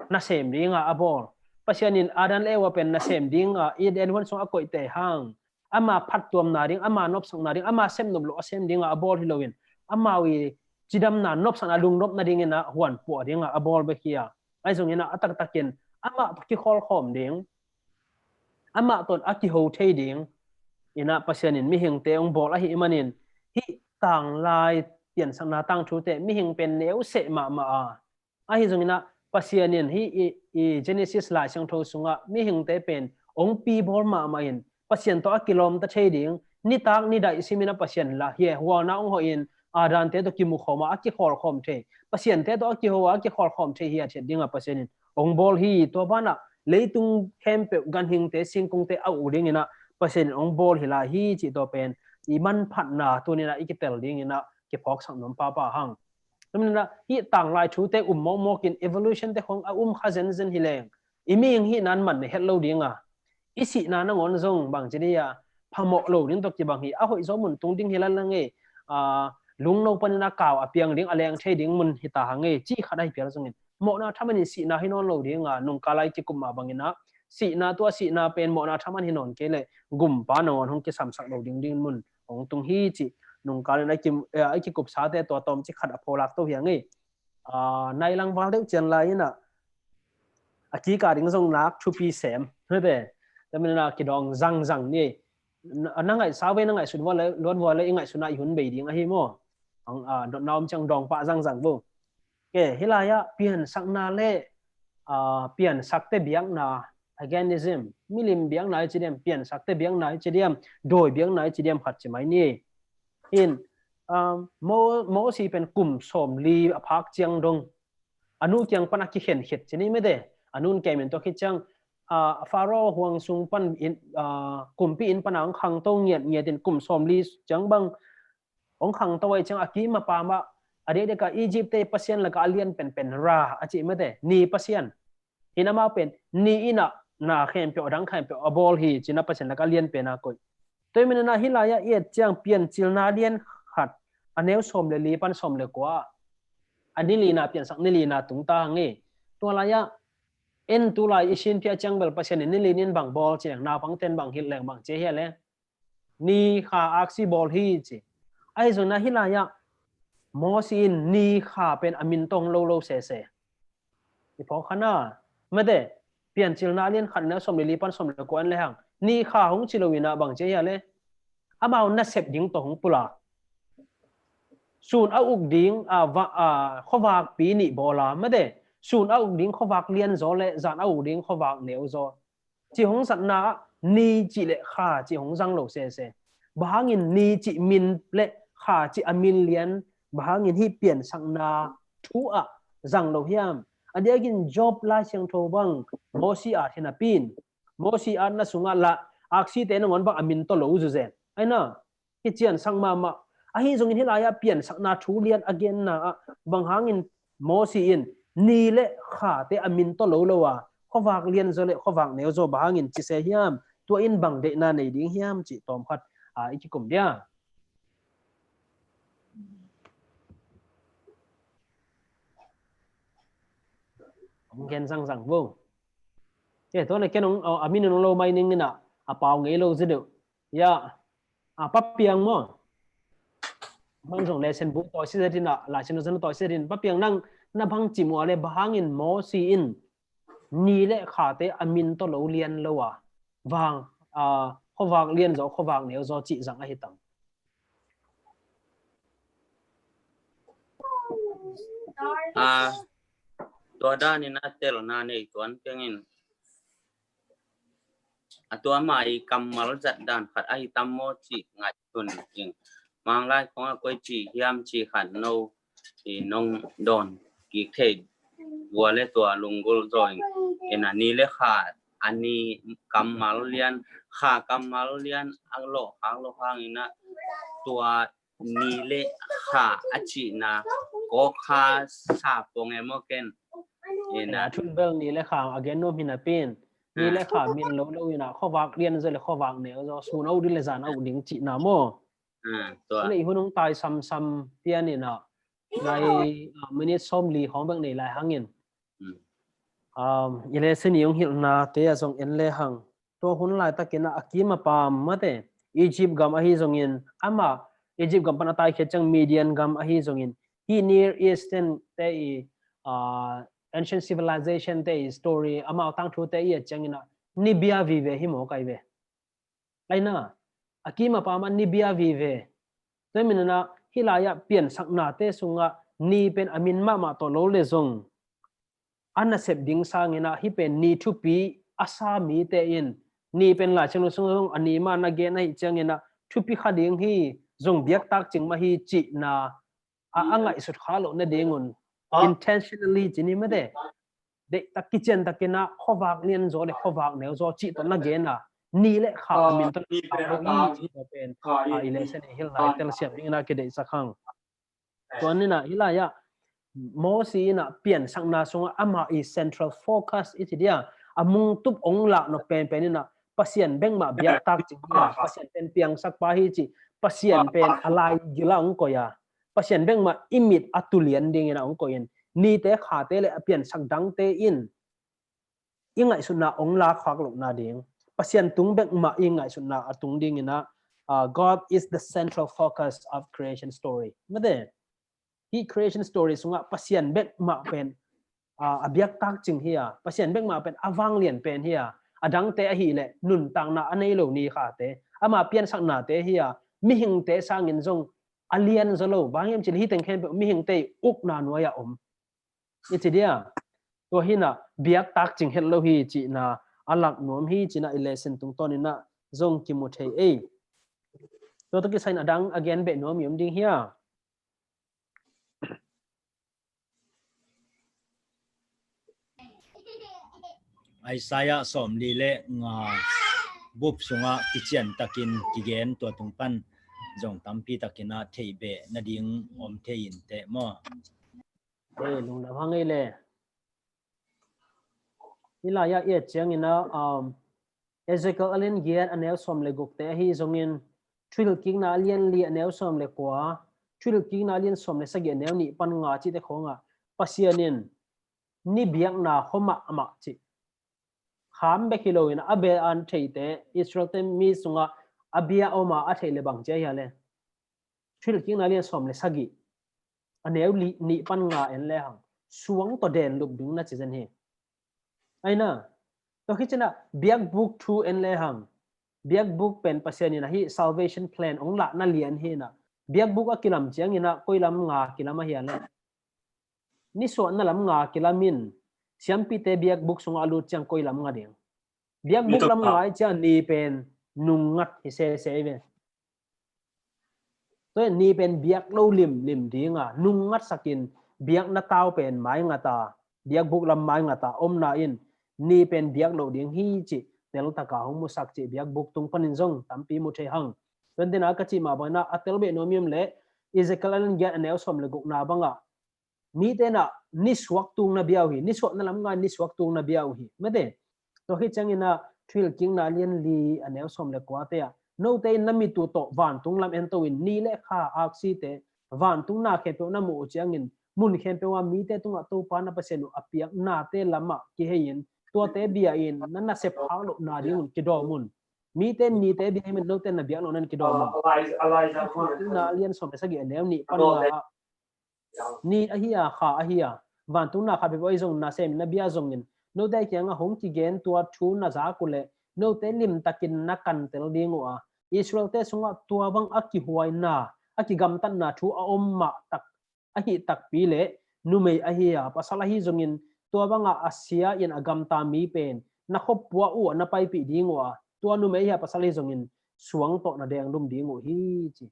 Nasem dingah a bawl. Pasian in Adam le Eva pen nasem dingah Eden huan sungah a koihte hang ama phattuamna ding, ama nopsakna ding, ama semnop loh a sem dingah a bawl hi loin amau i cidamna nopsakna lungnop nadingin ah huan puah dingah a bawl bek hi a. Ahi zongin ah a taktakin amah tawh kikhawlkhawm ding, amah tawh a kiho thei ding inah Pasian in mihingte hong bawl ahih manin hih tanglai piansakna tangthute mihing pen neu seh mahmah a. Ahi zongin ah Pasian in hih i, i Genesis Lai Siangtho sungah mihingte pen hong pi bawl mahmah in Pasian tawh a kilawmta thei ding, nitak nidaih simin ah Pasian la hi hualna hong hawh in Adamte tawh kimukhawm a, a kikhawlkhawm thei, Pasiante tawh a kiho a, a kikhawlkhawm thei hi a, thiat dingah Pasian in hong bawl hi. Tua banah leitung khempeuh ganhingte, singkungte a uk dingin ah Pasian in hong bawl hi lai hi cih tua pen i manphatna tuni-in ah i kitel dingin ah kiphawksak nuam pahpah hang. Tua manin ah hih tanglai thute um mawkmawkin evolution te khong a um kha zenzen hi leng i mihing hihna in man na het lo ding a, i sihna nangawn zong bangci dih a phamawh lo ding tawh kibang hi. A hoih zaw mun tung ding hi lel leng e, a, lungno panin a kau a piang ding, a leng thei ding mun hi ta hang e, ci khat ahi phial zongin mawhna thaman in sihna hi nawn lo ding a, nungkal a i kikup mah bangin ah sihna, tua sihna pen mawhna thaman hi nawn kei leh gumpa nangawn hong kisamsak lo ding ding mun hong tung hi cih nungkal in a ki, a kikupsate tua tawmcik khat a pholak to hi hang e. A, nai lang val deuh cian lai in ah a kik a ding zong nak thupi sem. Hete, tua manin ah kidawng zangzang ni. Na, na ngaihsa ve, na ngaihsut vua le, luat vua le, i ngaihsutna i hun bei ding ahi maw? Ang, a, dotna om ciang dawng pah zangzang vo. Ke, hih lai-ah piansakna le, a, piansakte biakna, ageism, milim biakna i ci diam, piansakte biakna i ci diam, dawi biakna i ci diam khat ci mai ni. In, um, Mo-, Mosi pen kum sawmli a phak ciang dong a nu kiang pan a kikhenkhet ci ni mete. A nun kemin tua khit ciang, a, Faro huang sung pan in, a, kumpi inn pan a hong khangto ngiatngiat in kum sawmli ciang bang hong khangto ahih ciang a kim a pam ah a diakdiak a Egypt te pasian lakah a lian penpen Ra a ci mete, ni pasian. In amau pen ni in ah na khempeuh, a dang khempeuh a bawl hi ci-in ah Pasian lakah a lian pen a koih. Tua ahih manin ah hih lai-ah i et ciang Piancilna lian khat a neu sawm le li pan sawm le kua ah a ni lina piansak ni lina tung ta hang e. Tua lai-ah en tu lai i sin phiah ciang bel Pasian in ni li nin bang bawl ci leng, naupangten bang hilh leng bang ci hia le, ni kha aksi bawl hi ci. Ahi zongin ah hih lai-ah Mosi in ni kha pen a min tawh hong lo lo sese. I phawk kha na, mete, Piancilna lian khat neu sawm le li pan sawm le kua en le hang, ni kha hong ci lo in ah bang ci hia le, amau nasep ding tawh hong pulak. Sun a uk ding, a, va, a, khuavakpi nih bawl a, mete, sun a uk ding khuavak lian zaw le zan a uk ding khuavak neu zaw cih hong zatna ah ni cih le kha cih hong zang lo sese. Bang hangin ni cih min le kha cih a min lian, bang hangin hih piansakna thu ah zang lo hiam? A diakin Job Lai Siangtho bang Mosi at hi napi in, Mosi atna sungah la aksite nangawn bang a min tawh lo zuzen. Ahi na, kiciansak mahmah. Ahi zongin hih lai-ah piansakna thu lian a genna ah bang hangin Mosi in ni le khate a min tawh lo lo a, khuavak lian zaw le khuavak neu zaw bang hangin ci se hiam? Tua in bang deihna nei ding hiam cih tawm khat, a, i kikum dia. Hong gen zangzang vo. Ke, tua le ken hong, a, a min in hong lo mai ning in ah, a pau ngei lo zi deuh. Ya, a, Pa Piang maw? Bang zong lesson book tawi si zetin ah, Lai Siangtho zong tawi si zetin, Pa Piang nang na bang ci mua le bang hangin Mosi in ni le khate a min tawh lo lian lo a, vang, a, khuavak lian zaw, khuavak neu zaw cih zang ahi tam? A, tua danin a telna nei tuan keng in. A tua mah i kammal zat dan khat ahi tam maw cih ngaihsun ing. Manglai khong a koi ci hiam ci khat no i nong dawn kik thei vua le tua lunggulh zaw ing. Ina ni le kha a ni kammal lian, kha kammal lian a lawh khak lawh hang ina tua ni le kha a cihna kawk kha sa pong e maw ken. Ina. A thun bel ni le kha a gen nuam hi napi in, ni le kha min lo lo ina khuavak lian zaw le khuavak neu zaw, sun a uk ding le zan a uk ding cihna maw? A, tua. Ina i hun hong tai samsam pian ina, nai, a, minute sawm li khawng bek nei lai hangin. Um, i lesson i hong hilhna te a zong en le hang. Tua hun laitakin a kim a pam mate, Egypt gam ahi zongin amah Egypt gam pan a taikhia ciang Midian gam ahi zongin, hih Near Eastern te i, ah, ancient civilization te i story, amau tangthu te i et ciangin ah, ni bia vive hi maw kai ve. Aina, a kim a pam ah ni bia vive. Tua hi manin ah, hih lai-ah piansaknate sungah ni pen a min mahmah tawh lo le zong, a nasep ding sangin ah, hih pen ni thupi a sa mite in, ni pen Lai Siangtho sungah zong a ni mah na gen ahih ciangin ah, thupi kha ding hi, zong biaktak cing mah hi cihna a, a ngaihsut kha loh nadingun, intentionally ci ni mate, deihtak kiciantakin ah khuavak lianzaw le khuavak neuzaw cih tawh na gen a, ni le kha a min tawh na gen lo hi cih tawh pen, a, i lesson i hilh lai telsiam dingin ah kideihsak hang. Tua hi-in ah hih lai-ah Moses in ah piansakna sungah amah i central focus i ci dia, a mungtup ong lak nop penpen in ah Pasian bek mah biaktak cing hi a, Pasian pen piangsakpa hi cih, Pasian pen a laigil ah ong koih a, Pasian bek mah i mit a tulian dingin ah ong koih in, nite khate le a piansak dangte in i ngaihsutna ong lak khak lohna ding, Pasian tung bek mah i ngaihsutna a tung dingin ah, ah, God is the central focus of creation story. Mate, hih creation story sungah Pasian bek mah pen, ah, a biaktak cing hi a, Pasian bek mah pen a vanglian pen hi a, a dangte ahih leh nuntakna a nei lo ni khate, ama piansaknate hi a, mihingte sangin zong a lian zaw lo, bang hiam cih leh hih teng khempeuh mihingte ukna nuai-ah om i ci dia. Tua hi-in ah biaktak cing het lo hi cihna a lak nuam hi cihna i lesson tungtawnin ah zong kimu thei ei. Tua tawh kisai-in a dang a gen beh nuam i om ding hia? Isaiah sawmli le nga bup sungah kiciantakin kigen, tua tung pan zong tampi takin ah theih beh nading om thei in teh maw? Ei, lungdam hang ei le. Hih lai-ah i et ciangin ah, um, Ezekiel a lian giat a neu sawm le gukte ahi zongin, Thuhilhkikna a lian li a neu sawm le kua, Thuhilhkikna a lian sawm le sagih a neu nih pan nga cihte khawngah Pasian in ni biakna khuamah amah cih kham bek hi loin a bia a theite, Israel-te mi sungah a bia a om a, a theih le bang ci a hia le? Thuhilhkikna lian sawm le sagih a neu li, nih pan nga en lehang, suang tawh denlup ding na ci zen hi. Aina, tua khit ciangin ah biakbuk thu en lehang, biakbuk pen Pasian in ah hih salvation plan ong lahna lian hi-in ah, biakbuk a kilam ciangin ah koi lam nga kilam a hia le? Nisuahna lam nga kilam in, siampite biakbuk sungah a lut ciang koi lam nga ding? Biakbuk lam nga ahih ciang ni pen nungngat hi sese ve. Tua hi-in ni pen biak lo limlim ding a, nungngatsakin biakna tau pen maingat a, biakbuk lam maingat a omna in ni pen biak lo ding hi cih teltak a hong musak cih biakbuk tung panin zong tampi mu thei hang. Tua hi-in ah ka cih mah bangin ah a tel beh nuam i om leh, Ezekiel a lian giat a neu sawm le gukna bangah, mite in ah nisuak tungna bia uh hi, nisuahna lam nga nisuak tungna bia uh hi. Mate, tua khit ciangin ah Thuhilhkikna a lian li a neu sawm le kuate ah, note in na mit uh tawh vantung lam ento in, ni le kha, aksite, vantung na khempeuh na muh uh ciangin, mun khempeuh ah mite tungah Topa na Pasian uh a piak nate lamah kihei in, tuate bia in na nasep khak lohna dingun kidawm un. Mite in nite bia hi-in, note in na biak lohna in kidawm un. Thuhilhkikna a lian sawm le sagih a neu nih pan nga ah, ni ahi a, kha ahi a, vantung na kha bep ahi zong, nasem na bia zongin, note kiangah hong kigen tua thu na zak uh leh, note limtakin na kantel ding uh a, Israel-te sungah tua bang a kihuaina, a kigamtatna thu a om mah tak, ahi takpi leh, numei ahi a, pasal ahi zongin, tua bangah a sia in a gamta mi pen na khuapua uh ah na paipih ding uh a, tua numei ahi a, pasal ahi zongin suang tawh na denglum ding uh hi ci.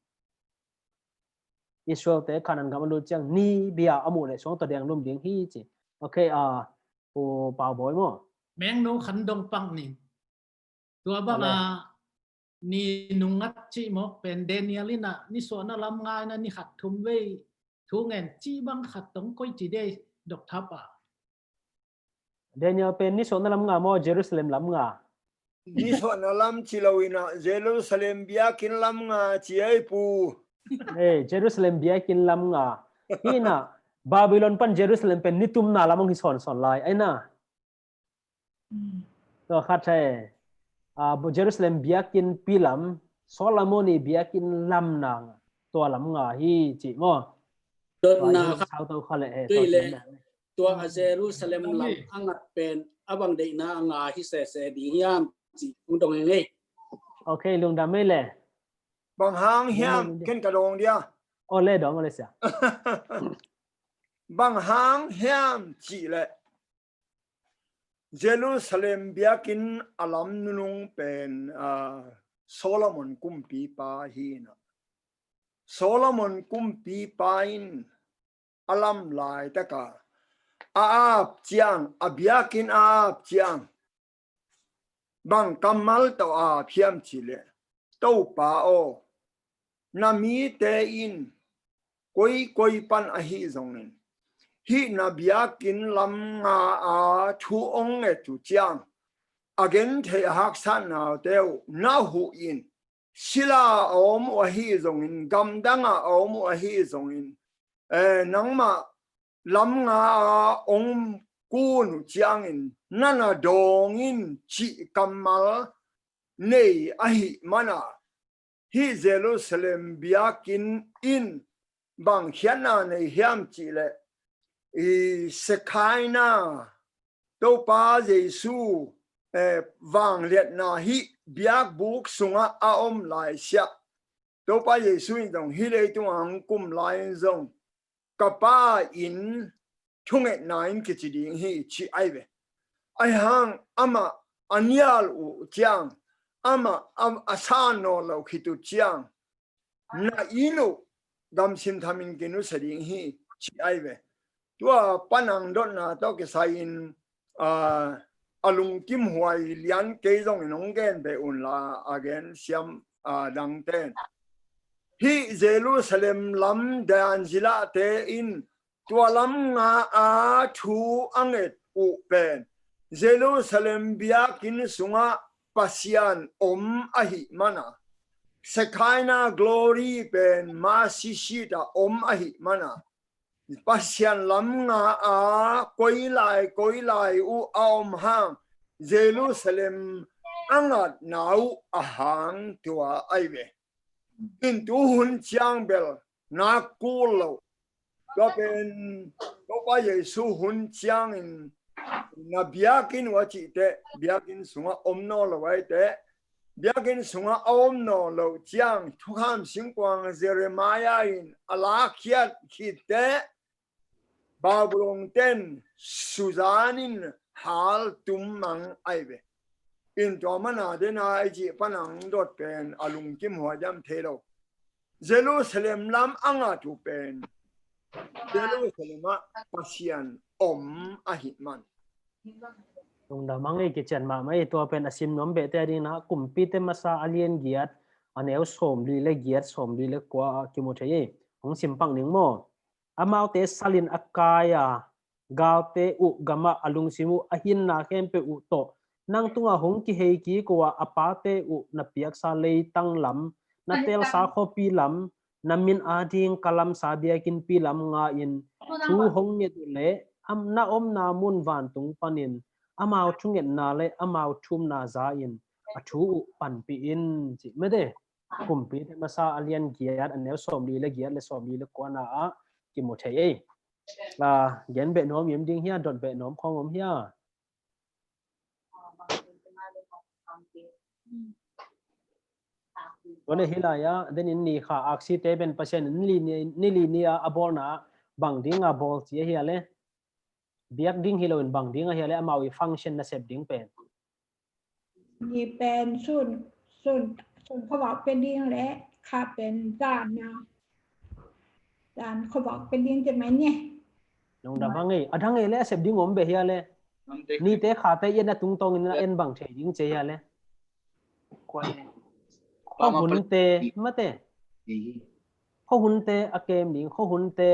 Israel-te Kanaan gam a lut ciang ni bia a muh leh suang tawh denglum ding hi ci. Ok, ah, U Pau Bawi maw? Mengnu Khan Dong Pang ning. Tua bang a ni nungngat cih maw, pen Daniel in ah nisuahna lam nga in ah ni khat thum vei thu ngen cih bang khat tong koi ci dei, Doctor Pa. Daniel pen nisuahna lam nga maw, Jerusalem lam nga? Nisuahna lam ci lo in ah, Jerusalem biakinn lam nga ci ei pu. Eh, Jerusalem biakinn lam nga. Hi-in ah, Babylon pan Jerusalem pen nitumna lam hong hi sawnsawn lai, aina. Tua khat hi. Ah, Jerusalem biakinnpi lam, Solomon i biakinn lam na nga. tua lam nga hi ci maw? Tua dotna hi kha. Sau to kha le he, tua hi le, tua a Jerusalem lam a ngat pen a bang deihna a nga hi sese ding hiam ci hong dong hi ngei. Ok, lungdam ei le. Bang hang hiam, ken ka dong dia. O le dong le sia. Bang hang hiam ci le. Jerusalem biakinn a lam nunung pen, ah, Solomon kumpipa hi na. Solomon kumpipa in a lam laitaka a ap ciang, a biakinn a ap ciang, bang kammal tawh a ap hiam ci le, Topa aw, na mite in koikoi pan ahi zongin, hih na biakinn lam nga a thu ong nget uh ciang, a genthei a haksatnaute uh na huh in, sila a om uh ahi zongin, gamdang a om uh ahi zongin, eh, nangmah lam nga a ong kun uh ciangin, na na dawng in cih kammal nei ahih mana, hih Jerusalem biakinn in bang khiatna nei hiam cih le, i Shekhinah, Topa Jesu, eh, vangliatna hih biakbuk sungah a om laisiah, Topa Jesu in zong hih leitungah hong kum lai in zong, ka Pa in thungetna in kici ding hi ci ai ve. Ai hang amah a nial uh ciang, amah a, a sa nawn lo khit uh ciang, na inn uh gamsim thamin kinusia ding hi ci ai ve. Tua panang dotna tawh kisai in, ah, a lungkim huai lian kei zongin hong gen beh unla, a gen siam, ah, dangten. Hih Jerusalem lam dan zilahte in tua lam nga a thu a nget uh pen Jerusalem biakinn sungah Pasian om ahih mana, Shekhinah glory pen mercy seat ah om ahih mana, Pasian lam nga a koi lai koi lai uh a om hang, Jerusalem a ngatna uh a hang tua ai ve. In tu hun ciang bel nak kul lo. Tua pen Topa Jesu hun ciangin na biakinn uh a cih teh, biakinn sungah om nawn lo ai teh, biakinn sungah a om nawn lo ciang, thukham singkuang Jeremiah in a lakkhiat khit teh, Babylon ten suzan in hal tum mang ai ve. In tua mana dena i cih panang dot pen a lungkim huai diam thei lo. Jerusalem lam a ngat uh pen Jerusalem ah Pasian om ahih man. Lungdam hang ei, kician mahmah ei. Tua pen a sim nuam behte a dingin ah Kumpite Masa a lian giat, a neu sawmli le giat, sawmli le kua ah kimu thei ei. Hong sim pak ning maw. Amaute salin a kai a, galte uh gamah a lungsim uh a hinna khempeuh uh tawh nang tungah hong kihei kik uh a, a pate uh na piaksa leitang lam, na teelsa khuapi lam, na min ading ka lamsa biakinnpi lam nga-in thu hong nget uh leh, am, na omna mun vantung panin amau thungetna le amau thumna za-in a thu uh panpih in, cih mete. Kumpite Masa a lian giat, a neu sawmli le giat le sawmli le kuana ah kimu thei ei. La, gen beh nuam im ding hia, dot beh nuam khawng om hia? Tua le hi lai-ah, denin ni kha aksite pen Pasian in ni li ni, ni li ni a, a bawlna bang ding a bawl ci a hia le? Biak ding hi loin bang ding a hia le, amau i function nasep ding pen? Ni pen sun, sun, sun khuavak pia ding le kha pen zan na. Zan khuavak pia ding ci mai ni. Lungdam hang ei, a dang ei le a sep ding om beh hia le. Nite khate i en a tungtawngin a en bang thei ding ci hia le. Khuahunte, mate. Khuahunte a kem ding, khuahunte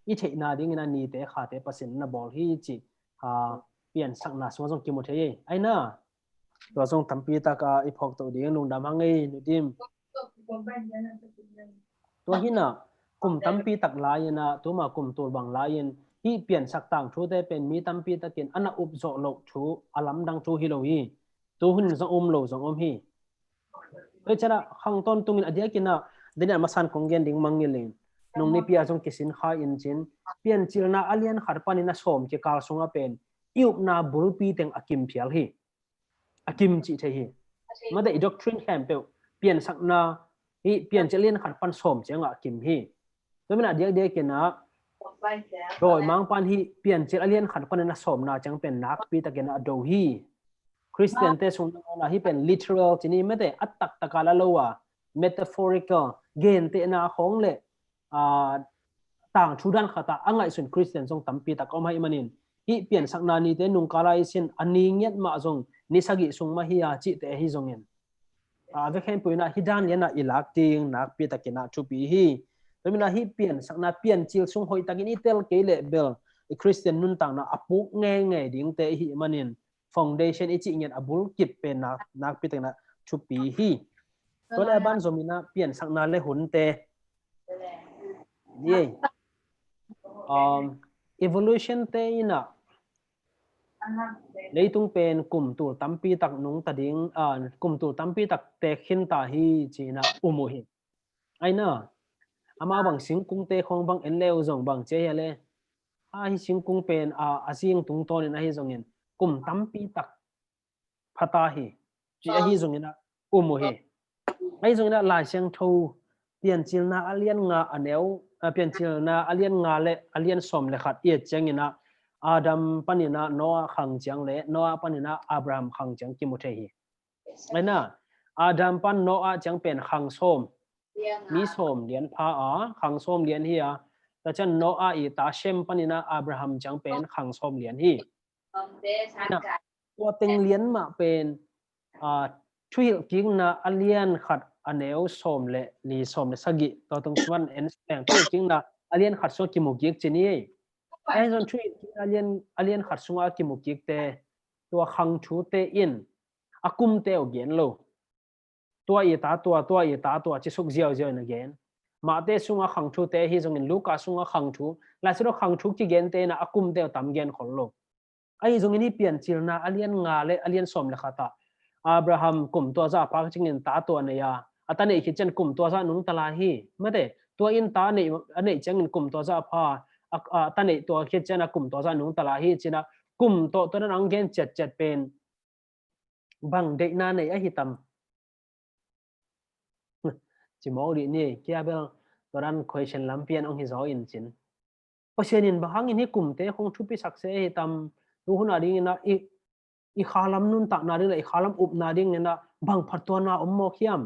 i theihna dingin a nite khate Pasian na bawl hi ci, a, piansakna sungah zong kimu thei ei. Ai na, tua zong tampi tak a i phawk to ding, lungdam hang ei, Nu Dim. Tua hi na, kum tampi tak lai-in a, tuma kum tul bang lai-in, hih piansak tangthute pen mi tampi takin a na up zawh loh thu, a lamdang thu hi lo hi. Tu hun zong um lo zong om hi. Tua ciangin a khang tawntungin a diakin a, Daniel masan kong gen ding mangngilh in, nung nipi a zong kisin kha in cin, Piancilna a lian khat panin a sawm kikal sungah pen i upna bulpi teng a kim phial hi. A kim cih thei hi. Mate i doctrine khempeuh, piansakna hi, Piancil a lian khat pan sawm ciangah a kim hi. Tua manin a diakdiak in ah dawimangpa'n hih Piancil a lian khat panin a sawmna ciang pen nakpi takin a do hi. Khristiante sung nangawn ah hih pen literal ci ni, mate a taktak a la lo a, metaphorical, gentehna khawng le, aa, tangthu dan khat ah a ngaihsun Khristian zong tampi tak a om ahih manin, hih piansakna nite nungkal a i sin a ni ngiat mah zong ni sagih sung mah hi a cihte ahi zongin, a, a vekpi in ah hih dan lian ah i lak ding nakpi takin ah thupi hi. Tua manin ah hih piansakna Piancil sung hoih takin i tel kei leh bel i Khristian nuntakna a puk ngeingei dingte i hih manin, foundation i cih ngiat a bul kip pen nak, nakpi takin ah thupi hi. Tua leh a ban zom in ah piansakna le hunte. Ni ei. Um, evolution te in ah leitung pen kum tul tampi tak nungta ding, ah, kum tul tampi tak teek khin ta hi ci-in ah um uh hi. Ahi na, amau bang singkungte khawng bang en le uh zong bang ci hiam le, a, hih singkung pen, a, a zing tungtawnin ahi zongin kum tampi tak pha ta hi, ci ahi zongin ah um uh hi. Ahi zongin ah Lai Siangtho Piancilna a lian nga a neu, a, Piancilna a lian nga le a lian sawm le khat i et ciangin ah Adam panin ah Noah khang ciang le Noah panin ah Abraham khang ciang kimu thei hi. Ahi na, Adam pan Noah ciang pen khang sawm, mi sawm lian pha a, khang sawm lian hi a, tua ciang Noah i ta Shem panin ah Abraham ciang pen khang sawm lian hi. Na, tua teng lian mah pen, a, Thuhilhkikna a lian khat a neu sawm le li, sawm le sagih, tua tung suan en seng, Thuhilhkikna a lian khat sungah kimu kik ci ni. Ahi zong Thuhilhkikna a lian, a lian khat sungah kimu kikte, tua khang thute in a kumte uh gen lo. Tua i ta tua, tua i ta tua, ci suk ziauziau in a gen. Mate sungah khang thute ahi zongin Luka sungah khang thu, Lai Siangtho khang thu kigente in ah a kumte uh tam gen khol lo. Ahi zongin hih Piancilna a lian nga le a lian sawm le khat ah Abraham kum tua zah a pha ciangin ta tua nei a, a ta neih khit ciang kum tua zah nungta lai hi. Mate, tua in ta neih, a neih ciangin kum tua zah a pha, a, a ta neih tua khit ciang a kum tua zah nungta lai hi ci-in ah kum tawh tua dan a gen ciatciat pen bang deihna nei ahi tam? Ci mawk dih ni, kia bel tua dan question lampi ah hong hi zaw in cin. Pasian in bang hangin hih kumte khawng thupisak se ahi tam? Tu hun a dingin ah i, i khalam nuntakna ding le i khalam upna dingin ah bang phattuamna om mawk hiam?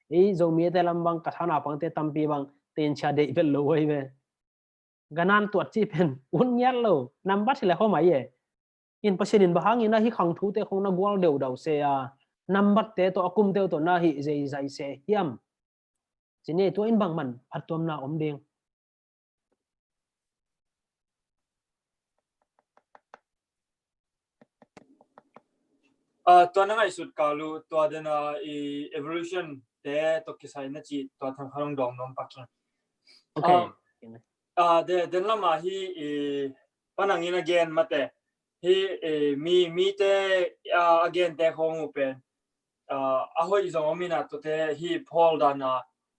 Ei Zomite lam bang ka sa naupangte tampi bang tenchia deih vet lo uh ahi ve. Ganan tuat cih pen ut ngiat lo, nambat hi le khawm ahi e. In Pasian in bang hangin ah hih khang thute khawng na gual deudau se a, nambatte tawh a kumte uh tawh na hih zeizai se hiam? Ci ni, tua in bangmah phattuamna om ding. Ah, tua na ngaihsut kal uh, tua dan a i evolution te tawh kisai na cih tua thang kha long dawng nuam pak hi. Okay. Ah, ah, de, den lam ah hih i panang in a gen mate. Hih, eh, mi, mite, ah, a gente khawng uh pen, ah, a hoih zong om in ah tuate hih Paul dan a,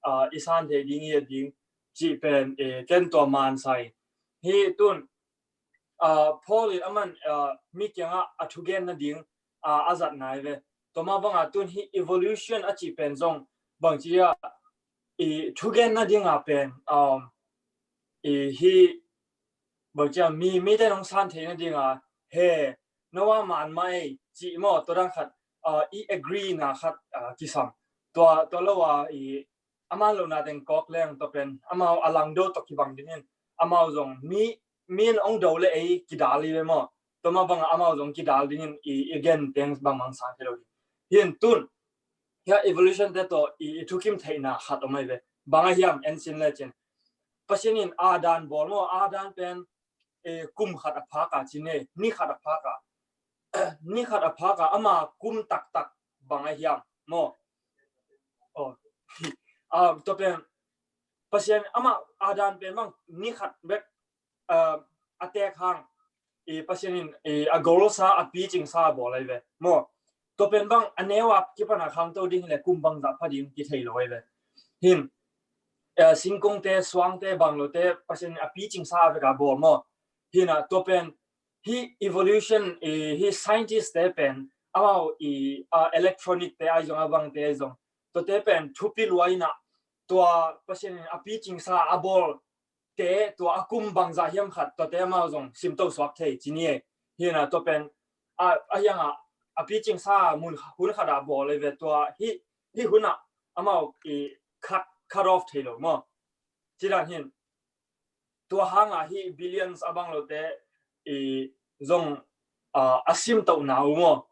ah, i san thei ding hi a ding cih pen, eh, ken tua man sa ing. Hih tun, ah, Paul in aman, ah, mi kiangah a thugen nading, ah, a zat nai ve. Tua mah bangah tun hih evolution a cih pen zong bangci a i thugen nading a pen, um, i hih bangci a mi, mite nong san theih nading a, he, Noah man mah ei cih maw, tua dan khat, ah, i agree na khat, ah, kisam. Tua, tua lo a i a man lohna teng kawk leng tua pen amau a langdo tawh kibang dingin, amau zong mi, mi in ong do le ei kidal hi ve maw. Tua mah bangah amau zong kidal dingin i, i gen teng bangmah sang hi lo hi. Hi in tun, hia evolution te tawh i, i thukim theihna khat om ahi ve. Bang a hiam en sin le cin. Pasian in Adam bawl maw, Adam pen, eh, kum khat a phak a cin e, ni khat a phak a. Ni khat a phak a, ama kum taktak bang a hiam maw. Oh. Ah, tua pen, Pasian amah Adam pen bang ni khat bek, ah, a teek hang, i Pasian in, i a goal sa, a picing sa a bawl ahi ve maw. Tua pen bang a neu a kipan a khangto ding hi le kum bangzah pha ding kithei lo ahi ve. Hi in, singkungte, suangte, bang lote Pasian in a picingsa a vek a bawl maw. Hi na tua pen hi evolution, hi scientist te pen amau i electronic te ai zong, a bangte ai zong, tuate pen thupi lua hi na, tua Pasian in a picingsa a bawl te tua a kum bangzah hiam khat tuate amau zong simto suak thei ci ni e. Hi na tua pen a hiang a a picingsa mun hun khat a bawl ei ve, tua hi hi hun a amau i cut cut off thei lo maw. Ci dan hin tua hang a hi billions a bang lote i zong a simtohna uh maw,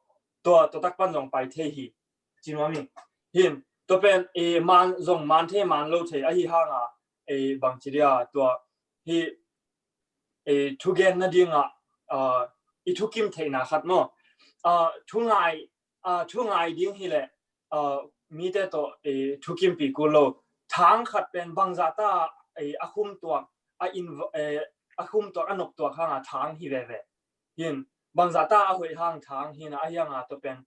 tua tua tak pan zong pai thei hi. Ci nuam hi. Hin tua pen i man zong man thei man lo thei ahi hang a, i bang ci dia tua hi, i thugen nading a i thukim theihna khat maw. Thungai, thungai ding hi leh mite tawh i thukimpi kul lo. Thang khat pen bangzah ta a khum tuak a in a khum tuak a nop tuak hang a thang hi veve. Hin bangzah ta a hoih hang thang hi na, a hiang a tua pen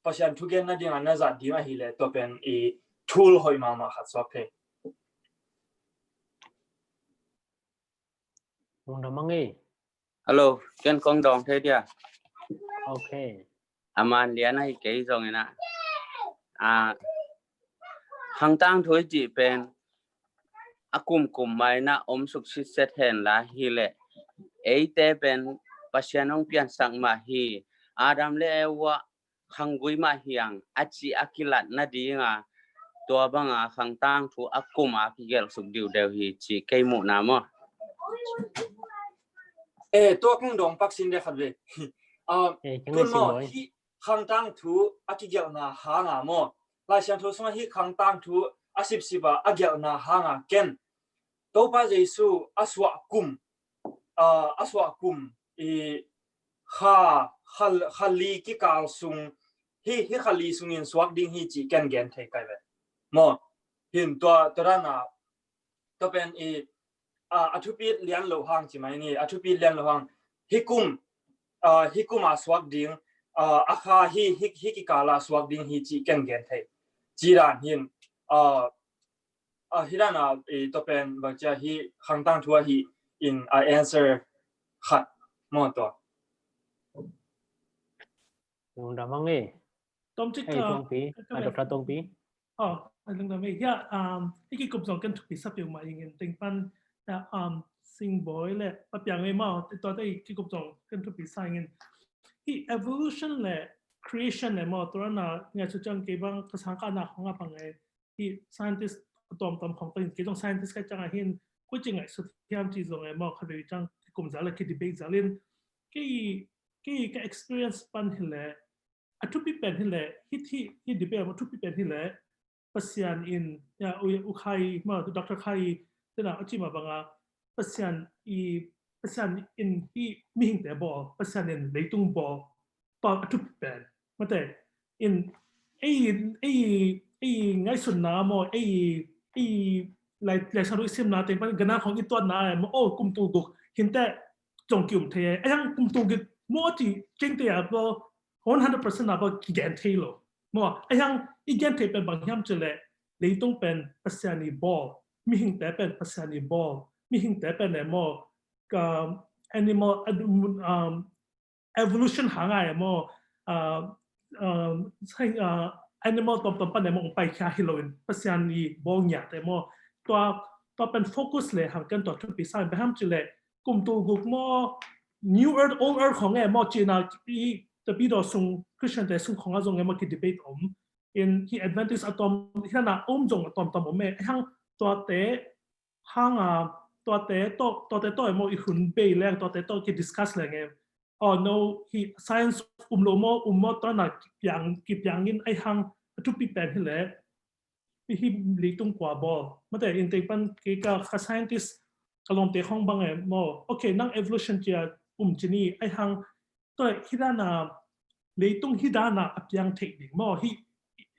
Pasian thugen nading a na zat ding ahi leh tua pen i thul hoih mahmah khat suak thei. Lungdam a ngei. Hello, ken kong dawng thei dia. Ok. A man lian ahi kei zong ina, a khangtang thu i cih pen a kumkum mai na om suk sitset hen la hi leh, eite pen Pasian hong piansak mah hi. Adam le Eva khanggui mah hiang a ci a kilat nading a, tua bang a khangtang thu a kum a kigelh suk diudeu hi ci kei muhna maw. E, tua kong dawng pak sin de khat ve. Tun maw hi khangtang thu a kigelhna hang a maw, Lai Siangtho sung a hi khangtang thu a sipsip a a gelhna hang a ken Topa Jesu a suah kum, a suah kum i kha, kha li kikal sung, hi hi kha li sungin suak ding hi ci ken gen thei kai ve maw. Hin tua tua dan a tua pen i a thupi lian lo hang ci mai ni, a thupi lian lo hang hi kum, hi kum a suak ding, a kha hi hi kikal a suak ding hi ci ken gen thei. Ci dan hin a hi dan a tua pen bang cia hi khangtang thu a hi in a answer khat maw tua. Lungdam a ngei. Tawmcik ka, Tawmpi, a Doctor Tawmpi. Oh, lungdam a ngei. Hia, i kikup zong kan thupi sa piu mah ing in teng pan, Singbawi le Pa Piang ngei maw, tua te i kikup zong kan thupi sa ing in. Hi evolution le creation le maw, tua na ngai su ciang kei bang ka sang ka na khong a bang ngai. Hi scientist a tuamtuam khong pen kei zong scientist ka ciang a hin koi ci ngaihsut hiam ci zong e maw, kha vei ciang kum zal le ki debate zal in kei, kei ka experience pan hi le a thupi pen hi le hi, hi, hi debate a thupi pen hi le Pasian in, ya, u, u Khai maw, Doctor Khai tena a ci mah bang a Pasian i, Pasian in hi mihingte bawl, Pasian in leitung bawl, tua a thupi pen mate in ei, ei, ei ngaihsutna maw, ei, ei lai, lai sa rui simna teng pan gana khong i tuatna maw, oh, kum tul guk hinte zong ki um thei e. Ai hang kum tul guk maw ci keng te a bawl, one hundred percent a bawl ki gen thei lo. Maw, ai hang i gen thei pen bang hiam ci le, leitung pen Pasian i bawl, mihingte pen Pasian i bawl, mihingte pen e maw, ka animal, um, evolution hang a e maw, uh, um, animal tuamtuam pan e maw ong paikhia hi lo in Pasian i bawl ngiat e maw. Tua, tua pen focus le hang ken tua thupi sa in bang hiam ci le, kum tul guk maw, New Earth, Old Earth khong e maw cina i Tapidaw sung Christian te sung khong a zong e maw ki debate om. In hi Adventist a tuam, hi na om zong a tuamtuam om e. Ai hang tuate hang a, tuate tawh, tuate tawh e maw i hun bei leng, tuate tawh ki discuss leng e. Oh no, hi science um lo maw, um maw, tua na ki piang, ki piang in ai hang a thupi pen hi le, hi leitung kua bawl. Mate in teng pan kei ka, ka scientist ka lawmte khong bang e maw. Ok, nang evolution cia um ci ni, ai hang tua hi dan a leitung hi dan a a piang thei ding maw. Hi,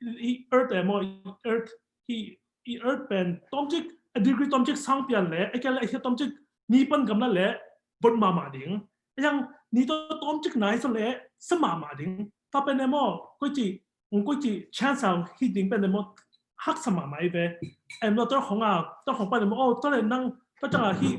hi earth e maw, earth, hi, hi earth pen tawmcik, a degree tawmcik sang pian le, a kia le, a hia tawmcik ni pan gamla le, bot mahmah ding. A yang ni tawmcik nai sa le, sa mahmah ding. Tua pen e maw, koi ci, koi ci chance a hi ding pen e maw, haksa mahmah hi ve. Em lo, tua khong a, tua khong pan em, oh, tua le nang, tua ciang a hi,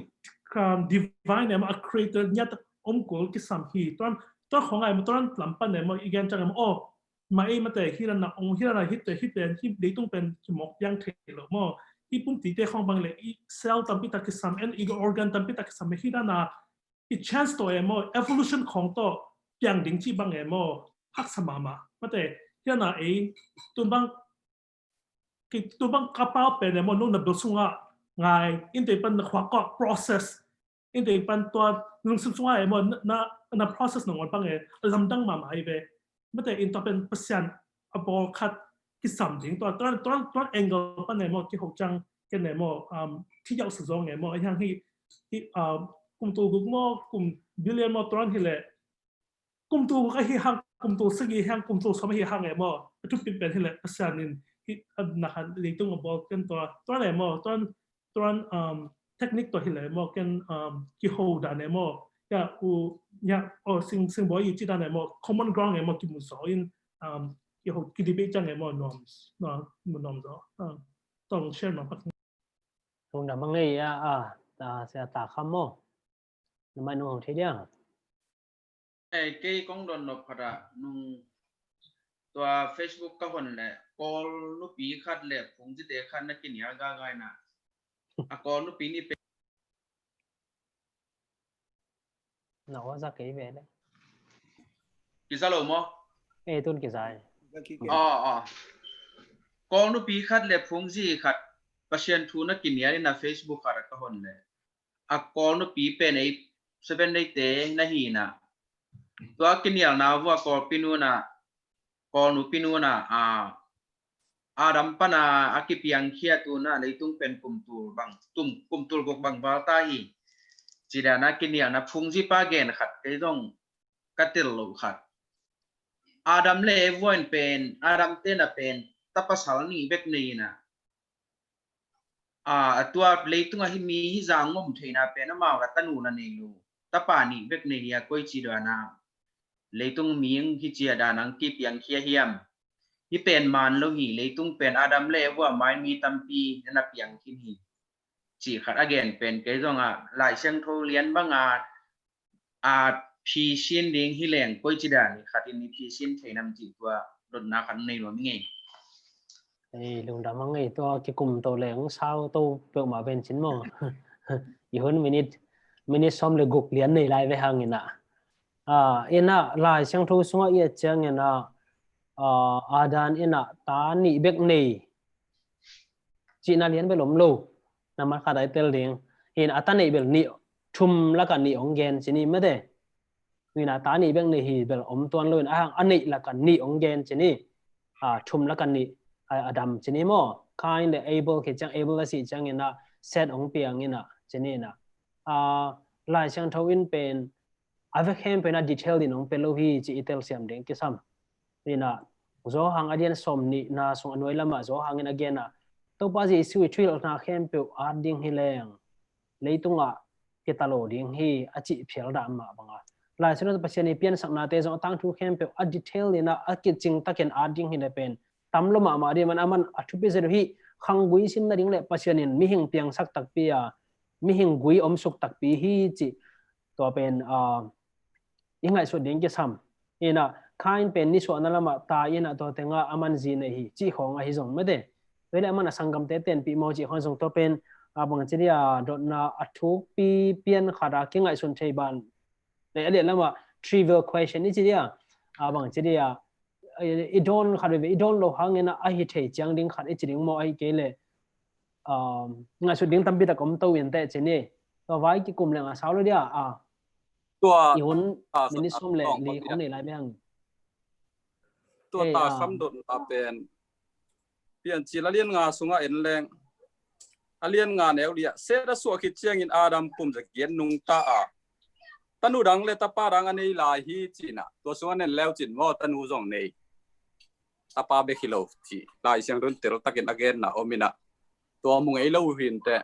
um, divine em, a creator niat om kul kisam hi. Tua, tua khong a em, tua lam pan em, i gen ciang em, oh, ma ei mate, hi ran na ong, hi ran na hi te, hi pen, hi leitung pen, hi mawk piang thei lo maw. Hi pumpi te khong bang le, i cell tampi tak kisam, en i organ tampi tak kisam, hi ran na, i chance to em maw, evolution khong to, piang ding ci bang em maw, haksa mahmah. Mate, hi ran na ei, tun bang, ki tu bang ka pau pen em maw, nung na bil sungah ngai, in te pan na khuak kawk process, in te pan tua lungsim sungah em maw, na, na, na process na ngon bang e, a lamdang mahmah hi ve. Mate in tua pen Pasian a bawl khat kisam ding, tua, tua, tua, tua angle pan em maw, kiho ciang, ken em maw, um, thi yau sa zong em maw, a hiang hi, hi, um, kum tul guk maw, kum billion maw, tua hi le, kum tul guk ahi hang, kum tul sagih ahi hang, kum tul sawm ahi hang em maw, a thupi pen hi le, Pasian in, hi, a na khan leitung a bawl ken tua, tua le em maw, tua, tua, um, technique tua hi le em maw, ken, um, kiho dan em maw, ya, u, ya, oh, sing, sing bawi i ci dan em maw, common ground em maw, kimu zaw in, um, kiho, ki debate ciang em maw, norms, no, mu norm zaw, um, tong share no pak. Lungdam a ngei a, a, a, sia ta kham maw. Na mai nung hong thei dia. Ei, kei kong don nop khat ah, nung tua Facebook ka hon le, Kawl nupi khat le phungzite khat na kinial gagai na. A Kawl nupi ni pe. Na aw za kei ve le. Kiza lo maw? Ei, tun kiza e. Aw, aw. Kawl nupi khat le phungzi khat, Pasian thu na kinial in a Facebook khat ah ka hon le, a Kawl nupi pen ei Seven Day te na hi na. Tua kinialna vua Kawlpi nu na, Kawl nupi nu na, a, Adam pana a kipiangkhia tu na leitung pen kum tul bang, tum, kum tul guk bang val ta hi. Ci dan a kinialna phungzi pa gen khat kei zong ka tel lo khat. Adam le Eva in pen, Adam te na pen, ta pasal nih bek nei na. A, a tua leitung a hi mi hi zang ngom theina pen amau la tanu la nei lo. Tapa nih bek nei hi a koi ci dan a. Leitung mi hi cia dan ang kipiangkhia hiam. Hi pen man lo hi, leitung pen Adam le Eva mai mi tampi na piang khin hi. Ci khat a gen pen kei zong a Lai Siangtho lian bang a, a phisin ding hi leng koi ci dan hi khat in i phisin thei nam ci tua dotna khat nei nuam i ngei. Ei, lungdam a ngei tua kikum to leng sau to peuhmah ven cin maw. I hun minute, minute sawm le guk lian nei lai ve hang ina. A, ina Lai Siangtho sungah i et ciang ina, a, Adam ina ta nih bek nei. Cihna lian bel om lo. Na mat khat ai tel ding. Hin a ta neih bel nih, thum laka nih ong gen ci ni mate. Hin a ta nih bek nei hi bel om tuan lo in a hang a neih laka nih ong gen ci ni. A, thum laka nih, a, Adam ci ni maw. Cain le Abel khi ciang, Abel a sih ciang ina Seth ong piang ina ci ni ina. A, Lai Siangtho in pen a vek khempeuh ina detail in ong pe lo hi ci i telsiam ding kisam. Ina Johan a lian sawm nihna sung a nuai lamah Johan in a gen a, Topa Jesu i thuhilhna khempeuh at ding hi leng leitungah kitalo ding hi a cih phial dah mah banga. Lai Siangtho Pasian i piansaknate zong a tangthu khempeuh a detail ina a kicing takin at ding hi le pen tam lo mahmah ding man a man a thupi zet uh hi. Khanggui simna ding le Pasian in mihing piangsak takpi a, mihing gui omsuk takpi hi cih tua pen, a, i ngaihsut ding kisam. Ina Cain pen nisuahna lamah ta ina tua tenga a man zi nei hi cih khawng ahi zong mate. Tua le a man a sanggamte tenpih maw cih khawng zong tua pen, a, bang ci dia dotna a thukpi pian khat a kingaihsun thei ban. Le a lian lamah trivial question i ci dia, a, bang ci dia, i, i dawn khat veve, i dawn lo hangin a hi thei ciang ding khat i ci ding maw ahi kei le, um, ngaihsut ding tampi tak om to in teh ci ni. Tua vai kikum leng a sau lo dia, a. Tua, i hun, a, minute sawm le li khong nei lai beng. Tua ta kham dot ta pen. Piancil a lian nga sungah en leng. A lian nga neu li ah. Seth a suah khit ciangin Adam kum za giat nungta a. Tanu dang le tapa dang a nei lai hi cihna. Tua sungah nen leu cin maw tanu zong nei. Tapa bek hi lo ci. Lai Siangtho in tel takin a genna om ina. Tua mu ngei lo uh hi inteh.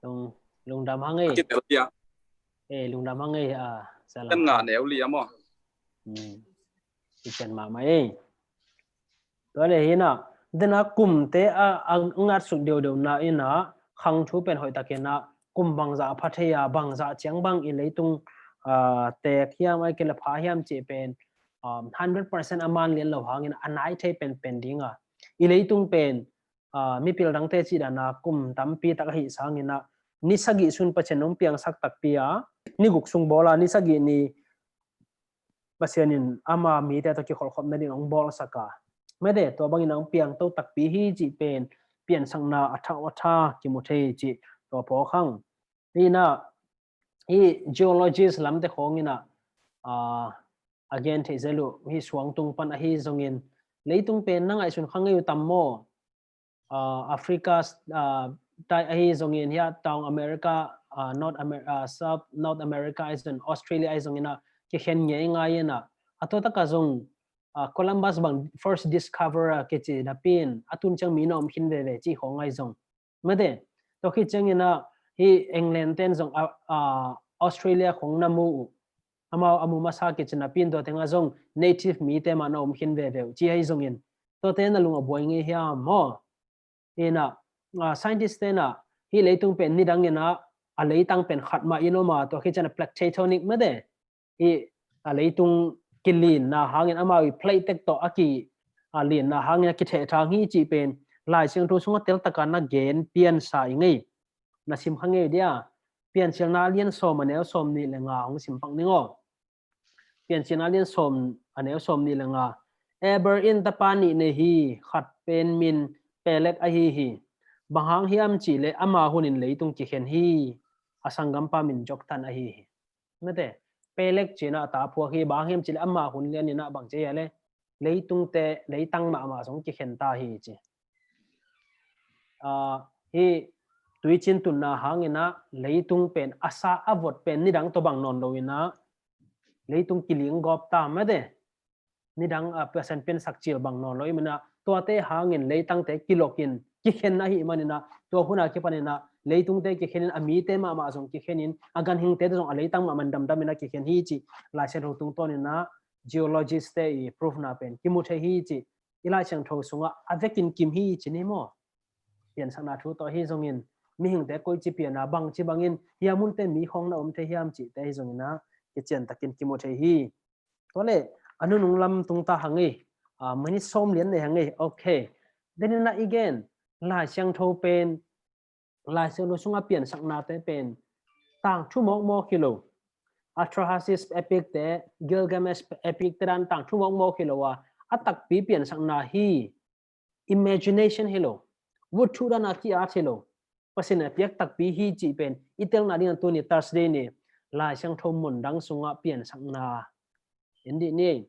Lung, lungdam hang ei. Kitel dia. Eh, lungdam hang ei, a, salam. Lian nga neu li a maw. Hmm. I cian mahmah ei. Tua le hi na, Dena kumte a, a ngatsuk deuhdeuhna in ah khang thu pen hoihtakin ah kum bangzah a pha thei a, bangzah ciang bang i leitung, ah, teek hiam, ai kei le pha hiam cih pen, um, hundred percent a man lian lo hangin a nai thei penpen ding a, i leitung pen, ah, mipil dangte cih dan a kum tampi tak ahi sangin ah ni sagih sung Pasian hong piangsak takpi a, ni guk sung bawl a, ni sagih ni Pasian in ama mite tawh kikholhkhop nading hong bawlsak a, mede, tua bangin hong piangto takpi hi cih pen piansakna a thak a tha kimu thei cih tua phawk hang. Hi in ah, hi geologist lamte khawng in ah, ah, a gen theih zel uh, hi suang tung pan ahi zongin, leitung pen na ngaihsun kha ngei uh tam maw? Ah, Africa, ah, tai ahi zongin, hiah tawng America, ah, North Amer-, ah, South North America ahi zongin, Australia ahi zongin ah kikhen ngeingai in ah, a tua tak ah zong, ah, Columbus bang first discoverer kici napi in a tun ciang mi na om khin veve cih khawng ahi zong, mede, tua khit ciangin ah hi England ten zong, ah, ah, Australia khawng na mu uh, amau a mu masa kici napi in tua teng ah zong native mite mah na om khin veve uh ci ahi zongin, tuate na lung a buai ngei hiam maw? Hi in ah, ah, scientist ten ah hi leitung pen nidang in ah a leitang pen khat mah in om a, tua khit ciang ah plate tectonic, mede, hi a leitung kilinna hangin, amau i plate tek tawh a ki, a, linna hangin a kithehthang hi cih pen Lai Siangtho sungah teltak a na gen piansa i ngei, na sim kha ngei dia. Piancilna a lian sawm a neu sawm nih le nga hong sim pak ning aw. Piancilna a lian sawm a neu sawm nih le nga. Eber in tapa nih nei hi, khat pen min Peleg ahi hi. Bang hang hiam cih leh ama hunin leitung kikhen hi, a sanggampa min Joktan ahi hi. Mete, Peleg ci in ah a ta phuak hi, bang hang hiam cih leh ama hun lian in ah bang ci hiam leh, leitungte, leitang mahmah zong kikhen ta hi ci. Ah, hi tuicin tunna hangin ah leitung pen a sa a vot pen nidang tawh bang nawn lo in ah leitung kiling gawp ta, mete. Nidang, ah, Pasian piansak cil bang nawn lo i man ah, tuate hangin leitangte kilok in kikhen ahih manin ah, tua hun a kipan in ah leitungte kikhen in, a mite mahmah zong kikhen in, a ganhingte zong a leitang mahmah in damdam in ah kikhen hi cih Lai Siangtho tungtawn in ah geologist te i proof na pen kimu thei hi cih i Lai Siangtho sungah a vekin kim hi ci ni maw? Piansakna thu tawh ahi zongin, mihingte koici pian a, bangci bangin hia munte mi khawng na om thei hiam cihte ahi zongin ah kician takin kimu thei hi. Tua leh a nunung lam tung ta hang ei, ah, minute sawm lian nei hang ei. Ok. Then in ah i gen, Lai Siangtho pen, Lai Siangtho sungah piansaknate pen tangthu mawkmawk hi lo. Atrahasis epic te, Gilgamesh epic te dan tangthu mawkmawk hi lo a, a takpi piansakna hi. Imagination hi lo. Vut thu dan a ki-at hi lo. Pasian a piak takpi hi cih pen i telna ding a tuni Thursday ni Lai Siangtho mun dang sungah piansakna en dih ni.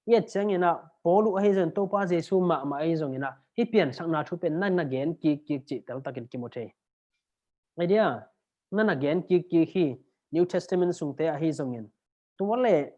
I et ciangin ah Paul uh ahi zongin, Topa Jesu mahmah ahi zongin ah hih piansakna thu pen na na gen kikkik cih teltakin kimu thei. Ai dia, na na gen kikkik hi, New Testament sungte ahi zongin. Tua leh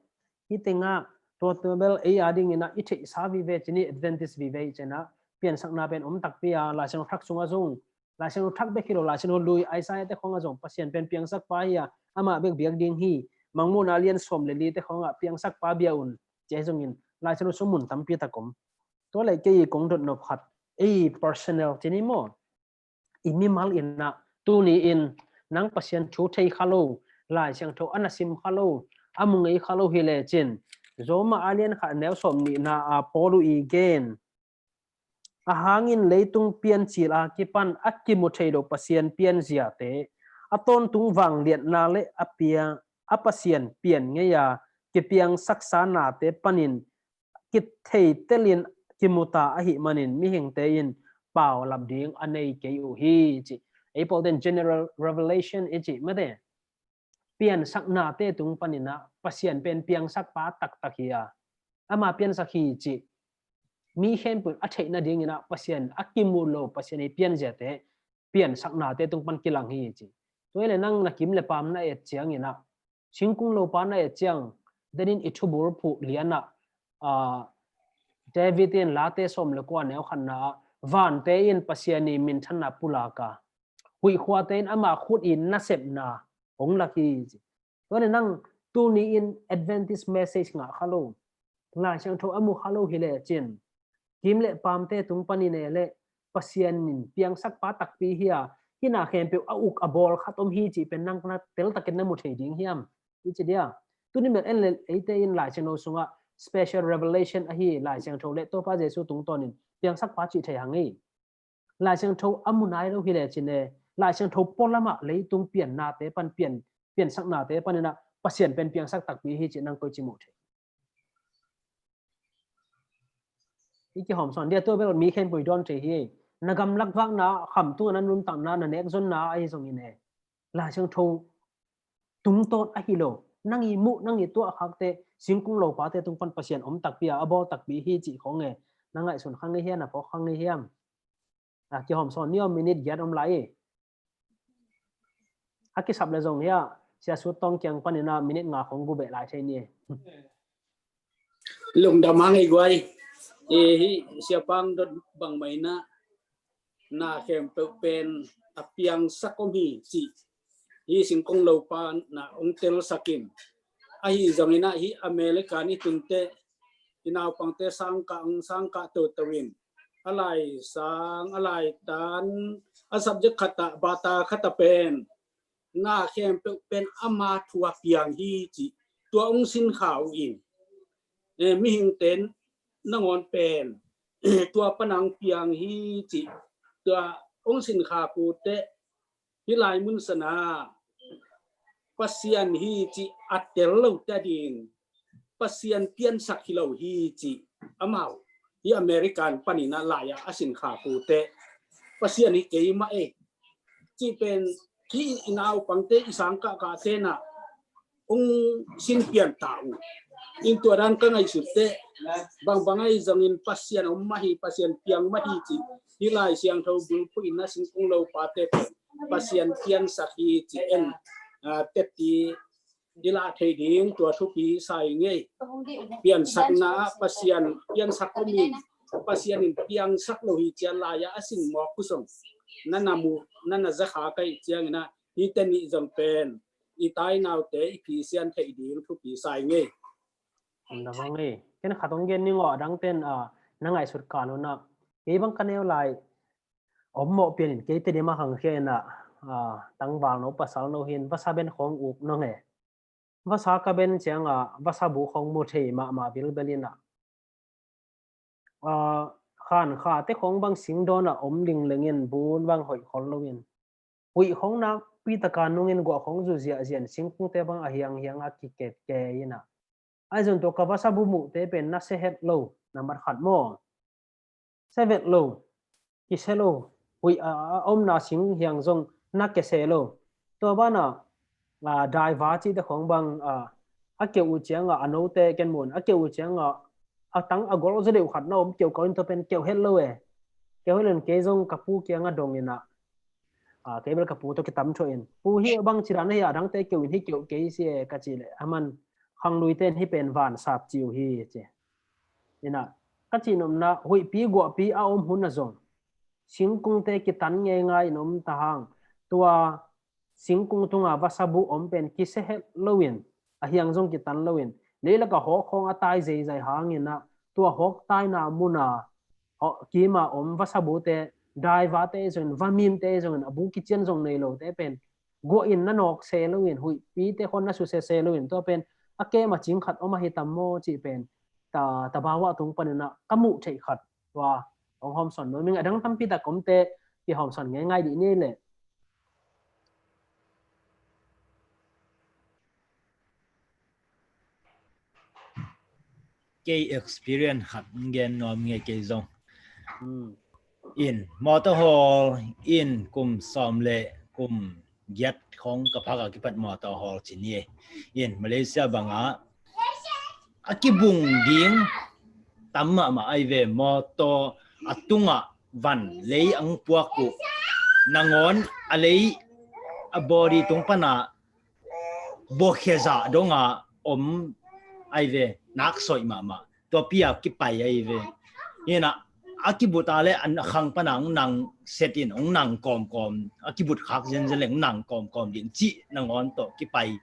hih tengah, tua tua bel ei a dingin ah i theihsa vive ci ni, Adventist vive i ci in ah piansakna pen om takpi a, Lai Siangtho Thak sungah zong, Lai Siangtho Thak bek hi lo, Lai Siangtho Lui, Isaiah te khawngah zong Pasian pen piangsakpa hi a, amah bek biak ding hi. Mangmuhna lian sawm le li te khawngah piangsakpa bia un ci ahi zongin Lai Siangtho sung mun tampi tak om. Tua leh kei kong dot nop khat, ei personal ci ni maw? I mimal in ah, tuni in nang Pasian thu thei kha lo, Lai Siangtho a na sim kha lo, a mu ngei kha lo hi lecin, Roma a lian khat neu sawm nihna ah Paul uh i gen, a hangin leitung piancil a kipan a kimu thei lo Pasian pianziate, a tawntung vangliatna le a pia, a Pasian pian ngei a kipiangsaksa nate panin kithei telin kimu ta ahih manin mihingte in paulap ding a nei kei uh hi ci. Ei Paul ten general revelation i ci mate. Piansaknate tung panin ah Pasian pen piangsakpa taktak hi a, ama piansak hi ci. Mi khempeuh a theih nadingin ah Pasian a kimu lo, Pasian i pianziate, piansaknate tung pan kilang hi ci. Tua hi leh nang na kim le pam na et ciangin ah, singkung lopa na et ciang, denin i thubul phuh lian ah, ah, David in Late sawm le kua neu khatna ah, vante in Pasian i minthanna pulak a, huih khuate in ama khut i nasepna hong lak hi ci. Tua hi leh nang tuni in Adventist message ngah kha lo, Lai Siangtho a mu kha lo hi lecin, kim le paamte tung panin e le Pasian in piangsak pa takpi hi a, hih na khempeuh a uk a bawl khat om hi cih pen nang na teltakin na mu thei ding hiam? Hi ci dia. Tuni met en le eite in Lai Siangtho sungah special revelation ahi Lai Siangtho le Topa Jesu tungtawnin piangsak pa cih thei hang hi. Lai Siangtho a mu nai lo hi le cin e, Lai Siangtho pualamah leitung piannate pan pian, piansaknate paninah Pasian pen piangsak takpi hi cih nang koici mu thei? I kihawmsawn dia tua bel mi khempeuh i dawn thei hi. Na gamlak vakna, kham tungah na nuntakna, na nekzonna ahi zongin e, Lai Siangtho tungtawn ahi lo, nang i muh nang i tuah khakte singkung lopate tung pan Pasian om takpi a, a bawl takpi hi cih khong e, na ngaihsun kha ngei hiam, na phawk kha ngei hiam? A kihawmsawn ni aw, minute giat om lai hi. A kisap le zong hi a, Sia Sut Tawng kiang paninah minute nga khong gu beh lai thei ni. Lungdam hang ei guai. E, hih Sia Pang dot bangmah inah na khempeuh pen a piangsak om hi cih hih singkung lopa na hong telsakin, ahi zonginah hih American i tunte i naupangte sangkah hong sangkah toto in a lai sang, a lai tan, a subject khatah, bata khatah pen na khempeuh pen ama thu a piang hi cih tua hong sin kha uh in, e, mihingte nangawn pen tua panang piang hi cih tua hong sin kha kute hih lai mun sana Pasian hi cih a tel lote ading Pasian piansak hi lo hi cih amau hih American paninah lai-ah a sin kha kute Pasian hi kei mah e cih pen hih i naupangte i sangkahkah tenah hong sin pian ta uh. In tua dan ka ngaihsut teh bangbang ahi zongin Pasian om mah hi, Pasian piang mah hi cih hih Lai Siangtho bulphuh in a singkung lopate pen Pasian piansak hi cih en, a, teti i lah thei ding tua thupi sa ing ei. Piansakna ah Pasian piansak om in, Pasian in piangsak lo hi ci-a lai-ah a sin mawk uh zong na na mu, na na za kha ka hih cianginah hihte nih zong pen i tainaute i phisian theih ding thupi sa ing ei. Om da vang ei. Ken khat hong gen ning aw, a dangten, a, na ngaihsut kal unah kei bang ka neu lai om mawh pianin kei Tedim a khangkhia inah, a, tangval no pasal no hin vasa ben khawng uk nong e. Vasa ka ben ciangah vasa bu khawng mu thei mahmah bilbel inah, a, khan kha te khawng bang singdawnah om linglengin bun bang hoih khol loin, huih khawng nakpi taka nungin guah khawng zu ziahziah in singkungte bang a hianghiang a kiketke inah, ahi zong tua ka vasa bu muhte pen na se het lo, na mat khat maw? Se vet lo, kise lo, huih a, a omna sing hiang zong na kese lo. Tua banah, a, daiva cihte khawng bang, a, a keuh uh ciangah a note ken mun a keuh uh ciangah a tang a gol zaw deuh khat na om keuh kau in tua pen keuh het lo e. Keuh het lo in kei zong ka pu kiangah dong inah, a, kei bel ka pu tawh kitam thuah in, pu, hih bang ci dan ahi a, dangte keuh in hih keuh kei si e ka cih leh, aman khangluite in hih pen vansap ci uh hi ci. Inah ka cih nopna huihpi guahpi a om hun a zong singkungte kitan ngeingai in om ta hang, tua singkung tunga vasa bu om pen kise het loin a hiang zong kitan loin leilak a hawk khawng a tai zeizai hanginah tua hawk taina muna kima om vasa bute, daivate zongin, vamimte zongin a bu kician zong nei lote pen guah in na nawk se loin, huihpite khawng na suse se loin, tua pen a kem a cing khat om ahi tam maw cih pen ta, tabawah tung paninah ka muh theih khat tua hong hawmsawn nuam ing. A dang tampi tak omte kihawmsawn ngeingai dih ni leh. Kei experience khat gen nuam ing ei kei zong. Hmm. In mawtaw hawl in kum sawm le kum giat khawng ka phak a kipat mawtaw hawl ci ni. In Malaysia bangah a kibung ding tam mahmah ahi ve. Mawtaw a tungah van lei ang puak uh nangawn a lei a body tung pana bawkhia zah dongah om ahi ve, nak sawih mahmah. Tua pi a kipai ahi ve. Hinah a kibut a le a khang pana hong nang set in, hong nang kawmkawm, a kibut khak zenzen le hong nang kawmkawm din cih nangawn tawh kipai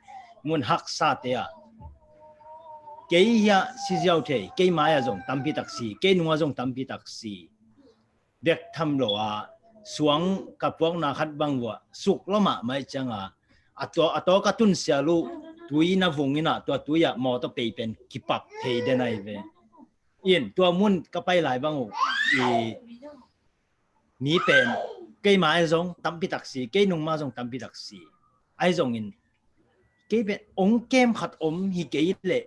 mun haksate ah Kei hiah si ziau thei, kei mai-ah zong tampi tak si, kei nungah zong tampi tak si. Bek tham lo a, suang ka puakna khat bang vua suk lo mahmah cianga, a taw, a taw ka tunsial uh tui na vung inah, tua tui ah mawtaw pei pen kipak thei den ahi ve. In tua mun ka pai lai bang uh i mi pen kei mai zong tampi tak si, kei nungma zong tampi tak si. Ahi zongin kei pen ong kem khat om hi kei leh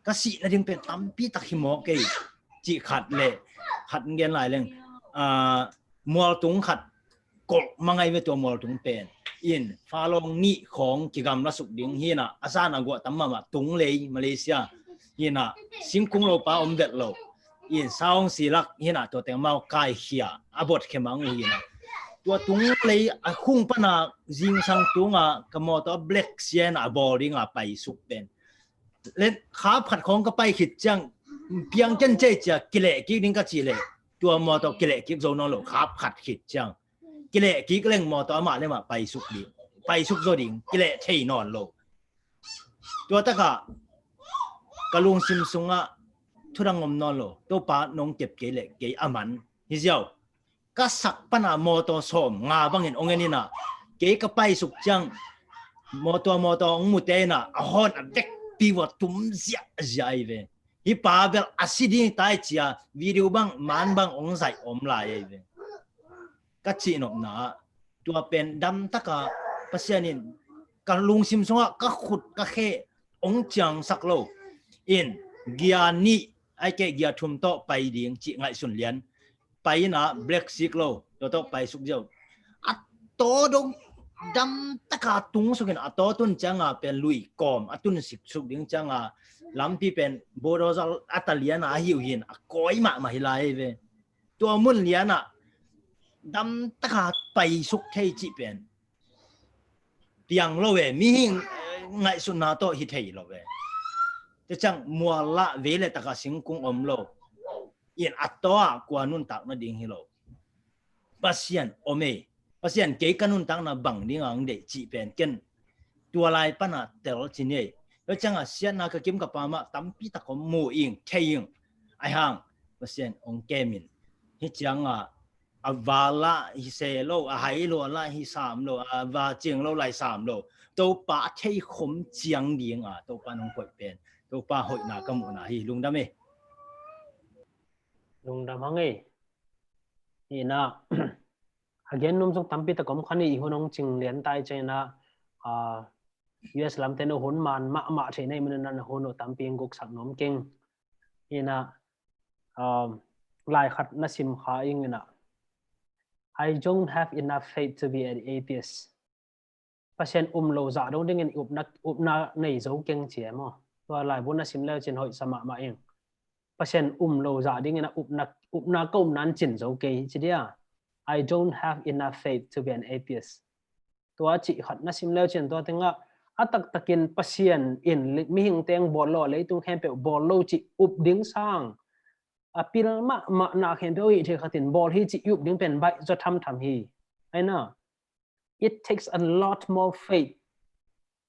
ka sih nading pen tampi tak hi maw kei, cih khat leh khat gen lai leng, ah, mualtung khat kolh mangai ve tua mualtung pen. In falong nih khawng kigamla suk ding hinah, a zan a guah tam mahmah tung lei Malaysia hinah, singkung lopa om vet lo. In saung silak hinah, tua teng mau kaikhia a bot khemang uh hinah, tua tung lei a khung pana zingsang tunga ka mawtaw a black sian a bawl dinga pai suk pen. Len khap khat khawng ka pai khit ciang, piang ken cei cia kileh kik ding ka cih leh, tua mawtaw kileh kik zo nawn lo, khap khat khit ciang. Kileh kik leng mawtaw amah le mah pai suk ding, pai suk zo ding, kileh thei nawn lo. Tua takah ka lungsim sungah thudang om nawn lo, Topa nong kep kei leh kei a man hi ziau. Ka sak pana mawtaw sawm nga bangin ong en inah, kei ka pai suk ciang mawtaw, mawtaw ong mute inah, a hawn a vekpi vua tum ziahziah ahi ve. Hi pa bel a si ding tai cia video bang, man bang ong zaih om lai ahi ve. Ka cihnopna ah tua pen damtaka Pasian in ka lungsim sungah ka khut ka khe ong ciangsak lo. In gia nih ai kei gia thum tawh pai ding cih ngaihsun lian pai inah black sik lo, tua tawh pai suk ziau. A taw dong damtaka tung sukin a taw tun cianga pen lui kawm a tun sik suk ding cianga lampi pen bulldozer a taliana a hiu hin a kawi mahmah hi lai ve. Tua mun lianah damtaka pai suk thei cih pen piang lo ve, mihing ngaihsutna tawh hi thei lo ve. Te ciang mual lah vei le taka singkung om lo. In a taw ah kua nuntak nading hi lo. Pasian om ei. Pasian kei ka nuntakna bang dinga ong deih cih pen ken tua lai pana tel ci ni ei. Tua cianga siatna ka kim ka pamah tampi tak om, mu ing, thei ing. Ahi hang Pasian ong kem in. Hi cianga a va lah hi se lo, a hai lua lah hi sam lo, a va cing lo lai sam lo. Topa a thei khom ciang dinga Topa nong hoih pen, Topa hoihna ka muhna hi. Lungdam ei. Lungdam hang ei. Hinah a gen num zong tampi tak om kha ni, i hun ong cing lian tai ciangin ah, ah, U S lamte na hun man mahmah thei na hih manin ah na hun uh tampi ong guksak nuam keng. Hinah, um, lai khat na sim kha ing inah, "I don't have enough faith to be an atheist." Pasian um lo zah dong dingin upna, upna nei zo keng ci e maw. Tua laibu na sim leu cin hoihsa mahmah ing. Pasian um lo zah dingin a upna, upna ka upna an cin zo kei ci dia. "I don't have enough faith to be an atheist." Tua cih khat na sim leu cin tua tengah a taktakin Pasian in li-, mihing teng bawl lo, leitung khempeuh bawl lo cih up ding sang a pil mahmah na khempeuh hih thei khatin bawl hi cih i up ding pen baih zaw thamtham hi. Aina, it takes a lot more faith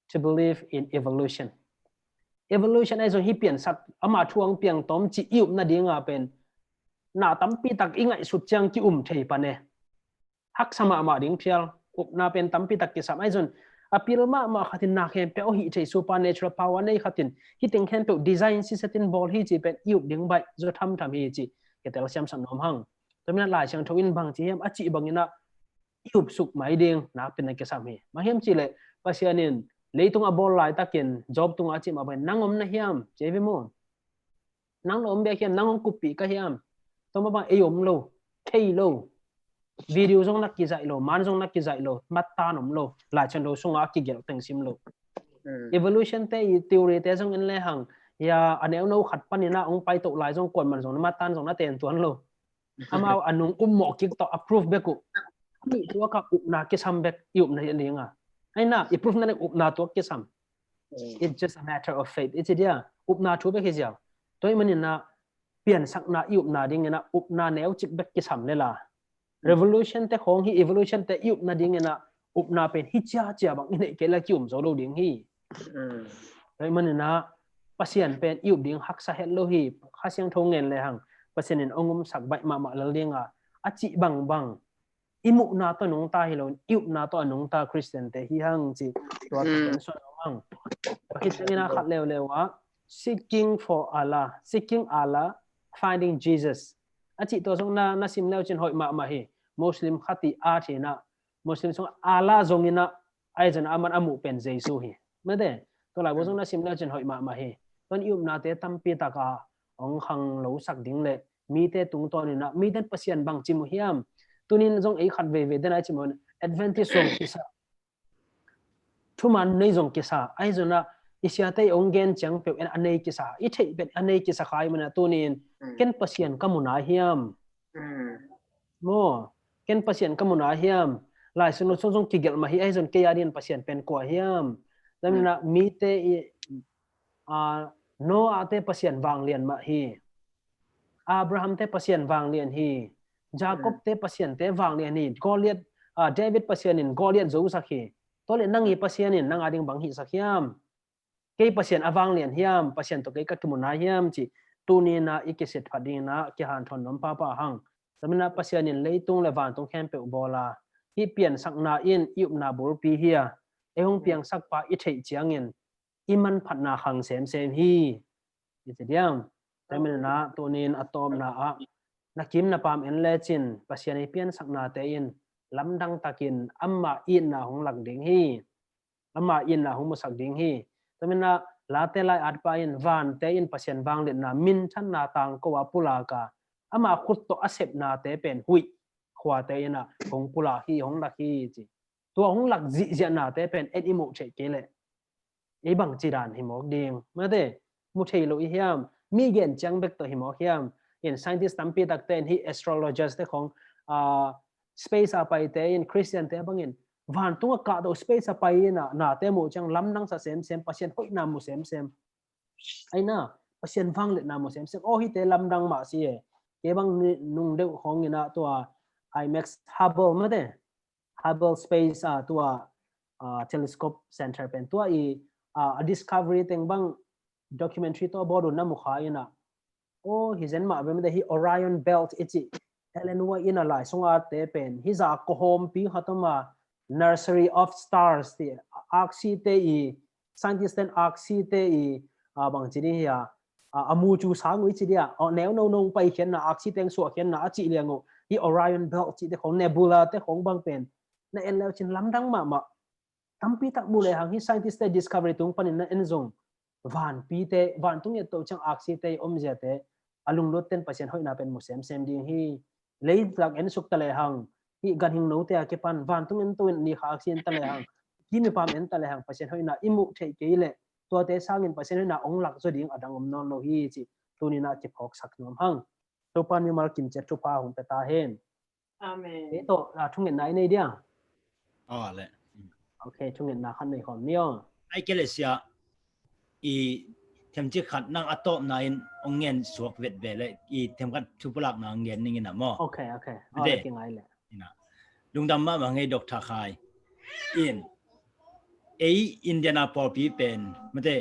to believe in evolution. Evolution ahi zong hi piansak, ama thu ang piang tawm cih i upna dinga pen na tampi tak i ngaihsut ciang ki um thei pan e. Haksa mahmah ding phial, upna pen tampi tak kisam ahi zong a pil mahmah khatin na khempeuh hih thei supernatural power nei khatin hih teng khempeuh design sisetin bawl hi cih pen i up ding baih zaw thamtham hi cih kitel siamsak nuam hang. Tua mina Lai Siangtho in bang ci hiam a cih bangin ah i upsuk mai ding nakpi na kisam hi. Bang hiam cih leh Pasian in leitung a bawl laitakin Job tungah a cih mah bangin nang om na hiam ci hi ve maw. Nang na om bek hiam, nang hong kuppih ka hiam. Tua mah bang ei om lo, thei lo. Video zong na kizaih lo, man zong na kizaih lo, mattan om lo, Lai Siangtho sungah a kigelh teng sim lo. Evolution te i theory te zong en lehang, ya a neuno khat panin ah hong paitoh lai zong kuaman zong na mattan zong na ten tuan lo. Amau a nung um mawh kik tawh a proof bek uh. Nih tuak a upna kisam bek i upna hi ding a. Aina, i proof na nek upna tuak kisam. It's just a matter of faith. I ci dia, upna thu bek hi ziau. Tua hi manin ah piansakna i upna dingin ah upna neucik bek kisam le la. Revolution te khawng hi, evolution te i upna dingin ah upna pen hi ciacia bang i neih kei la ki um zo lo ding hi. Tua hi manin ah Pasian pen i up ding haksa het lo hi. Kha Siangtho ngen lehang Pasian in hong umsak baih mahmah lel ding a, a cih bangbang i muhna tawh nungta hi lo, i upna tawh a nungta Khristiante hi hang ci. Tua ka pen suan lo hang. Ka khit ciangin a khat leuleu ah, seeking for Allah, seeking Allah, finding Jesus. A cih tua zong na, na sim leu cin hoih mahmah hi. Muslim khat i at hi na, Muslim sung Allah zong ina, ai zong a man a muh pen Jesu hi. Mate, tua lai bu zong na sim leu cin hoih mahmah hi. Tuan i upnate tampi taka hong khang lo sak ding le mite tungtawn ina, mite Pasian bang ci mu hiam? Tunin zong ei khat veve den ai ci mu, Adventist zong kisa, thuman nei zong kisa, ai zong na i siate i hong gen ciang peuh en a nei kisa, i theih pen a nei kisa khai mana tunin ken Pasian ka mu nai hiam? Maw, ken Pasian ka mu nai hiam? Lai Siangtho sung zong kigelh mah hi, ai zong kei a dingin Pasian pen kua hiam? Tua mana mite i, a, Noah te Pasian vanglian mah hi. Abraham te Pasian vanglian hi. Jacob te Pasian te vanglian hi. Goliath, a, David Pasian in Goliath zosak hi. Tua le nang i Pasian in nang a ding bang hihsak hiam? Kei Pasian a vanglian hiam? Pasian tawh kei ka kimu nai hiam ci? Tuni ina i kisit phat ding ina kihanthawn nuam pahpah hang. Tua mana Pasian in leitung le vantung khempeuh bawl a, hih piansakna in i upna bulpi hi a, ei hong piangsak pa i theih ciangin i manphatna khang semsem hi. I ci diam? Tua mana tunin a tawpna ah na kim na pam en lecin Pasian i piansaknate in lamdang takin amah itna hong lak ding hi. Amah itna hong musak ding hi. Tua mana Late lai atpa in vante in Pasian vangliatna minthanna tangko a pulak a, amah khut tawh a sepnate pen huih khuate ina hong pulak hi, hong lak hi ci. Tua hong lak zihziahnate pen en i muh theih kei leh ei bangci dan hi mawk ding? Mate, mu thei lo i hiam? Mi gen ciang bek tawh hi mawk hiam? In scientist tampi takte in hih astrologers te khong, a, space a paite in Khristiante bangin vantung a kahto space a pai ina nate muh ciang lamdang sa semsem, Pasian hoihna mu semsem. Aina, Pasian vangliatna mu semsem. Aw, hihte lamdang mah si e. Kei bang nung deuh khong ina tua IMAX Hubble mate, Hubble Space, a, tua, a, Telescope Center pen tua i, a, a discovery teng bang documentary tawh bawl un na mu kha ina. Aw, hi zen mah ve mate, hi Orion Belt i ci. Ellen White ina lai sunga te pen hi za kohawmpi khat om a, Nursery of Stars ti, aksi te i, scientist ten aksi te i, a, bangci ding hi a, a, a mu cu sang ui ci dia, a, neu no no pai khianna, aksi teng suah khianna a cih liang uh, hi Orion Belt cih te khong, nebula te khong bang pen na en leu cin lamdang mahmah. Tampi tak mu lehang hi scientist te discovery tung panin na en zong vanpi te, vantung et to ciang aksi te, omzia te, a lunglut ten Pasian hoihna pen mu semsem ding hi. Leitak en suk ta lehang, hi ganhing note a kipan vantung en to in ni kha aksi en ta lehang, ki mipam en ta lehang Pasian hoihna i muh theih kei leh tuate sangin Pasian hoihna ong lak zaw ding a dang om nawn lo hi ci. Tuni ina kiphawksak nuam hang. Topan mimal kimciat thupha hong pia ta hen. Amen. Kei tawh, a, thungetna i nei dia? Aw le. Ok, thungetna khat nei khawm ni aw. Ai kei le sia, i themcik khat nang a tawpna in ong ngen suak vet ve le, i themkhat thupulakna ong ngen ning ina maw? Ok, ok. Aw le, kingai le. Ina. Lungdam mahmah ngei Doctor Khai. In, ei Indiana pawlpi pen mate,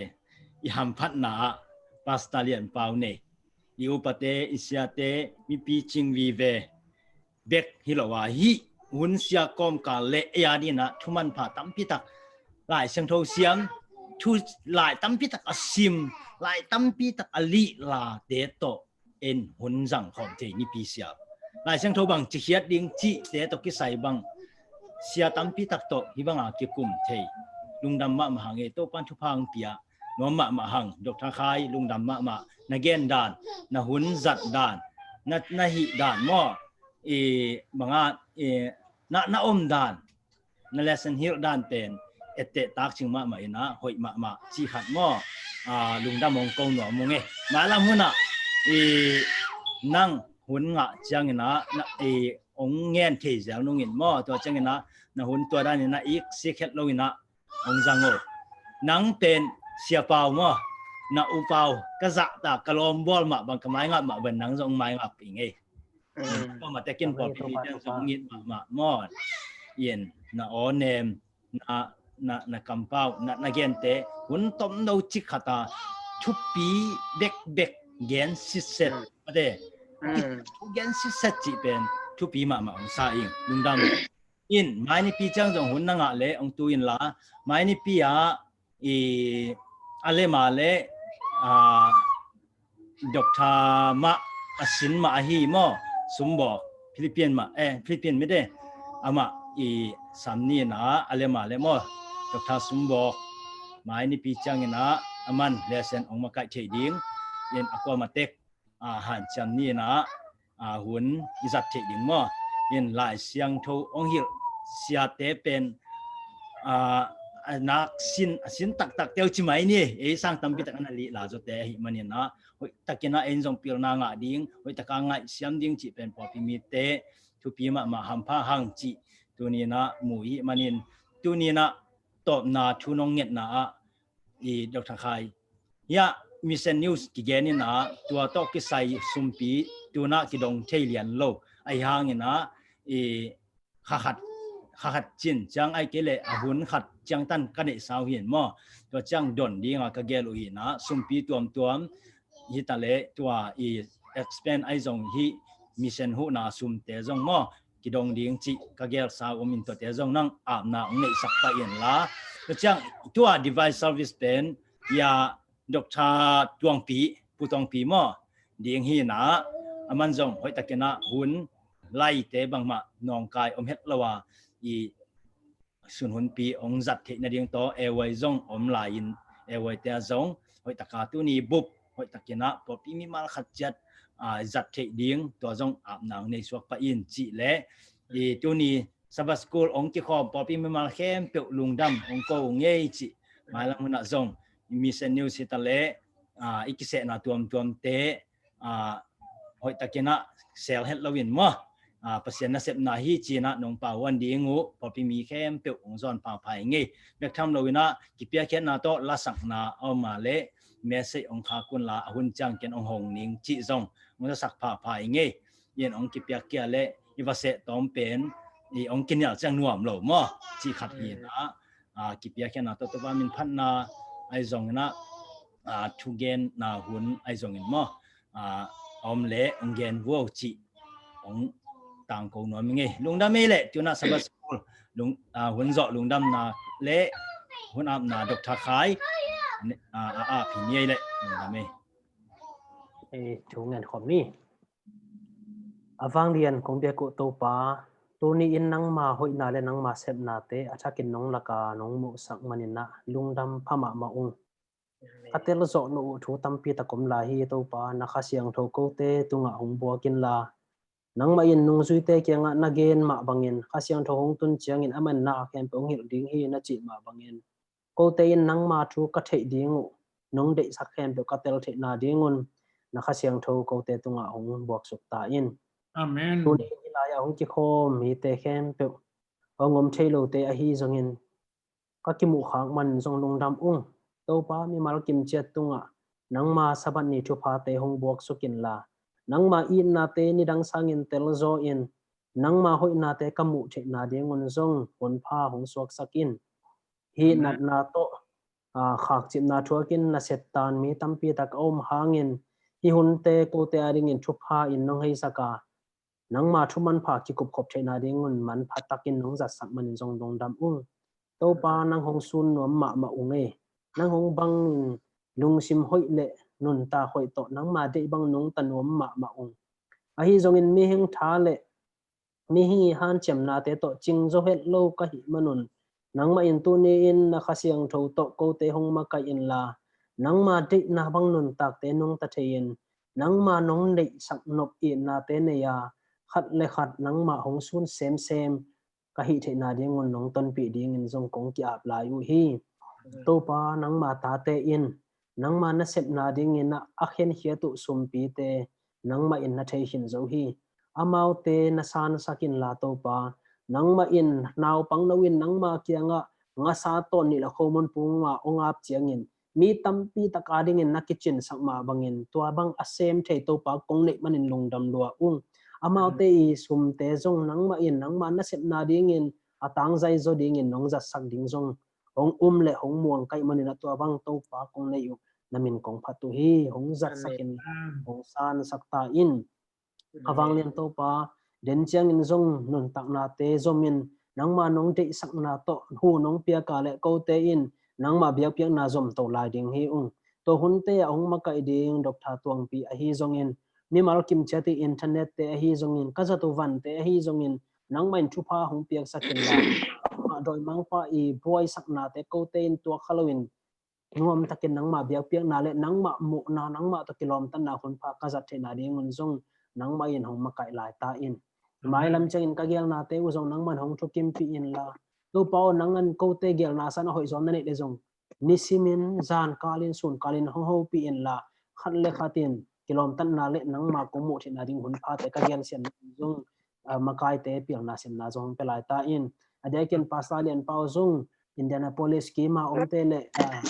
i hamphatna ah Pastor Lian Pau nei, i upate, i siate, mipi cing vive bek hi lo a, hih hun sia kawmkal le ei a dingin ah thumanpha tampi tak, Lai Siangtho siam, thu lai tampi tak a sim, lai tampi tak a lih late tawh en hun zang khawm thei nipi sia. Lai Siangtho bang cikhiat ding cihte tawh kisai bang sia tampi tak tawh hih banga kikum thei. Lungdam mahmah hang e, Topan thupha hong pia nuam mahmah hang. Doctor Khai, lungdam mahmah. Na gen dan, na hun zat dan, na, na hih dan maw, i banga, i na, na om dan, na lesson hilh dan pen etteh tak cing mahmah ina, hoih mahmah cih khat maw? A, lungdam hong ko nuam ung e. Mailam hun ah i nang hun ngah ciang ina, na, i ong ngen thei zel nung in maw? Tua ciang ina na hun tua dan ina ik sik het lo ina ong zang o. Nang pen Sia Pau maw, na U Pau ka zahta, ka lawmbawl mah bang, ka maingap mah bang, nang zong maingap ing e. Pau mah tekin pawlpi mi ten zong ngit mahmah maw. In na aw nem, na, na, na kampau, na, na gente hun tomno cik khata thupi bekbek gen sitset, mm, mate. Mm. Thu gen sitset cih pen thupi mahmah hong sa ing, lungdam. In, mai nipi ciang zong hun na ngah leh hong tu inla, mai nipi ah i, a lema le, a, Doctor mah a sin mah ahi maw, Sumbawk, Philippine mah, eh, Philippine mite, amah i sam ni in ah, a lema le maw, Doctor Sumbawk, mai nipi ciangin ah, aman lesson hong makaih theih ding, in a kuamah tek, a, hanciam ni in ah, a, hun i zat theih ding maw. In Lai Siangtho hong hilh siate pen, a, a nak sin, a sin taktak teu ci mai ni, ei sang tampi tak a na lih la zawte ahih manin ah, hoih takin ah ei zong pilna ngah ding, hoih taka ngaihsiam ding cih pen pawlpi mite thupi mahmah hampha hang cih tuni in ah mu ihih manin, tuni in ah tawpna thu nong ngetna ah, i Doctor Khai, hiah Mission News kigen in ah, tua tawh kisai sumpi tu in ah kidong thei lian lo. Ahi hangin ah, i kha khat, kha khat cin ciang ahih kei leh a hun khat ciangtan ka neihsa uh hi in maw. Tua ciang don ding a ka gel uh hi in ah, sumpi tuamtuam hi ta leh tua i expense ahi zong hi, mission huhna sumte zong maw, kidong ding cih ka gelsa uh om in, tuate zong nang apna hong neihsak pah inla. Tua ciang tua Divine Service pen, ya, Doctor Tuangpi, Pu Tuangpi maw, ding hi in ah, aman zong hoih takin ah hun laite bangmah nawngkai om het lo a, i sun hunpi hong zat theih nading tawh, A Y zong om lai in, A Y te ah zong hoih taka tuni bup, hoih takin ah pawlpi mimal khat ciat, a, zat theih ding, tua zong apna hong nei suak pah in cih leh, i tuni Sabbath School hong kikhawm pawlpi mimal khempeuh lungdam hong ko ngei cih. Mailam hun ah zong Mission News hi ta leh, a, i kisehna tuamtuamte, a, hoih takin ah sel het lo in maw, a, Pasian nasepna hi ci in ah nong pauan ding uh, pawlpi mi khempeuh hong zawn phapha hi ngei. Bek tham lo in ah kipiakkhiatna tawh lasakna a om a leh message hong khak unla, a hun ciang ken hong hong ning cih zong hong zasak phapha hi ngei. In hong kipiakkhia leh i va seh tawm pen i hong kinial ciang nuam lo maw, cih khat hi in ah, a, kipiakkhiatna tawh Topa min phatna ahi zongin ah, a, thugenna hun ahi zongin maw, a, a om leh hong gen vuau cih hong tangko nuam hi ngei. Lungdam ei leh, tu in ah Sabbath School lung, a, hun zawh lungdamna leh hun apna Doctor Khai, a, a, a ap hi ni ei leh, lungdam ei. Ei, thu ngen khawm ni. A vanglian kong biak uh Topa, tuni in nangma hoihna leh nangma sepnate a thakin nong lak a nong muhsak manin ah lungdam pha mahmah ung. Ka telzawh loh uh thu tampi tak om lai hi Topa, na Kha Siangtho kote tungah hong buak inla, nangmah in nungzuite kiangah na gen mah bangin Kha Siangtho hong tun ciangin amah in na a khempeuh hong hilh ding hi na cih mah bangin, kote in nangma thu ka theih ding uh, nong deihsak khempeuh ka tel theihna ding un na Kha Siangtho kote tungah hong buaksuk ta in. Amen. Tuni in hih lai-ah hong kikhawm mite khempeuh, hong om thei lote ahi zongin, ka kimuhkhak manin zong lungdam ung. Topa, mimal kimciat tungah nangma Sabbath ni thuphate hong buaksuk inla, nangma itnate nidang sangin telzaw in, nangma hoihnate ka muh theihna ding un zong honpa hong suaksak in. Hih, amen, natna tawh, a, khakcipna thuakin na septan mi tampi tak a om hangin, hih hunte kote adingin thupha in nong heisak a, nangma thu manpha kikupkhop theihna ding un manpha takin nong zatsak manin zong lungdam ung. Topa, nang hong sun nuam mahmah ung ei. Nang hong bangin lungsim hoih leh nuntak hoih tawh nangma deih bang nungta nuam mahmah ung. Ahi zongin mihing tha leh mihing i hanciamnate tawh cingzaw het lo ka hih manun, nangmah in tuni in na Kha Siangtho tawh kote hong makaih inla, nangma deihna bang nuntakte nungta thei-in, nangma nong neihsak nop itnate nei a, khat le khat nangmah hong sun semsem ka hih theihna ding un nong tonpih dingin zong kong ki-ap lai uh hi. Topa, nangma tate in nangma nasepna dingin a khenkhiat uh sumpite nangmah in na thei khin zo hi. Amaute na sansak inla Topa, nangmah in naupang no in nangma kiangah ngasa tawn nih le khomun puma hong ap ciangin mi tampi tak adingin na kicinsak mah bangin tua bang a sem thei Topa kong neih manin lungdam lua ung. Amaute i sumte zong nangmah in nangma nasepna dingin a tangzai zaw dingin nong zatsak ding zong hong um le hong muang ka hih manin a tua bang Topa kong neih uh. na min kong phat uh hi. Hong zatsak in, hong sansak ta in. Ka vanglian Topa, den ciangin zong nuntaknate zomin nangma nong deihsakna tawh hu nong piaka le kote in nangma biakpiakna zom to lai ding hi ung. Tua hunte ah hong makaih ding Doctor Tuangpi ahi zongin, mimal kimciat i internet te ahi zongin, ka zatu vante ahi zongin, nangma in thupha hong piaksak in la, mah dawimangpa i buaisaknate kote in tuak kha loin nuamtakin nangmah biakpiakna le nangmah muhna, nangmah tawh kilawmtatna hunpha ka zat theihna dingun zong nangmah in hong makaih lai ta in. Mailam ciangin ka gelnate uh zong nangmah in hong thukimpih inla, Topa aw, nang an kote gelna san a hoih zaw na neih le zong nisimin, zankalin, sunkalin hong hopih inla, khat le khat in kilawmtatna le nangmah kong muh theihna ding hunphate ka gelsiamna zong, ah, makaite pilna siamna zong hong pia lai ta in. A diakin Pastor Lian Pau zong Indianapolis kima omte le, ah,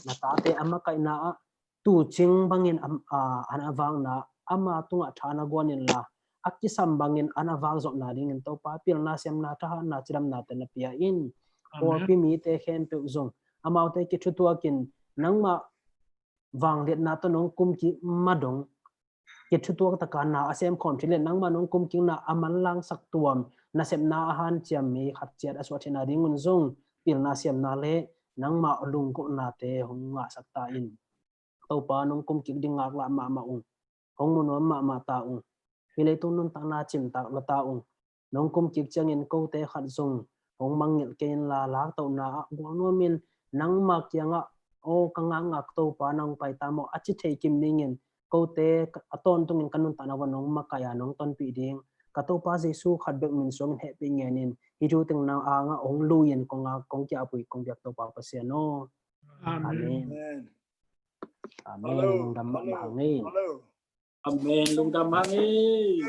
na tate a makaihna ah tuucing bangin am-, ah, an a vakna ama tungah tha na guan inla, a kisam bangin an a vak zawhna dingin Topa pilna siamna thahatna cidamnate na pia in. Pawlpi mite khempeuh zong amaute kithutuakin nangmah vangliatna tawh nong kumkik ma dong kithutuak taka na a sem khawm thei le nangmah nong kumkikna a manlangsak tuam nasepna a hanciam mi khat ciat a suah theihna dingun zong pilna siamna le nangmah lunggulhnate hong ngahsak ta in. Topa nong kumkik ding ngaklah mahmah ung. Hong mu nuam mahmah ta ung. Hih leitung nuntakna cimtak lua ta ung. Nong kumkik ciangin kote khat zong hong mangngilh kei inla, laktohna ah gualnuamin nangmah kiangah, aw ka ngakngak Topa, nang pai ta maw a ci thei kim dingin kote a tawntungin ka nuntakna uah nong makaih a nong tonpih ding ka Topa Jesu khat bek min suangin hehpih ngenin hih thu teng nang angah hong lui-in kong ngak, kong kiapui, kong biak Topa Pasian aw. Amen. Amen. Lungdam mahmah hang ei. Amen. Lungdam hang ei.